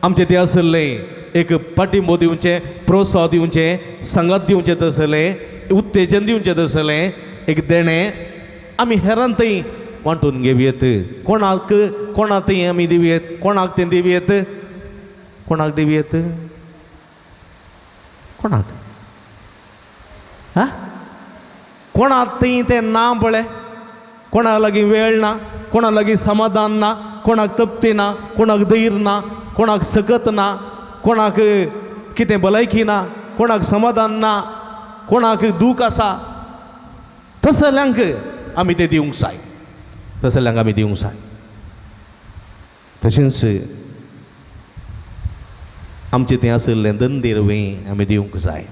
आमचें तें आशिल्लें एक पाठिंबो दिवचें, प्रोत्साह दिवचें, सांगात दिवचें तसलें, उत्तेजन दिवचें तसलें एक देणें आमी हेरान थंय वांटून घेवयेत. कोणाक कोणा थंय आमी दिवयेत, कोणाक तें दिवयेत, कोणाक दिवयेत, कोणाक? हा, कोणाक थंय तें ना पळय, कोणा लागीं वेळ ना, कोणा लागीं समाधान ना, कोणाक तृप्ती ना, कोणाक धैर्य ना, कोणाक सकत ना, कोणाक कितें भलायकी ना, कोणाक समाधान ना, कोणाक दूख आसा, तसल्यांक आमी तें दिवंक जाय, तसल्यांक आमी दिवंक जाय. तशेंच आमचें तें आशिल्लें धंदेरवें आमी दिवंक जाय.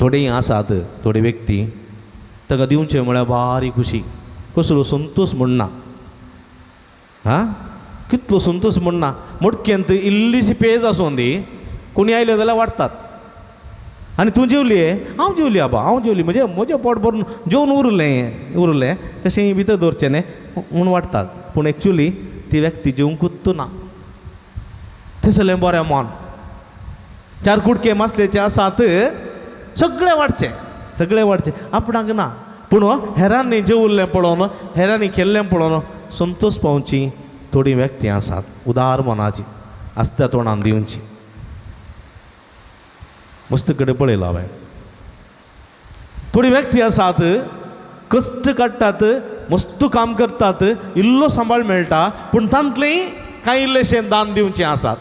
थोडे आसात थोडे व्यक्ती ताका दिवचें म्हळ्यार बारीक खुशी, कसलो संतोश म्हणना, हा कितलो संतोश म्हणना. मडक्यांत इल्लीशी पेज आसूं दी, कोणी आयले जाल्यार वाडटात. आनी तूं जेवली? हांव जेवली आबा, हांव जेवली, म्हणजे म्हजें पोट भरून जेवन उरलें उरलें कशें भितर दवरचें न्ही म्हूण वाडटात. पूण एक्चुली ती व्यक्ती जेवंकूच ना. तसलें बरें मन, चार कुडके मासलेचे आसात, सगळें वाडचें, सगळें वाडचें, आपणाक ना. पूण हेरांनी जेवल्लें पळोवन, हेरांनी केल्लें पळोवन संतोश पावची थोडी व्यक्ती आसात उदार मनाची, आसत्या तोंडान दिवची. मस्त कडेन पळयलां हांवें. थोडी व्यक्ती आसात कश्ट काडटात, मस्त काम करतात, इल्लो सांबाळ मेळटा, पूण तांतलें कांय इल्लेशें दान दिवचें आसात.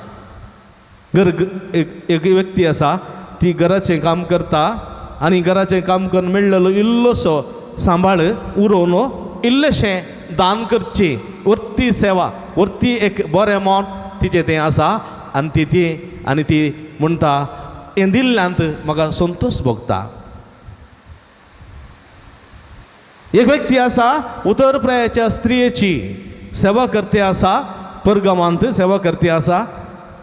घर एक व्यक्ती आसा ती घराचें काम करता आनी घराचें काम करून मेळ्ळेलो इल्लोसो सांबाळ उरोवन इल्लेशें दान करचें, वरती सेवा, वरती एक बरें मन तिचें तें आसा. आनी ती ती आनी ती म्हणटा हें दिल्ल्यांत म्हाका संतोश भोगता. एक व्यक्ती आसा उतर प्रायाच्या स्त्रियेची, सेवा करते आसा, परगामांत सेवा करते आसा,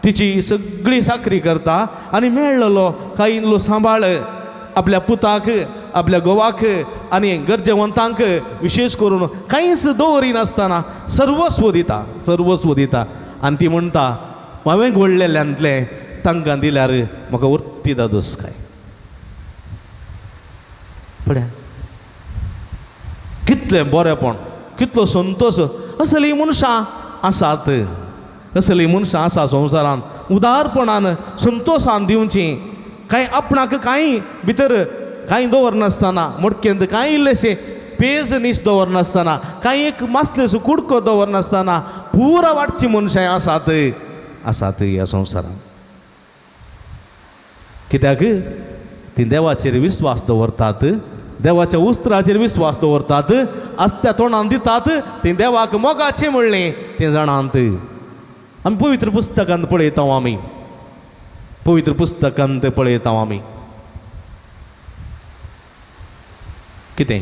तिची सगळी साकरी करता आनी मेळ्ळलो कांय इल्लो सांबाळ आपल्या पुताक, आपल्या घोवाक आनी गरजेवंतांक विशेष करून कांयच दवरिनासतना सर्वस्व दिता, सर्वस्व दिता. आनी ती म्हणटा हांवें घडलेल्यांतलें तांकां दिल्यार म्हाका उरती दादोस काय. पळया कितलें बरेंपण, कितलो संतोश. असलीं मनशां आसात, असलीं मनशां आसा संवसारांत, उदारपणान संतोशान दिवचीं, कांय आपणाक कांय भितर कांय दवरनासतना, मडकेंत कांय इल्लेशें पेज नीस दवरनासतना, कांय एक मासलेसो कुडको दवरनासतना पुरा वाडची मनशां आसात, आसात ह्या संवसारांत. कित्याक तीं देवाचेर विस्वास दवरतात, देवाच्या उस्त्राचेर विस्वास दवरतात, आसत्या तोंडान दितात, तीं देवाक मोगाचें म्हणलें तें जाणांत. आमी पवित्र पुस्तकांत पळयता, आमी पवित्र पुस्तकांत पळयता आमी कितें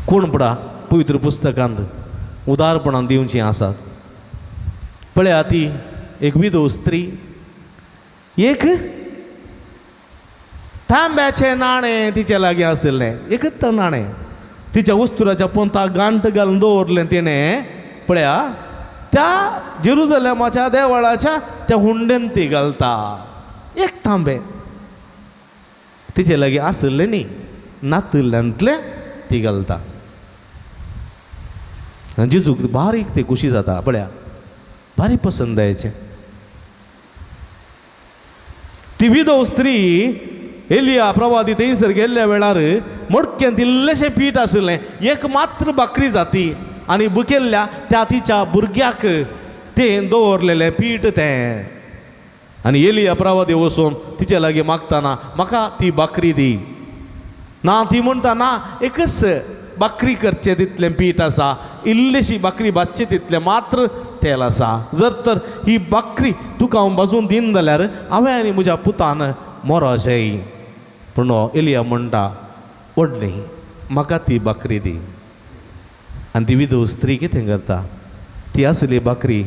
कोण पडा पवित्र पुस्तकांत उदारपणान दिवचीं आसात. पळया ती एक विधव स्त्री एक तांब्याचें नाणें तिच्या लागीं आशिल्लें, एकच नाणें तिच्या उस्तुराच्या पोंताक गांठ घालून दवरलें तिणें. पळया त्या जेरुजलेमाच्या देवळाच्या त्या हुंडेन ती घालता एक तांबे, तिचे लागीं आशिल्लें न्ही, नातिल्ल्यांतलें ती घालता. आनी जेजूक बारीक ते खुशी जाता, पळया बारीक पसंत जायचें. ती विधव स्त्री एलिया प्रवादी थंयसर गेल्ल्या वेळार मडक्यांत इल्लेशें पीठ आशिल्लें, एक मात्र भाकरी जाती आनी बुकेल्ल्या त्या तिच्या भुरग्याक तें दवरलेलें पीठ तें. आनी एलिया प्रवादी वचून तिचे लागीं मागतना म्हाका ती भाकरी दी ना, ती म्हणटा ना एकच भाकरी करचें तितलें पीठ आसा, इल्लीशी भाकरी भाजचें तितलें मात्र तेल आसा, जर तर ही भाकरी तुका हांव भाजून दीन जाल्यार हांवें आनी म्हज्या पुतान मोरोशें. पूण एलिया म्हणटा व्हडली म्हाका ती भाकरी दी. आनी ती विधव स्त्री कितें करता, ती आसली भाकरी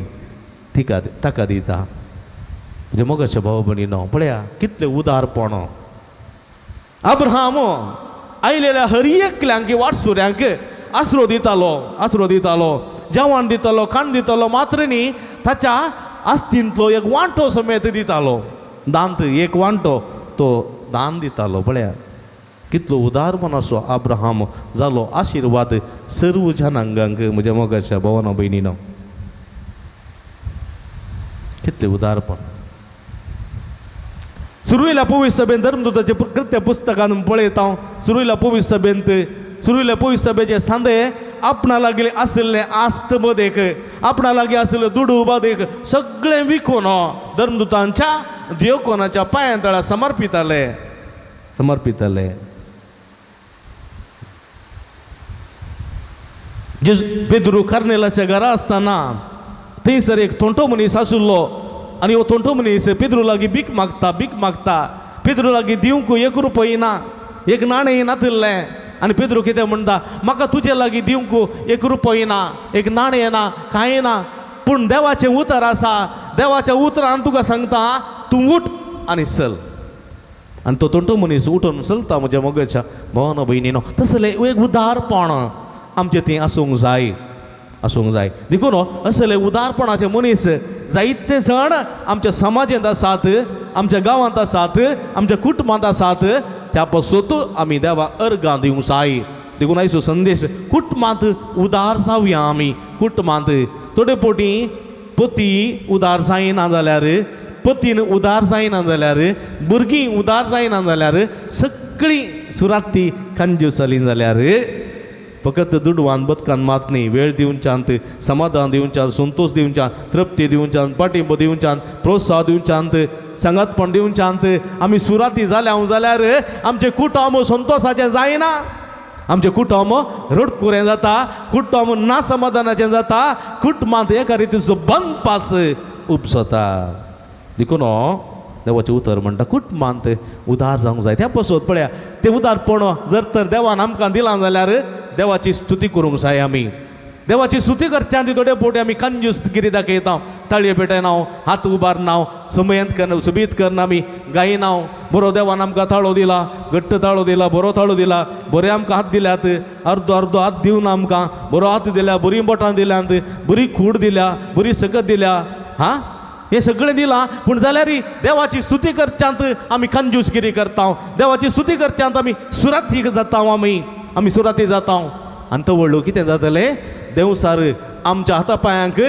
तिका ताका दिता. म्हज्या मोगाच्या भाव भयणीनो पळया कितलें उदारपण. अब्राहम आयलेल्या हर एकल्यांक वाटसुऱ्यांक आसरो दितालो, आसरो दितालो, जेवण दितालो, खाण दितालो, मात्र न्ही ताच्या आस्तींतलो एक वांटो समेत दितालो, दांत एक वांटो तो दान दितालो. पळया कितलो उदारपण असो अब्राहम जालो आशिर्वाद सर्व जनांगांक. म्हज्या मोगाच्या भावानो भयणीनो कितलें उदारपण. सुरवेला पवित्र सभेंत धर्मदूताचे कृत्य पुस्तकान पळयता, सुरवेला पवित्र सभेंत सुरवेला पवित्र सभेचे सांदे आपणा लागीं आशिल्लें आस्त मदेक, आपणा लागीं आशिल्लें दुडू मदेक सगळें विकून धर्मदूतांच्या देवकोनाच्या पांयां तळा समर्पिताले, समर्पिताले. जे पेद्रू कार्नेलाच्या घरा आसतना थंयसर एक तोंटो मनीस आशिल्लो आनी हो तोंटो मनीस पेद्रू लागीं भीक मागता, भीक मागता. पेद्रू लागीं दिवंक एक रुपय ना, एक नाणें नातिल्लें. आनी पेद्रू कितें म्हणटा, म्हाका तुजे लागीं दिवंक एक रुपय ना, एक नाणें ना, कांय ना, पूण देवाचें उतर आसा, देवाच्या उतरान तुका सांगता तूं उठ आनी चल. आनी तो तोंटो मनीस उठून चलता. म्हज्या मोगाच्या भावानो भयणीनो तसलें एक उदारपण आमचें थंय आसूंक जाय, आसूंक जाय. देखून असले उदारपणाचे मनीस जायते जाण आमच्या समाजांत आसात, आमच्या गांवांत आसात, आमच्या कुटुंबांत आसात. त्या पासून आमी देवा अर्गां दिवंक जाय. देखून आयचो संदेश कुटुंबांत उदार जावया आमी. कुटुंबांत थोडे पोटी पती उदार जायना जाल्यार, पतीन उदार जायना जाल्यार, भुरगीं उदार जायना जाल्यार, सगळीं सुराती कंजूस जालीं जाल्यार फकत दुडवान बदकान मात न्ही, वेळ दिवच्यांत, समाधान दिवच्यांत, संतोश दिवच्यांत, तृप्ती दिवच्यांत, पाठिंबो दिवच्यांत, प्रोत्साह दिवच्यांत, सांगातपण दिवच्यांत आमी सुराती जाल्या जाल्यार आमचें कुटुंब संतोशाचें जायना, आमचें कुटुंब रडकुरें जाता, कुटुंब ना समाधानाचें जाता, कुटुंबांत एका रितीचो बंदपास उपसता. देखून देवाचें उतर म्हणटा कुटुंबांत उदार जावंक जाय. त्या पसत पळया तें उदारपण जर तर देवान आमकां दिलां जाल्यार देवाची स्तुती करूंक जाय आमी. देवाची स्तुती करच्या आनी थोडे पोटी आमी कंजूसगिरी दाखयता, ताळये पेटयना, हात उबारना, समयंत करना, सुबीत करना, आमी गायना. बरो देवान आमकां ताळो दिला, घट्ट ताळो दिला, बरो ताळो दिला, बरे आमकां हात दिल्यात, अर्दो अर्दो हात दिवन आमकां बरो हात दिल्या, बरीं बोटां दिल्यांत, बरी कूड दिल्या, बरी सकत दिल्या. हां, हें सगळें दिलां पूण जाल्यार देवाची स्तुती करच्यांत आमी कंजूसगिरी करता, देवाची स्तुती करच्यांत आमी सुराती जाता, आमी आमी सुराती जाता. आनी तो व्हडलो कितें जातलें, देवसार आमच्या हाता पांयांक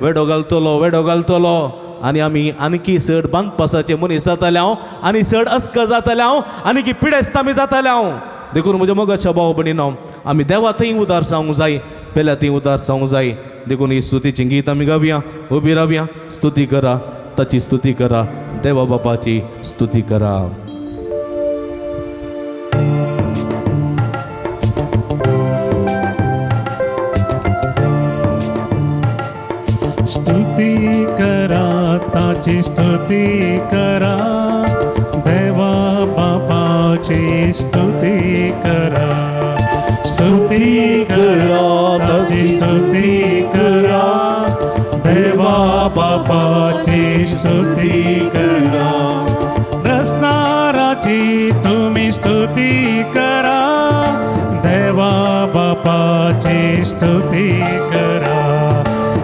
वेडो घालतलो, वेडो घालतलो आनी आमी आणकी चड बांदपासाचे मनीस जातले हांव, आनी चड अस्क जातले हांव, आनी की पिडेस्त आमी जातले हांव. देखून म्हज्या मोगाच्या भाव भयणीनो, आमी देवा थंय उदार सांगूंक जाय, पेल्या थंय उदार सांगूंक जाय. देखून ही स्तुतीचें गीत आमी गावया, उबी रावया, स्तुती करा, ताची स्तुती करा, देवा बापाची स्तुती करा. स्तुती करा ताची स्तुती करा, देवा बापाची स्तुती करा. स्तुती करा ताची स्तुती करा, देवा बापाची स्तुती करा. रसनाराची तुम्ही स्तुती करा, देवा बापाची स्तुती करा.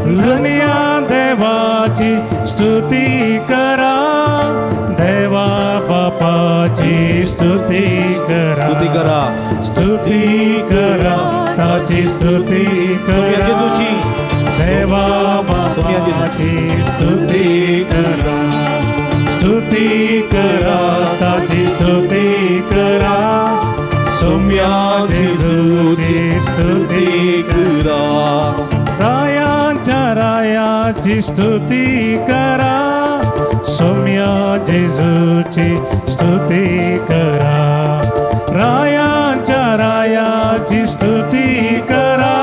धन्या देवाची स्तुती करा, देवा बापाची स्तुती करा. स्तुती करा, स्तुती करा ताची स्तुती करा, देवा बापाची स्तुती करा. स्तुती करा ताची स्तुती करा, सोम्या जेजूची स्तुती करा. रायांच्या रायाची स्तुती करा, सोम्या जेजूची स्तुती करा. रायांच्या रायाची स्तुती करा,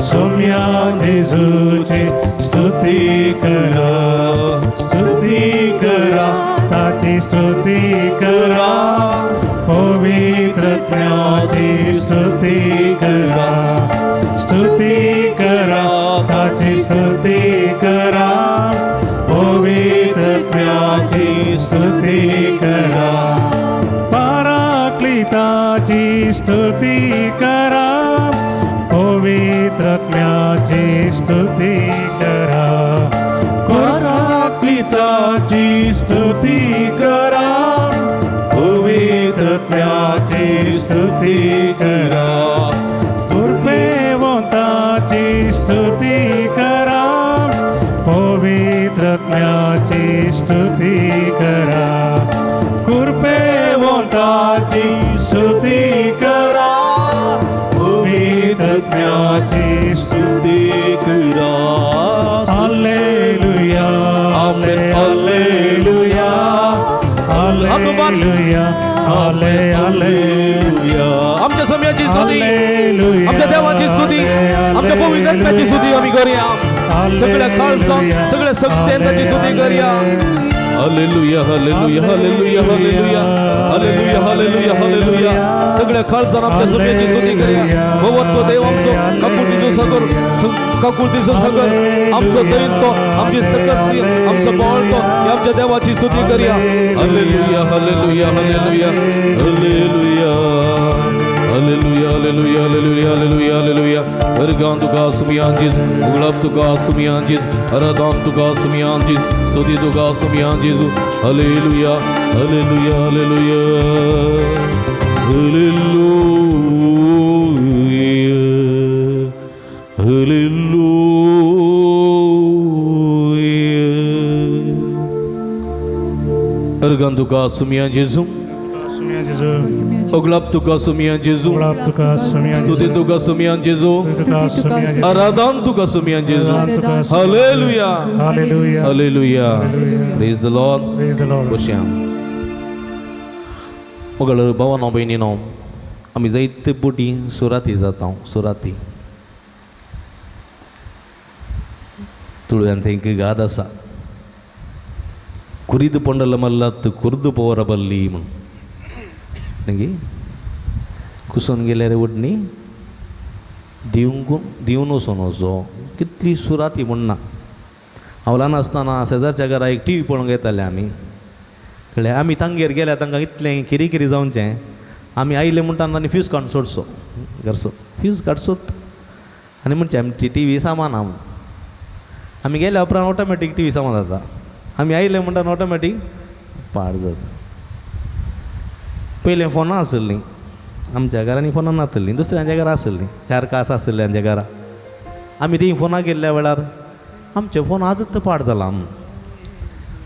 सोम्या जेजूची स्तुती करा. स्तुती करा ताची स्तुती करा, पवित्र आत्म्याची स्तुती करा. स्तुती करा ताची स्तुती करा, पवित्र आत्म्याची स्तुती करा. पराक्लिताची स्तुती करा, पवित्र आत्म्याची स्तुती करा. पराक्लिताची स्तुती करा, पवित्र आत्म्याची स्तुती करा. कृपेवंताची स्तुती करा, पवित्र आत्म्याची स्तुती करा. कृपेवंताची स्तुती करा, पवित्र आत्म्याची स्तुती करा. Hallelujah, hallelujah, hallelujah, hallelujah. आमच्या सोम्याची स्तुती, आमच्या देवाची स्तुती, आमच्या पवित्र आत्म्याची स्तुती आमी करूया. सगळ्या खालसान सगळ्या शक्त्यांची स्तुती करूया. Hallelujah, hallelujah, hallelujah, hallelujah, hallelujah, hallelujah, hallelujah. सगळ्या खालसान आमच्या सोम्याची स्तुती करूया. भगवत्व देव आमचो काकुळतीचो सागर, काकुळतीचो सागर आमचो दैन तो, आमची सकत आमचो बळ तो, आमच्या देवाची स्तुती करूया. Hallelujah, hallelujah, hallelujah, hallelujah, hallelujah, hallelujah, hallelujah, hallelujah, hallelujah. हरगान तुका सुमियान जेजू, उगडाप तुका सुमियान जेजू, हरदान तुका सुमियान जेजू, स्तुती तुका सुमियान जेजू. Hallelujah, hallelujah, hallelujah, hallelujah, hallelujah. हरगान तुका सुमियान जेजू, उगडाप तुका सुमियान जेजू, स्तुती तुका सुमियान जेजू, आराधन तुका सुमियान जेजू. Hallelujah, hallelujah. Praise the Lord. बसया. मगळ भावानो भयणीनो, आमी जायते पोटी सुराती जाता, सुराती तुळव्यान तेंकां गाद आसा, कुरीद पंडल मल्लात कुर्द पोवरा बल्ली म्हूण. मागीर कुसून गेल्यार वडणी दिवंक दिवन वचून वचो कितली सुराती म्हणना. हांव ल्हान आसतना शेजारच्या घरा एक टी व्ही पळोवंक येताले आमी, कळ्ळें. आमी तांगेर गेल्यार तांकां इतलें किरी जावचें, आमी आयले म्हणटा आनी फ्यूज काडून सोडचो घरचो फ्यूज काडचोत आनी म्हणचें आमची टी व्ही सामान आहा. आमी गेल्या उपरांत ऑटोमॅटीक टी व्ही सामान जाता, आमी आयले म्हणटा ऑटोमॅटीक पाड जाता. पयलें फोनां आसलीं आमच्या घरांनी, फोनां नासलीं, दुसऱ्यांच्या घरा आसलीं, 4 कास आसले आमच्या घरा. आमी तीं फोनां गेल्ल्या वेळार आमचे फोन आजूच पाड जाला आम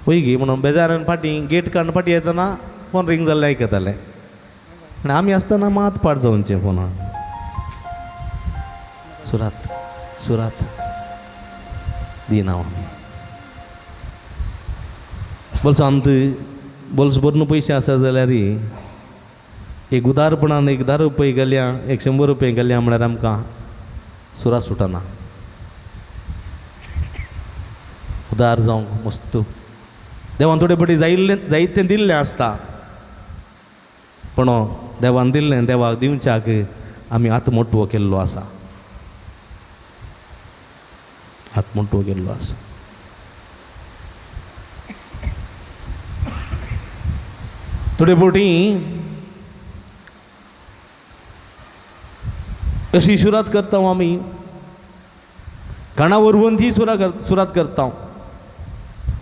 वयगी म्हणून बेजारान फाटीं गेट काडून फाटीं येतना फोन रिंग जाल्लें आयकतालें. आनी आमी आसतना मात पाड जावचें फोनां. सुरात सुरात दिना आमी बोल्सांत बोल्स भरून पयशे आसा जाल्यार एक उदारपणान एक 10 रुपये घालया, एक 100 रुपये घालया म्हळ्यार आमकां सुरात सुटना. उदार जावंक मस्त देवान थोडे फावटी जायिल्लें जायतें दिल्लें आसता, पूण देवान दिल्लें देवाक दिवच्याक आमी आत्मोटवो केल्लो आसा, आत्मोटवो केल्लो आसा. थोडे फावटी अशी सुरात करता आमी, काणा वरवून ती सुरात करता.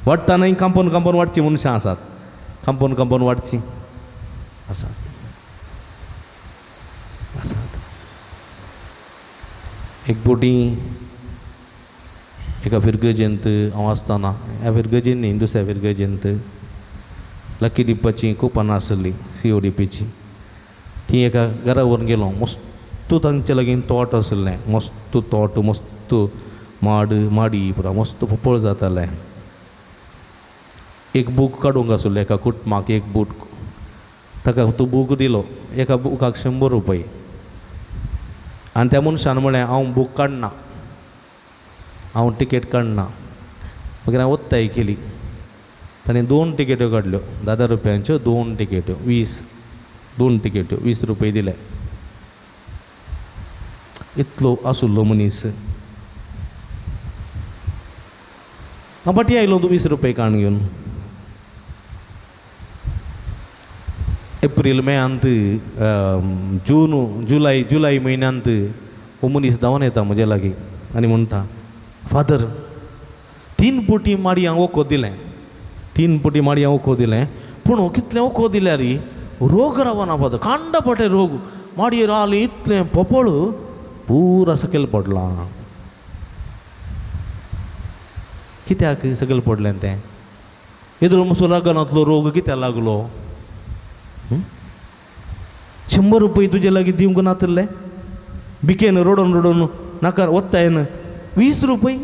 वाडटा न्हय कांपोन कांपोन वाडची मनशां आसात, कांपोन कांपोन वाडची आसात आसात. एक बोटी एका फिरगजेंत हांव आसतना, ह्या फिरगजेन न्ही दुसऱ्या फिरगजेंत लकी डिप्पाची कुपनां आसली CODPची, ती एका घरा व्हरून गेलो. मस्त तांचे लागीं तोट आसलें, मस्त तोट, मस्त माड माडी पुरा मस्त पोपळ जातालें. एक बूक काडूंक आसलो एका कुटुंबाक, एक बूक ताका तो बूक दिलो, एका बुकाक 100 रुपये. आनी त्या मनशान म्हळें हांव बूक काडना, हांव टिकेट काडना. मागीर हांवें ओत्ताय केली, ताणें 2 टिकेट्यो काडल्यो, 10 रुपयांच्यो 2 टिकेट्यो, 20, 2 टिकेट्यो 20 रुपये दिले. इतलो आसुल्लो मनीस. हांव फाटीं आयलो तूं 20 रुपये काण घेवन. एप्रील मेयांत, जून जुलय जुलय म्हयन्यांत हो मनीस धांवन येता म्हजे लागीं आनी म्हणटा, फादर 3 पोटी माडी हांव वखद दिलें, 3 पोटी माडी हांव वखद दिलें, पूण कितलें वखद दिल्यार रोग रावना फादर, कांड पटे रोग, माडयेर आलें इतलें पोपळ पुरा सकयल पडलां. कित्याक सकयल पडलें तें? येदोळ मुसो लागनातलो रोग कित्याक लागलो? 100 रुपये तुजे लागीं दिवंक नातले, भिकेन रडोन रडोन नाका वत्तायन 20 रुपये,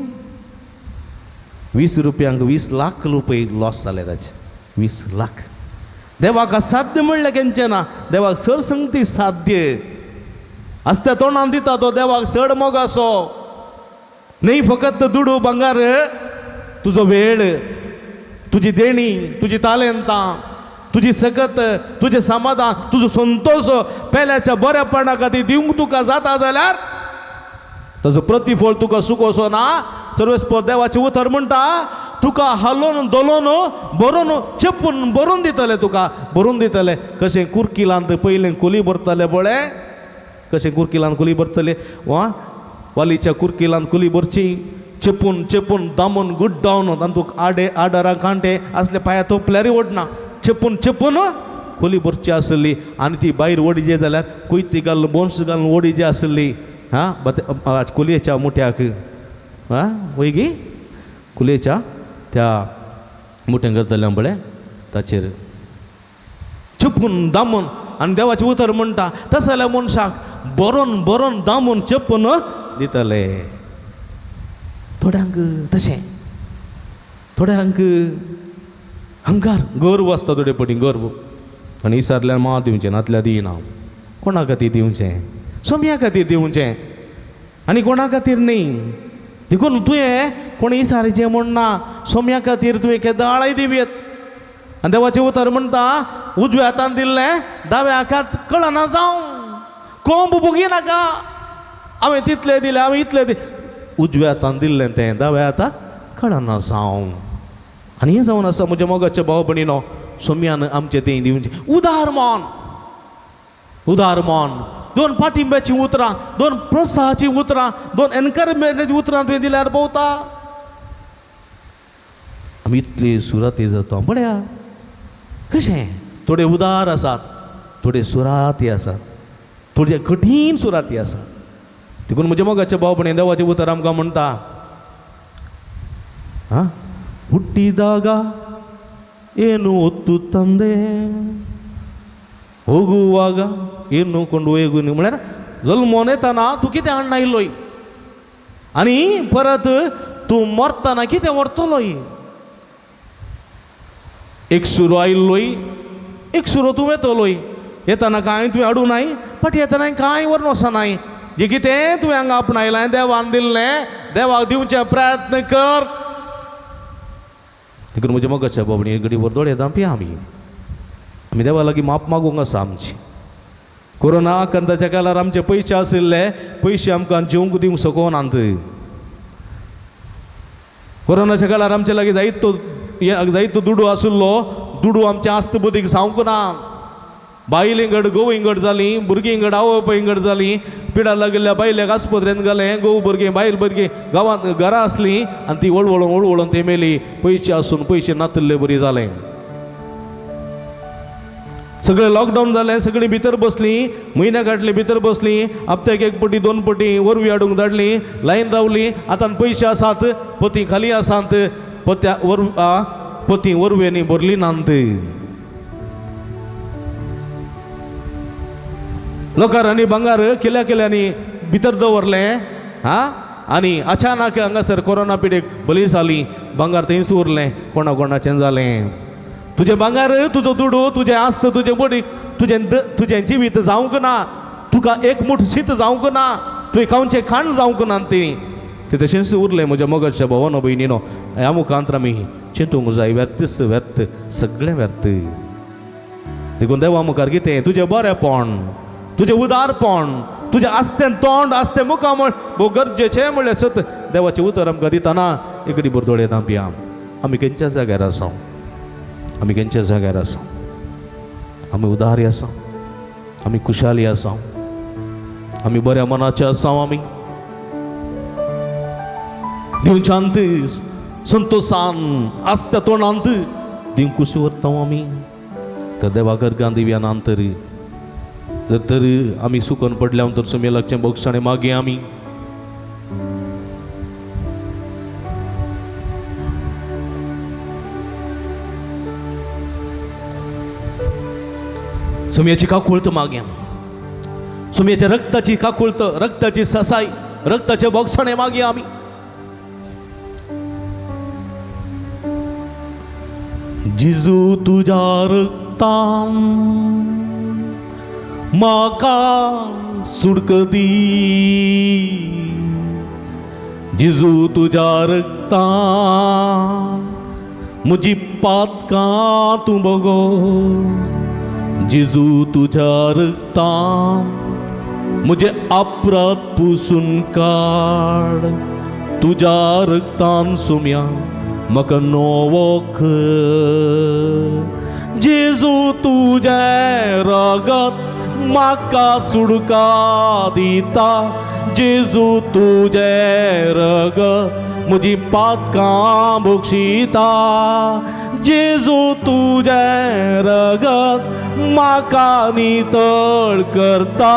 20 रुपयांक 20 लाख रुपये लॉस जाले ताचे, 20 लाख. देवाक असाध्य म्हणलें केन्ना ना, देवाक सर संगती साध्य आसता. तोंडान दिता तो देवाक चड मोग आसो न्ही, फकत दुडू भांगार, तुजो वेळ, तुजी देणी, तुजी तालेंतां, तुजी सकत, तुजें समाधान, तुजो संतोश पेल्याच्या बऱ्यापणा खातीर दिवंक तुका जाता जाल्यार ताजो प्रतिफळ तुका सुख असो ना. सर्वेस्पर देवाचें उतर म्हणटा तुका हालोवन धोलोवन भरून चेपून भरून दितले, तुका भरून दितले. कशें कुर्किलांत पयलें कोली भरतले पळय, कशें कुर्किलांत कोली भरतले, वा वालीच्या कुर्किलांत कोली भरची, चेपून चेपून दामून गुड्डावन तातूंत आडे आडरां कांटे असले पांया तोपल्यारय ओडना, चेपून चेपून कोली भरची आसली. आनी ती भायर ओडिजे जाल्यार कोयती घालून बोन्स घालून ओडिजे आसली. हां कोलयेच्या मुठ्याक, हां वयगी कुलेच्या त्या मुठ्यां करतल्या पळय ताचेर चेपून दामून. आनी देवाचें उतर म्हणटा तशें जाल्यार मनशाक बरोवन बरोवन दामून चेपून दितले. थोड्यांक तशें, थोड्यांक हंकार गर्व आसता, थोडे पटी गर्व. आनी विचारल्यार मात दिवचें नातल्यार दिना. कोणा खातीर दिवचें? सोम्या खातीर दिवचें आनी कोणा खातीर न्ही. देखून तुवें कोण इसारीचें म्हण ना, सोम्या खातीर तुवें केदाळय दिवयेत. आनी देवाचें उतर म्हणटा उजव्या हातान दिल्लें दाव्या हाताक कळना जावं, कोंब भोगी नाका. हांवें तितले दिले, हांवें इतले दिले. उजव्या हातान दिल्लें तें दाव्या हाताक कळना जावं. आनी हें जावन आसा म्हज्या मोगाच्या भाव भयणीनो, सोम्यान आमचें तें दिवचें उदार मन, उदार मन. दोन पाठिंब्याचीं उतरां, दोन प्रोत्साहाचीं उतरां, दोन एनकरेजमेंटाचीं उतरां तुवें दिल्यार भोवता. आमी इतली सुराती जाता पळया कशें, थोडे उदार आसात, थोडे सुराती आसात, थोडे कठीण सुराती आसात. देखून म्हज्या मोगाच्या भाव भयणी, देवाचें उतर आमकां म्हणटा, आं, ಹುಟ್ಟಿದಾಗ ಏನು ಒತ್ತು ತಂದೆ, ಹೋಗುವಾಗ ಏನು ಕೊಂಡು ಹೋಗು म्हळ्यार जल्मोन येताना तूं कितें हाडून आयिल्लोय आनी परत तूं मरतना कितें व्हरतलोय. एक सुरो आयिल्लोय, एक सुरो तूं वेतलोय. येताना कांय तुवें हाडूं नाय, फाटीं येताना कांय व्हरून वचनाय. जें कितें तुवें हांगा आपणायलें, देवान दिल्लें, देवाक दिवचें प्रयत्न कर. देखून म्हज्या मोगाच्या बाबणी घडी वर दोळे धांपया. आमी आमी देवा लागीं माप मागूंक आसा आमची. कोरोना आकांताच्या काळार आमचे पयशे आशिल्ले, पयशे आमकां जेवंक दिवंक शकनात. कोरोनाच्या काळार आमचे लागीं जायतो जायतो दुडू आशिल्लो, दुडू आमच्या आस्त बुद्दीक जावंक ना. बायल इंगड घोव इंगड जालीं, भुरगीं इंगड आवय बापाय इंगड जालीं, पिडा लागिल्ल्या बायलेक आस्पत्रेंत घालें, घोव भुरगीं बायल भुरगीं गांवांत घरा आसलीं आनी ती वळवळून वळवळून ती मेली. पयशे आसून पयशे नातिल्ले बरी जालें. सगळें लॉकडावन जालें, सगळीं भितर बसलीं, म्हयन्या काडले भितर बसलीं, हप्त्याक एक पटी दोन पटी वरवी हाडूंक धाडली, लायन रावली. आतां पयशे आसात, पोती खाली आसात, पोत्या वर पोती वरव्यांनी भरली नात. लोकांनी भांगार किल्या किल्यांनी भितर दवरलें, हा, आनी अचानक हांगासर कोरोना पिडेक बली जाली, भांगार थंयच उरलें, कोणा कोणाचें जालें. तुजें भांगार, तुजो दुडू, तुजें आस्त, तुजें बडी, तुजें तुजें जिवीत जावंक ना, तुका एक मूठ शीत जावंक ना, तुवें खावचें खाण जावंक ना, ती तें तशेंच उरलें. म्हज्या मोगाच्या भावानो भयणीनो, ह्या मुखांत आमी चिंतूंक जाय, व्यर्थच व्यर्थ, सगळें व्यर्थ. देखून देवा मुखार कितें तुजें बरेंपण, तुजें उदारपण, तुजें आस्तें तोंड, आस्तें मुखामळ भोव गरजेचें म्हणल्यार सत देवाचें उतर आमकां दितना एकडी बोरदोळे धांपया. आमी खंयच्या जाग्यार आसा, आमी खंयच्या जाग्यार आसा, आमी उदारी आसा, आमी खुशाली आसा, आमी बऱ्या मनाचे आसा, आमी दिवच्यांत संतोशान आस्त्या तोंडांत दिवंक खुशी व्हरता आमी. तर देवा गर्गान दिव्या नांतर जर तर आमी सुकून पडल्या तर सुमे लागचें बोगसाणें मागीर आमी सुम्याची काकुळत मागया, सुम्याच्या रक्ताची काकुळत, रक्ताची ससाई, रक्ताचे बोगसाणे मागया आमी. जिजू तुज्या रक्तान म्हाका सुडक दी, जिजू तुज्या रक्तान म्हजी पातकां तूं बगो, जिजू तुज्या रक्तान म्हजे अपराध पुसून काड, तुज्या रक्तान सुम्या म्हाका नवो कर, जेजू तुजें रगत म्हाका सुडका दिता, जेजू तुजें रगत म्हजी पातकां बक्षिता, जेजू तुजें रगत म्हाका नितळ करता,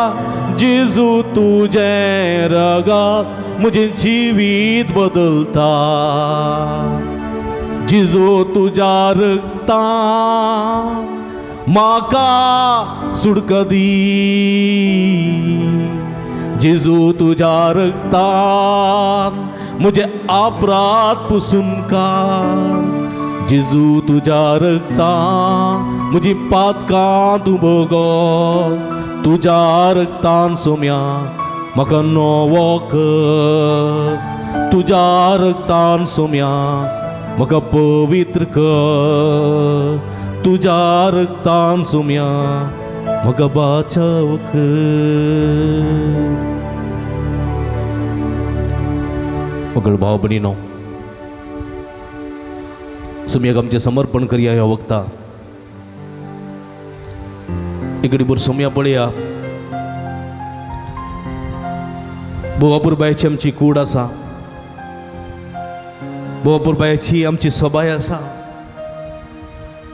जेजू तुजें रगत म्हजें जिवीत बदलता, जेजू तुज्या रक्तान म्हाका सुडक दी, जेजू तुज्या रक्तान म्हजे अपराध पुसून काड, जेजू तुज्या रक्तान म्हजी पातकां तूं बगो, तुज्या रक्तान सोम्या म्हाका नवो कर, तुज्या रक्तान सोम्या म्हाका पवित्र कर, तुज्या रक्तान सोम्या म्हाका बाचाव कर. मगळ भाव भयणीनो, सुमयाक आमचें समर्पण करया ह्या वखता. इकडे भर सोमया पळया, भोव अपुरबायेची आमची कूड आसा, भोव अपुरबायेची आमची सबाय आसा,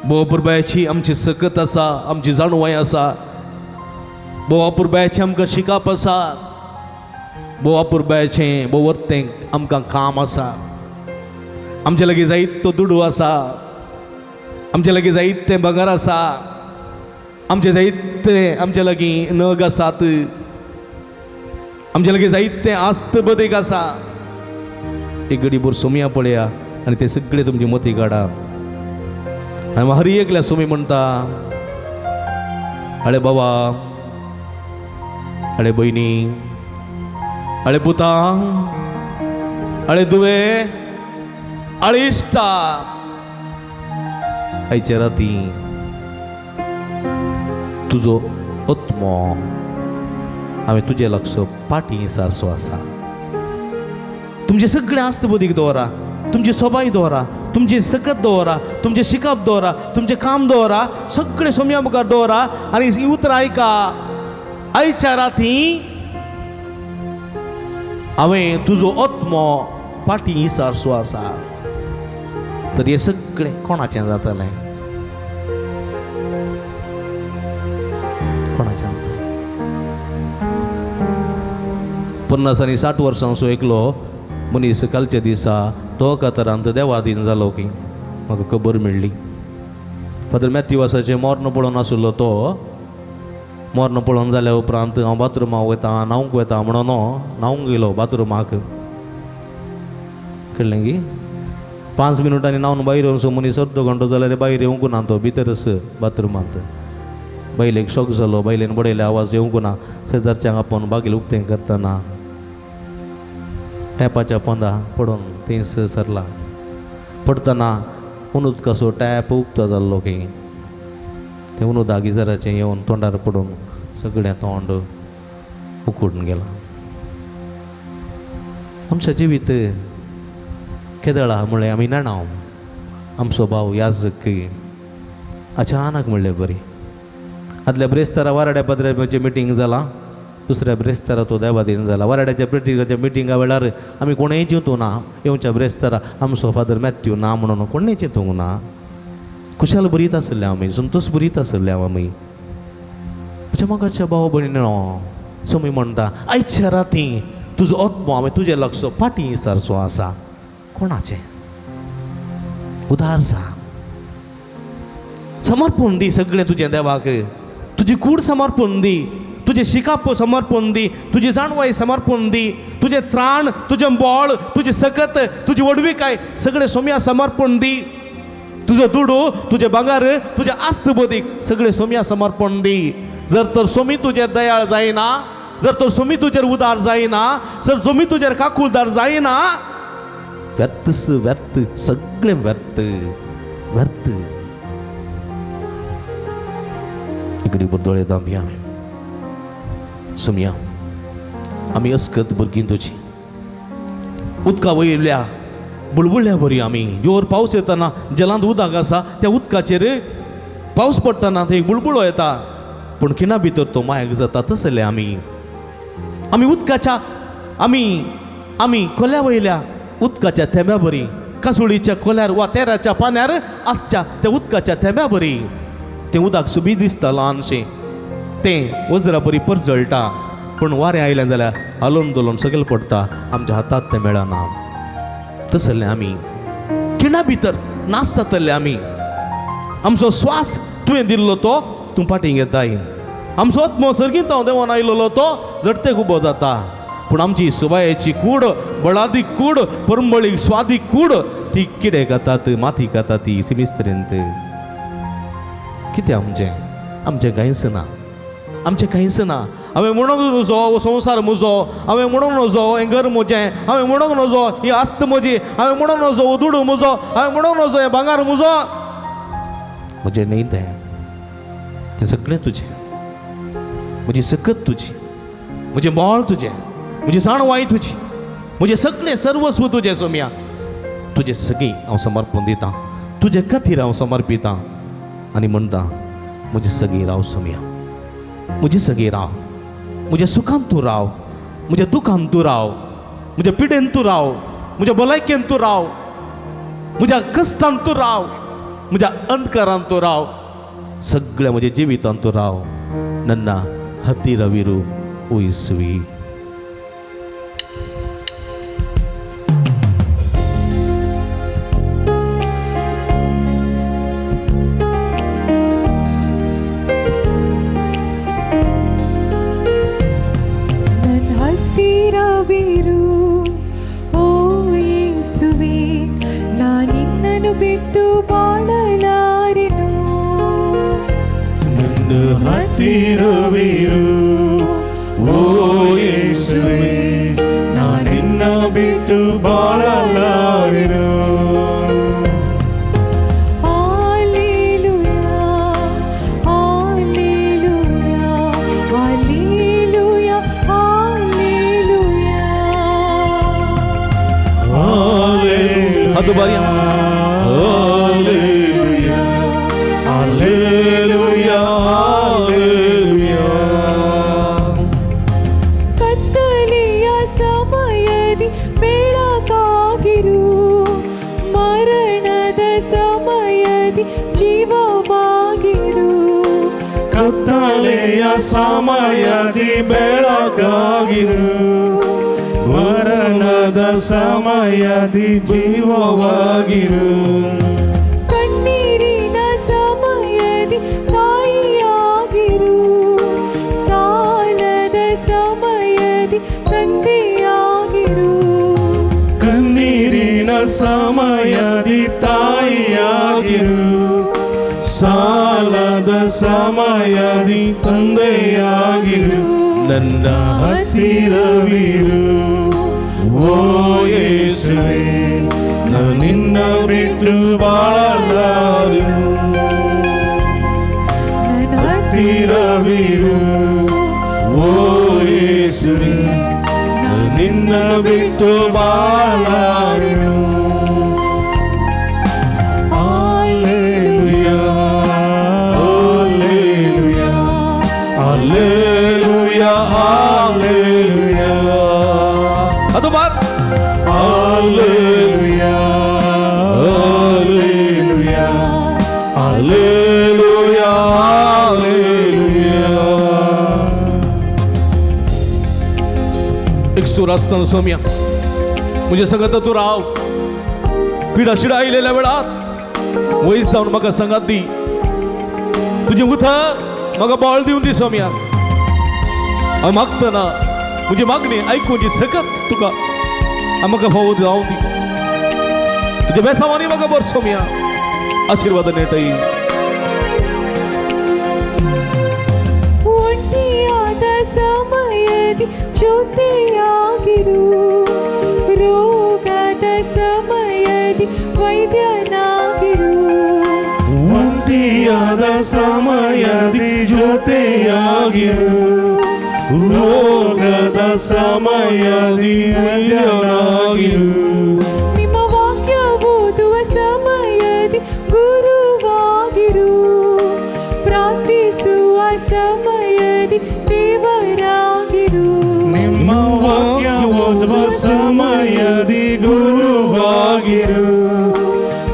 भोव अपुरबायेची आमची सकत आसा, आमची जाणवाय आसा, भोव अपुरबायेचें आमकां शिकप आसा, भोव अपुरबायेचें भोव वर्तें आमकां काम आसा. आमचे लागीं जायत तो दुडू आसा, आमचे लागीं जायत तें भांगर आसा, आमचे जायते आमचे लागीं नग आसात, आमचे लागीं जायते आस्त बदीक आसा. एक घडीभर सोमया पळया आनी ते सगळे तुमची मती काडा. आनी हर एकल्या सोमी म्हणटा, अळे बाबा, अळे भयणी, अळे पुता, अळे दुवे, अळे इश्टा, आयच्या राती तुजो आत्मो हांवें तुजे लागसो पाटी सारसो आसा. तुमचे सगळे आस्त बदीक दवरा, तुमची सोबाय दवरा, तुमची सकत दवरा, तुमचें शिकप दवरा, तुमचें काम दवरा, सगळे सोमया मुखार दवरा. आनी ही उतरां आयका, आयच्या राती हांवें तुजो आत्मो पाटी सारसो आसा. तर हें सगळें कोणाचें जातलें? कोणाचें जातलें? 50 आनी 60 वर्सांचो एकलो मनीस कालच्या दिसा तो कातरांत देवादीन जालो की म्हाका खबर मेळ्ळी. फादर मॅथ्यूवासाचें मर्ण पळोवन आशिल्लो तो मर्ण पळोवन जाल्या उपरांत हांव बाथरुमाक वयता, न्हावंक वयता म्हणून न्हावंक गेलो बाथरुमाक. कळ्ळें की 5 मिनटांनी न्हावन भायर येवन सो मनीस अर्दो घंटो जाल्यार भायर येवंक ना, तो भितरच बाथरुमांत. बायलेक शॉक जालो, बायलेन बडयले आवाज येवंक ना. शेजारच्यांक आपोवन बागेल उक्तें करतना टॅपाच्या पोंदा पडून थंयस सरला. पडटना उदकाचो टॅप उक्तो जाल्लो की तें उदक गिजराचें येवन तोंडार पडून सगळें तोंड उकडून गेलां. आमच्या जिवीत केदळा म्हळ्ळें आमी नेणाव आमचो भाव याजक अचानक म्हणलें बरी. आदल्या ब्रेस्तारा वाराड्या पत्र्याचें मिटींग जालां, दुसऱ्या ब्रेस्तारा तो देवादीन जाला. वाराड्याच्या प्रेटिकाच्या मिटिंगा वेळार आमी कोणेय चिंतूं ना येवच्या ब्रेस्तारा आमचो फादर मॅथ्यू ना म्हणून कोणेय चिंतूंक ना. खुशाल बरीत आसले आमी, संतोष बरीत आसले आमी. म्हज्या मोगाच्या भाव भयणीनो, सोमी म्हणटा आयच्या राती तुजो आत्मो हांवें तुजें लागसो फाटीं सारसो आसा. कोणाचें उदार जा, समर्पण दी सगळें तुजें देवाक. तुजी कूड समर्पण दी, तुजें शिकाप समर्पण दी, तुजी जाणवाय समर्पण दी, तुजें त्राण, तुजें बळ, तुजी सकत, तुजी व्हडविकाय सगळें सोम्या समर्पण दी. तुजो दुडू, तुजें भांगर, तुजें आस्त बदीक सगळें सोम्या समर्पण दी. जर तर सोमी तुजेर दयाळ जायना, जर तर सोमी तुजेर उदार जायना, जर सोमी तुजेर काकुळदार जायना, व्यर्थ व्यर्थ सगळें व्यर्थ व्यर्थ. इकडे दोळे दामया सुमया आमी अस्कत भुरगीं तुजी उदका वयल्या बुळबुळ्या बरी आमी. जोर पावस येताना जलांत उदक आसा त्या उदकाचेर पावस पडटना थंय बुळबुळो येता, पूण खिणा भितर तो मायक जाता. तसले आमी आमी उदकाच्या आमी आमी कोल्या वयल्या उदकाच्या थेंब्या बरी, कासुळीच्या कोल्यार वा तेराच्या पान्यार आसच्या त्या उदकाच्या थेंब्या बरी. तें उदक सुबी दिसता ल्हानशें, तें वज्रा बरी परजळटा, पूण वारें आयलें जाल्यार हालोवन धोलोवन सगळें पडटा, आमच्या हातात तें मेळना. तसले आमी खिणा भितर नाश जातले आमी. आमचो स्वास तुवें दिल्लो तो तूं फाटीं घेताय, आमचो आत्मो सर्गींत हांव देवान आयलोलो तो झडतेक उबो जाता. पूण आमची सुबायेची कूड, बळादीक कूड, परंबळीक स्वादीक कूड ती किडें खातात, माती खाता ती सिमिस्त्रेंत. कितें आमचें? आमचें कांयच ना, आमचें कांयच ना. हांवें म्हणूंक नजो हो संवसार म्हजो, हांवें म्हणूंक नजो हें घर म्हजें, हांवें म्हणूंक नजो ही आस्त म्हजी, हांवें म्हणूंक नजो हो दुडू म्हजो, हांवें म्हणूंक नजो हें भांगर म्हजो. म्हजें न्ही तें, तें सगळें तुजें. म्हजी सकत तुजी, म्हजें बळ तुजें, म्हजी जाणवाय तुजी. म्हजें सगळें सर्वस्व तुजें सोम्या, तुजें सगळीं हांव समर्पण दितां, तुजे खातीर हांव समर्पितां आनी म्हणटा म्हजें सगळीं राव सोम्या, म्हजें सगळीं राव, म्हज्या सुखान तूं राव, म्हज्या दुखान तूं राव, म्हज्या पिडेन तूं राव, म्हज्या भलायकेन तूं राव, म्हज्या कश्टान तूं राव, म्हज्या अंधकारान तूं राव, सगळ्या म्हज्या जिवितान तूं राव. नन्ना हतीरविरू ओ येसुवी. ಹತ್ತಿರವಿರು ಓ ಯೇಸುವೆ, ನಾನಿನ್ನ ಬಿಟ್ಟು ಬಾಳಲಾರೆನು. Hallelujah, hallelujah, hallelujah, hallelujah, hallelujah. ಅದು ಬಾರಿ ಹಾಲೆಲೂಯಾ, ಹಾಲೆಲೂಯಾ. ಕತ್ತಲೆಯ ಸಮಯದಿ ಬೆಳಕಾಗಿರು, ಮರಣದ ಸಮಯದಿ ಜೀವವಾಗಿರು. ಕಣ್ಣೀರಿನ ಸಮಯದಿ ತಾಯಿಯಾಗಿರು, ಸಾಲದ ಸಮಯದಿ ತಂದೆಯಾಗಿರು. ಕಣ್ಣೀರಿನ ಸಮಯದಿ ತಾಯಿಯಾಗಿರು, ಸಾಲದ ಸಮಯದಿ ತಂದೆಯಾಗಿರು. ನನ್ನ ಹತ್ತಿರವಿರು ಓ ಯೇಸುವೆ, ನಿನ್ನ ಬಿಟ್ಟು ಬಾಳಲಾರೆನು. ಹತ್ತಿರವಿರು ಓ ಯೇಸುವೆ, ನಿನ್ನ ಬಿಟ್ಟು ಬಾಳಲಾರೆನು. Hallelujah, hallelujah. ಅದು bar hallelujah, hallelujah, hallelujah, hallelujah. एक सूर आसतना सोम्या म्हजे संगत तूं राव, पिडा शिडा आयिल्ल्या वेळार वयस जावन म्हाका संगात दी, तुजें उतर म्हाका बळ दिवन दी सोम्या. हांव मागतना म्हजी मागणी आयकुची सकत तुका हांव म्हाका फावो जावं दी, तुज्या बेसांवांनी म्हाका बरो सोम्या आशिर्वाद नेटय. ಒಂಟಿಯಾದ ಸಮಯದಿ ಜೊತೆಯಾಗಿರು, ರೋಗದ ಸಮಯದಿ ವೈದ್ಯನಾಗಿರು. ಒಂಟಿಯಾದ ಸಮಯದಿ ಜೊತೆಯಾಗಿರು, ರೋಗದ ಸಮಯದಿ ವೈದ್ಯನಾಗಿರು. ನಿಮ್ಮ ವಾಕ್ಯ ಓದುವ ಸಮಯದಿ ಗುರುವಾಗಿರು, ಪ್ರಾರ್ಥಿಸುವ ಸಮಯದಿ ದೇವರಾಗಿರು. ನಿಮ್ಮ ವಾಕ್ಯ ಓದುವ ಸಮಯದಿ ಗುರುವಾಗಿರು,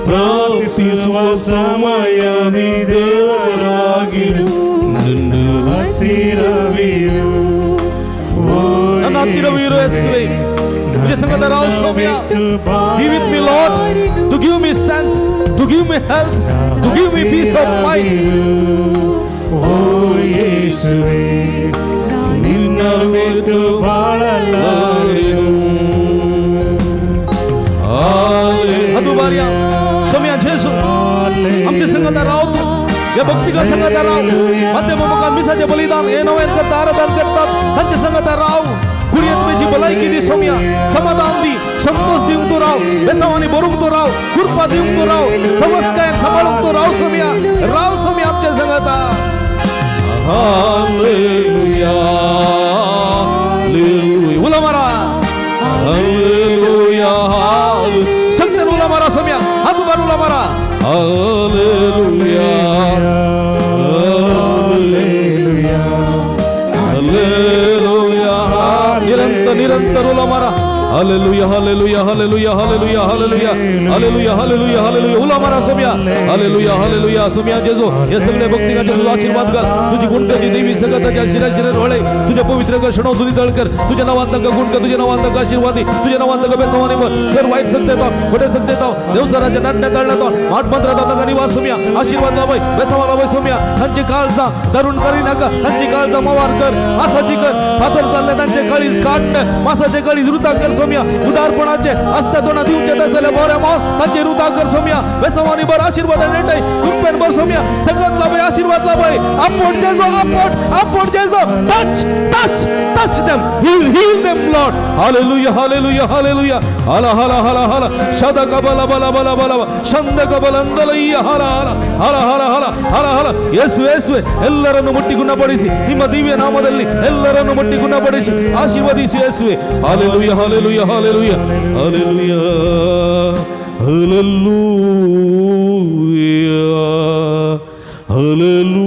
ಪ್ರಾರ್ಥಿಸುವ ಸಮಯದಿ ದೇವರಾಗಿರು. ನನ್ನ ಹತ್ತಿರವಿರು ನನ್ನ ಹತ್ತಿರವಿರು ಯೇಸುವೆ, तुझे संगत राव Saumya. Be with me Lord, to give me strength, to give me health, to give me peace of mind. ಓ ಯೇಸುವೆ, ನಿನ್ನ ಬಿಟ್ಟು ಬಾಳಲಾರೆನು. ಅದು ಬಾರಿಯ सोम्या जेसू आमचे संगत राव, तूं या भक्तिका संगत राव, मध्यम मुखार मिसाचें बलिदान हे नवें करता, आराधन करतात तांचे संगत राव. कुडयेत म्हजी भलायकी दी सोम्या, समाधान दी, संतोष दिवंक तूं राव, बेसांवांनी भरूंक तूं राव, कृपा दिवंक तूं राव, समजकायेन सांबाळूंक तूं राव सोम्या, राव सोम्या आमच्या संगता. Hallelujah, hallelujah. उलो मारा हालेलुया. हात बारूला मारा. Hallelujah hallelujah hallelujah. निरंतर निरंतर उला मारा. Hallelujah hallelujah hallelujah hallelujah hallelujah hallelujah hallelujah hallelujah. उला मारा सोम्या. हालेलुया हालेलुया सोम्या जेजो. या सगळ्या भक्तिकांचे तुझा आशीर्वाद कर. तुझी गुणकरची देवी सगळ्याच्या शिरा शिरा वळे तुझ्या पवित्र कर क्षणो सुनी दळ कर. तुझ्या नावात नका गुणकर, तुझ्या नावात नका आशीर्वादी, तुझ्या नावात नका बेसवानी वर सर वाईट सत्य खोटे सत्य देवसराच्या नाट्य तळण्यात माठ मंत्रात नका निवास सोम्या. आशीर्वाद लावय बेसवा लावय सोम्या. त्यांची काळजा धरून करी नका, त्यांची काळजा मवार कर, मासाची कर. फातर चालले त्यांचे कळीज काढ, मासाचे कळीज रुता कर सोम्या. उदारपणाचे असता तोंडा दिवचे तसले बरे माल तांचे रुता कर सोम्या. बेसवानी बर आशीर्वाद नेटय कृपेन बर सोम्या. सगळ्यात लाभय आशीर्वाद लाभय. आपण जेजो आपण आपण Jeju. Touch touch touch them, heal heal them Lord. Hallelujah hallelujah hallelujah. हाला हाला हाला हाला शदा कबला बला बला बला ಶಂದ ಕಬಲಂದಲಯ್ಯ ಹರ ಹರ ಹರ ಹರ ಹರ ಹರ ಹರ. ಯೇಸುವೆ ಯೇಸುವೆ ಎಲ್ಲರನ್ನು ಮುಟ್ಟಿ ಗುಣಪಡಿಸಿ, ನಿಮ್ಮ ದಿವ್ಯ ನಾಮದಲ್ಲಿ ಎಲ್ಲರನ್ನು ಮುಟ್ಟಿ ಗುಣಪಡಿಸಿ ಆಶೀರ್ವದಿಸಿ ಯೇಸುವೆ. Hallelujah hallelujah hallelujah hallelujah hallelujah hallelujah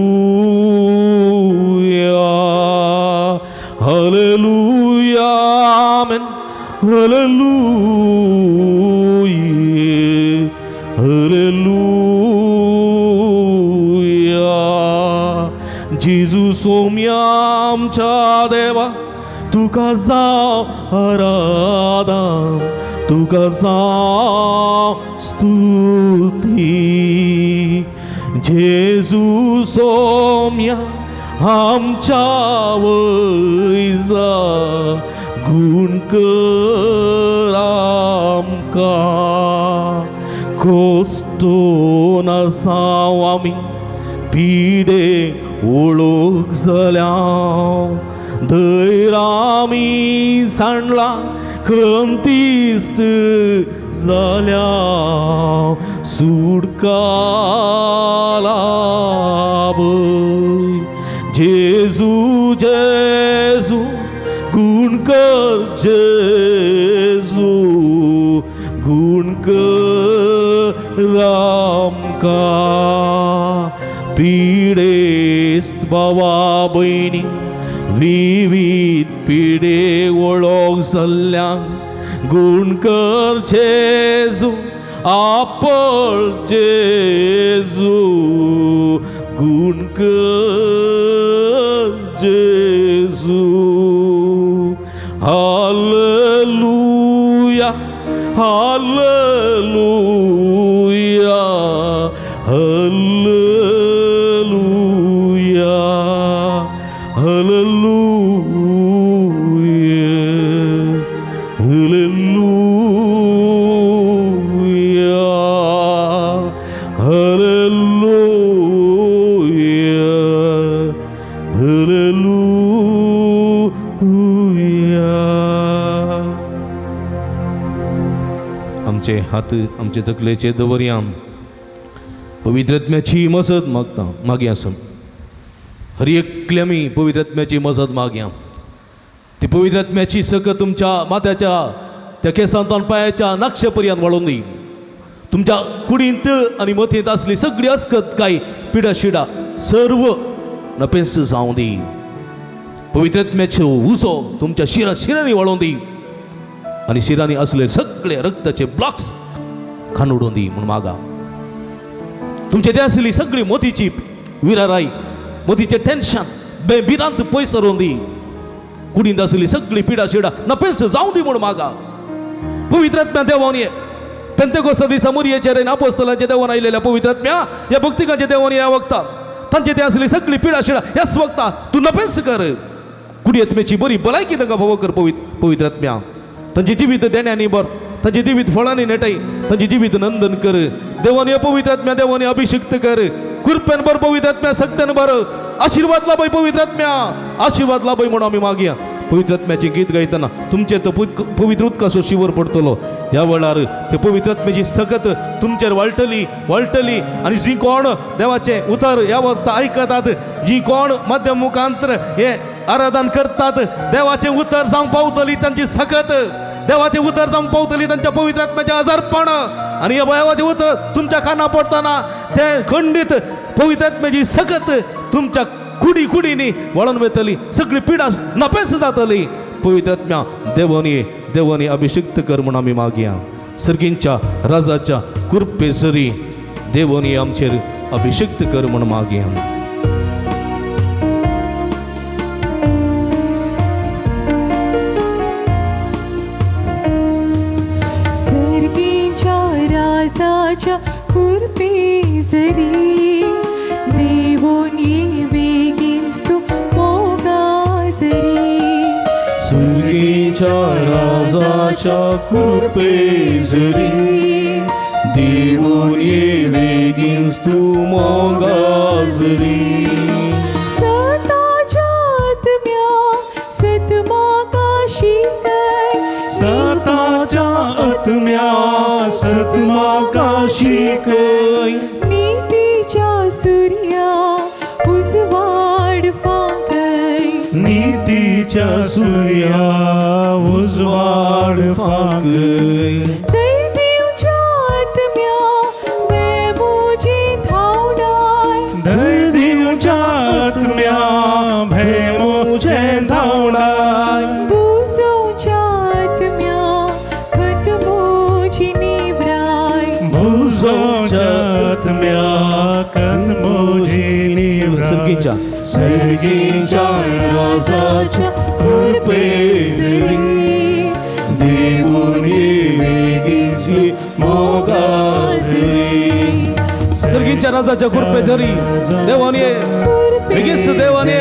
hallelujah amen hallelujah hallelujah. जेजू सोम्या आमच्या देवा तुका जाव आराधन, तुका जाव स्तुती. जेजू सोम्या आमच्या वैजा गुण कर आमकां. कोस्टोन आसाव आमी पिडे ओळख जाल्या, धैर आमी सांडला खंतीस्त जाल्या. सुटका लाभय जेजू जेजू गुण कर जेजू गुण कर आमकां. पिडेस्त भावा भयणी विविध पिडे ओळख जाल्ल्यांक गुण कर जेजू आपण जेजू गुण कर जेजू. Hallelujah hallelujah hallelujah hallelujah hallelujah hallelujah hallelujah. आमचे हात आमचे तकलेचे दवरया. पवित्रत्म्याची मजत मागता मागया आसून हर एकले आमी पवित्रत्म्याची मजत मागया. ती पवित्रत्म्याची सकत तुमच्या माथ्याच्या त्या केसांतल्यान पांयाच्या नक्षे पर्यंत वाळून दी. तुमच्या कुडींत आनी मतींत आसली सगळी अस्कत काय पिडा शिडा सर्व नपेंस जावं दी. पवित्रत्म्याचो उजो तुमच्या शिरा शिरांनी वाळोवन दी आनी शिरांनी असले सगळे रक्ताचे ब्लॉक्स खाण उडोवन दी म्हूण मागा. तुमचे ते आसली सगळी मोतीची विराराय मोतीचें टेन्शन भिरांत पयस सरोवन दी. कुडींत आसली सगळी पिडा शिडा नपेंस जावं दी म्हूण मागा. पवित्रात्म्या देवान ये पेंतेकोस्ता दिसा मुरयेचेर आपोस्तलांचे देवान आयलेल्या पवित्रात्म्या ह्या भक्तिकांचे देवान या वखता तांचे ते आसली सगळी पिडा शिडा ह्याच वखता तूं नपेंस कर. कुडयेत्मेची बरी भलायकी तांकां भोव कर पवित्रात्म्या. तांचे जिवीत देण्यांनी बर, तांचे जिवीत फळांनी नेटाय, तांचे जिवीत नंदन कर. देवान या पवित्रात्म्या देवान अभिषिक्त कर. कृपेन बर पवित्रात्म्या सक्त्यान बर आशीर्वाद लाभय पवित्रात्म्या आशीर्वाद लाभय म्हणून आमी मागया. पवित्रात्म्याचें गीत गायतना तुमचेर तो पवित्र उदकाचो शिवर पडटलो. ह्या वेळार ते पवित्रात्म्याची सकत तुमचेर वाळटली वाळटली आनी जी कोण देवाचें उतर ह्या वखता आयकतात, जी कोण माध्यम मुखांतर हे आराधन करतात, देवाचें उतर जावंक पावतली तांची सकत. देवाचें उतर जावन पावतली तांच्या पवित्र आत्म्याचें आजारपण आनी ह्या देवाचें उतर तुमच्या काना पडटना तें खंडीत पवित्र आत्म्याची सकत तुमच्या कुडी कुडींनी वळोन वयतली, सगळी पिडा नपेस जातली. पवित्र आत्म्या देवानी देवानी अभिषिक्त कर म्हूण आमी मागया. सर्गींच्या राजाच्या कृपे जरी देवानी आमचेर अभिषिक्त कर म्हूण मागया. सर्गींच्या राजाच्या कृपे जरी देवोनी बेगीन तूं मोगा जरी. सर्गींच्या राजाच्या कृपे जरी देवोनी बेगीन तूं मोगा जरी. सताच्या आत्म्या सत म्हाका शिकय, सताच्या आत्म्या सत म्हाका शिकय. नितीच्या सुर्या उजवाड फांकय, नितीच्या सुर्या उजवाड फांकय. दैवीच्या आत्म्या भेमोजी धांवडाय, दैवीच्या आत्म्या भेमोजे धांवडाय. भुजोच्या आत्म्या खत मोजी निवराय, भुजोच्या आत्म्या खत मोजी निवराय. सर्गींच्या सर्गींच्या राजाच्या कृपे जरी देवोनी बेगीन मोगा जरी. सर्गींच्या राजाच्या कृपे जरी देवानी बेगीन देवानी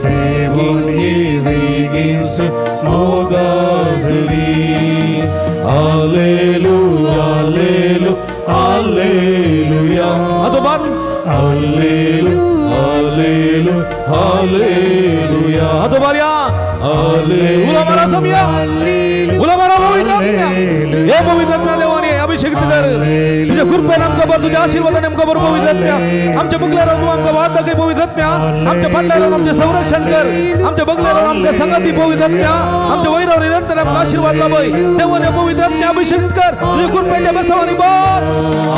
देवोनी बेगीन मोगा जरी. हालेलुया हालेलुया हालेलुया आतोबार हालेलुया हालेलुया हालेलुया आतोबार या हालेलुया. उला समिया उला मारा पवित्र आत्म्या, हे पवित्र आत्म्या देवाने अभिषेक कर. तुझ्या कृपेन आमकां बर, तुझ्या आशीर्वादान आमकां बर पवित्र आत्म्या. आमच्या बगल्यार तूं आमकां वाट दाखय पवित्र आत्म्या. आमच्या फाटल्यार आमचें संरक्षण कर. आमच्या बगल्यार आमकां संगती पवित्र आत्म्या. आमच्या वैरावर निरंतर आमकां आशीर्वाद लाभय देवाने पवित्र आत्म्या अभिषेक कर. तुझ्या कृपेच्या बेसावानी बर.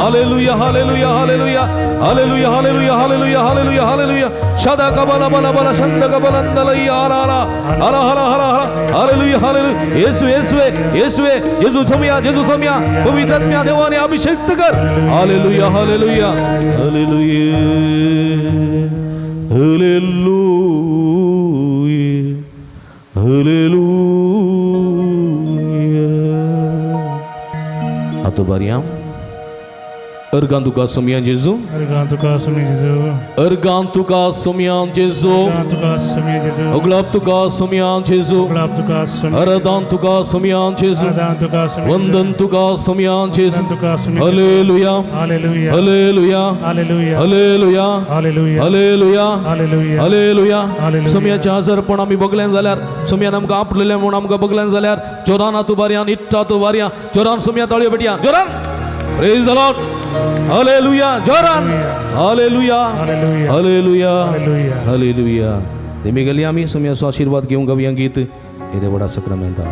Hallelujah hallelujah hallelujah hallelujah hallelujah hallelujah hallelujah hallelujah. शदा कबला बला बला शंद कबलंदलई आला आला आला हला हला हला. Hallelujah hallelujah. येसू येसुवे येसुवे जेजू समिया जेजू समिया पवित्र आत्म्या देवाने अभिषेक कर. Hallelujah hallelujah hallelujah hallelujah hallelujah. आतो बारया अर्गां तुका सोमयान जेजू, अर्गां तुका सोमयान जेजू, अर्गां तुका सोमयान जेजू, तुका सोमयान जेजू, उगलाप तुका सोमयान जेजू, उगलाप तुका सोमयान, आराधन तुका सोमयान जेजू, आराधन तुका सोमयान, वंदन तुका सोमयान जेजू, तुका सोमयान. Hallelujah hallelujah hallelujah hallelujah hallelujah hallelujah hallelujah hallelujah hallelujah. Hallelujah. सोमयाचें आजारपण आमी बगल्यान जाल्यार, सोमयान आमकां आपलेलें म्हूण आमकां बगल्यान जाल्यार जोरान आतू बारयान इट्टा तूं बारया जोरान सोमया ताळयो पेटया जोरान. Praise the Lord. Hallelujah. जोरान hallelujah hallelujah hallelujah. देमी गेली आमी सोमयाचो आशीर्वाद घेवंक गावया गीत येदे व्हडा सक्रामेंतान.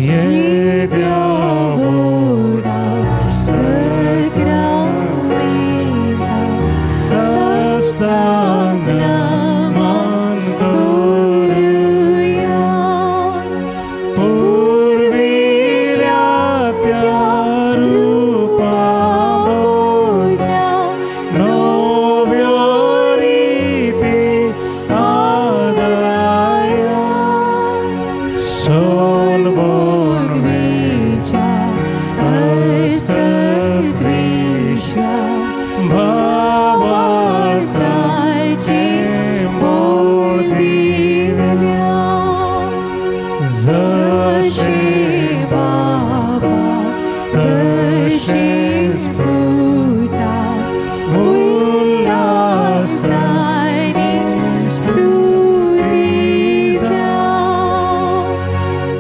येद्या व्हडा सक्रामेंता साष्टांग नमन करुया. पुर्विल्या त्या रूपा बोल्या नव्यो रीती आदराया. सोलबोन वेच्या अस्तद्वेषा भावार्थाचे मोल दिल्या. जशे बाबा तशेच पुता उल्हासाने स्तुती जावं.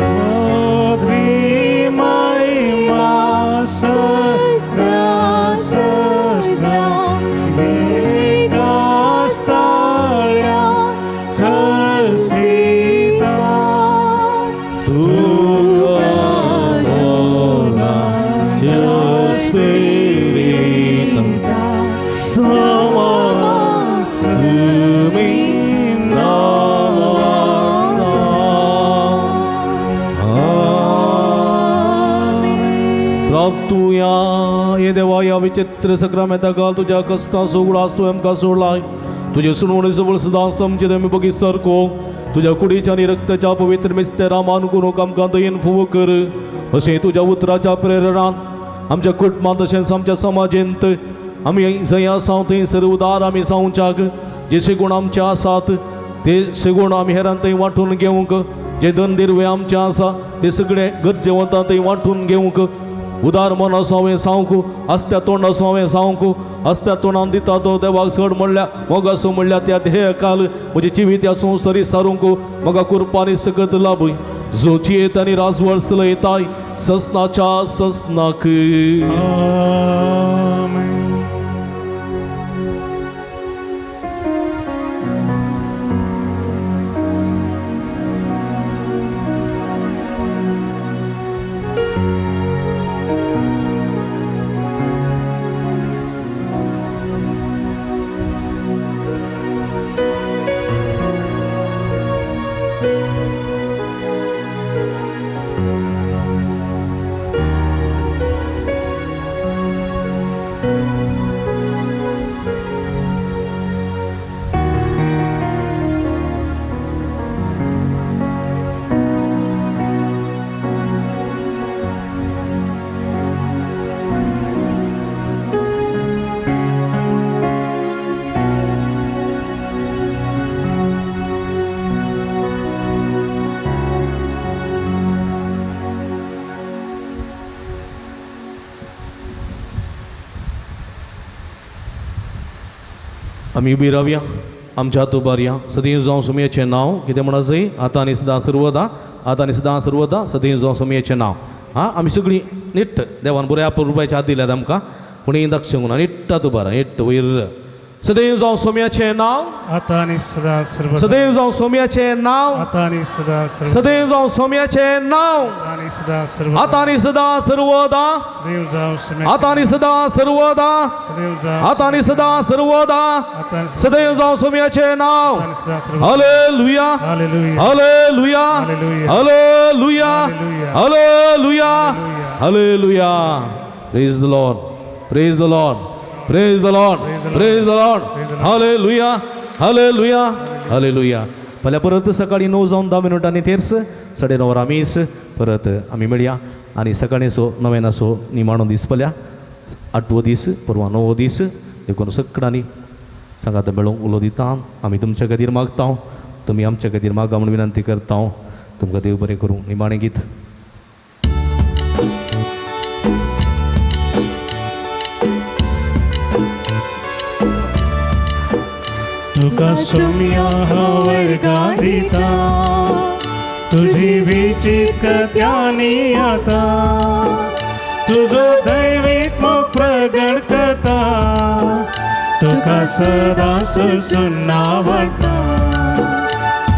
पदवी महिमा सदा सदा एका स्थळा हसी. तुका स्पिरिता समासमी नावाता. प्राप्तुया हे देवा ह्या विचित्र सक्रामेंता घाल तुज्या कस्ता सोगळो तूं आमकां सोडलाय. तुजे सुनवणे जवळ सदां समजे आमी बगी सारको तुज्या कुडीच्या आनी रक्ताच्या पवित्र मिस्तेरा मान करूंक आमकां दयेन फुवो कर. अशें तुज्या उतराच्या प्रेरणान आमच्या कुटुंबांत तशेंच आमच्या समाजेंत आमी जंय आसा थंयसर उदार आमी जावच्याक जे शेगूण आमचे आसात ते शेगूण आमी हेरान थंय वांटून घेवंक, जे धन दिर्वे आमचे आसा ते सगळे गरजेवंतां थंय वांटून घेवंक, उदार मनाचो हांवें सांवक, आसत्या तोंडाचो हांवें सांवक, आसत्या तोंडान दिता तो देवाक चड म्हणल्यार मोगासो म्हणल्यार त्या ध्येयकाल म्हजी जिवीत ह्या संवसारी सारूंक म्हाका कुरपानी सकत लाभय. जो जियेत आनी राजवळ चलयताय ससनाच्या ससनाक. आमी उबी रावया, आमच्या हात उबारया. सदीं जावं सुमयेचें नांव कितें म्हणा जाय आतां आनी सदां सर्वदा, आतां आनी सदां सर्वदा सदीं जावं सुमयेचें नांव. हां, आमी सगळीं निट्ट देवान बऱ्या रुपयाच्या हात दिल्यात आमकां, पूण दक्षिण निट्ट हात उबारा, निट्ट वयर. सदैव जावं सोम्याचें नांव आतां आनी सदां सर्वदा. सदैव जावं सोम्याचें नांव आतां आनी सदां सर्वदा. सदैव जावं सोम्याचें नांव आनी सदां सर्वदा. आतां आनी सदां सर्वदा. सदैव जावं सोम्याचें आतां आनी सदां सर्वदा. सदैव जावं आतां आनी सदां सर्वदा. सदैव जावं सोम्याचें नांव. Hallelujah, hallelujah, hallelujah, hallelujah, hallelujah, hallelujah. Praise the Lord, praise the Lord, praise the Lord, praise the Lord. Hallelujah, hallelujah, hallelujah. फाल्यां परत सकाळीं 9 जावन 10 मिनटांनी तेर्स 9:30 वरां मीस परत आमी मेळया. आनी सकाळीं सो नवेनासो निमाणो दीस फाल्यां 8वो दीस, परवां 9वो दीस. देखून सगळ्यांनी सांगात मेळोवंक उलो दिता. आमी तुमच्या खातीर मागता, तुमी आमच्या खातीर मागा म्हूण विनंती करता. तुमकां देव बरें करूं. निमाणें गीत. तुका सोम्या हांव वर्गां दिता, तुजी विचित कृत्यांनी आतां, तुजो दैवीक मोग प्रगट करता, तुका सदां सुरसून नांवाडटा.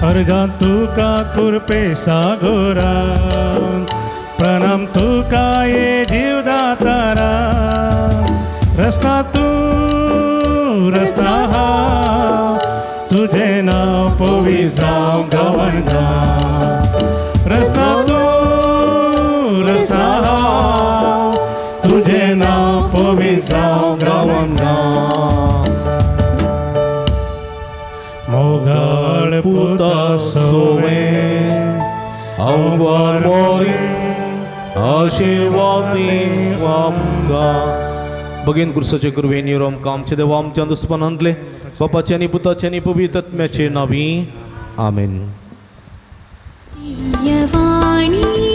अर्गां तुका कुरपे सागोरा, प्रणाम तुका ये जीवदातारा, रस्ता तूं रस्ता हा, तुझे नांव पोवी जावं गावना. रस्ता तूं रस्ता हा, तुझे नांव पोवी जावं गावना. मोगाळ पुता सोवे हांव मोरी आशिर्वादी आमकां. बगीन कुर्साचे कुरवे निरोम आमचे देवा आमच्या दुस्मनांतले बापाचे आनी पुताचे आनी पवित्र आत्म्याचे नांवी आमेन. दिव्यवाणी.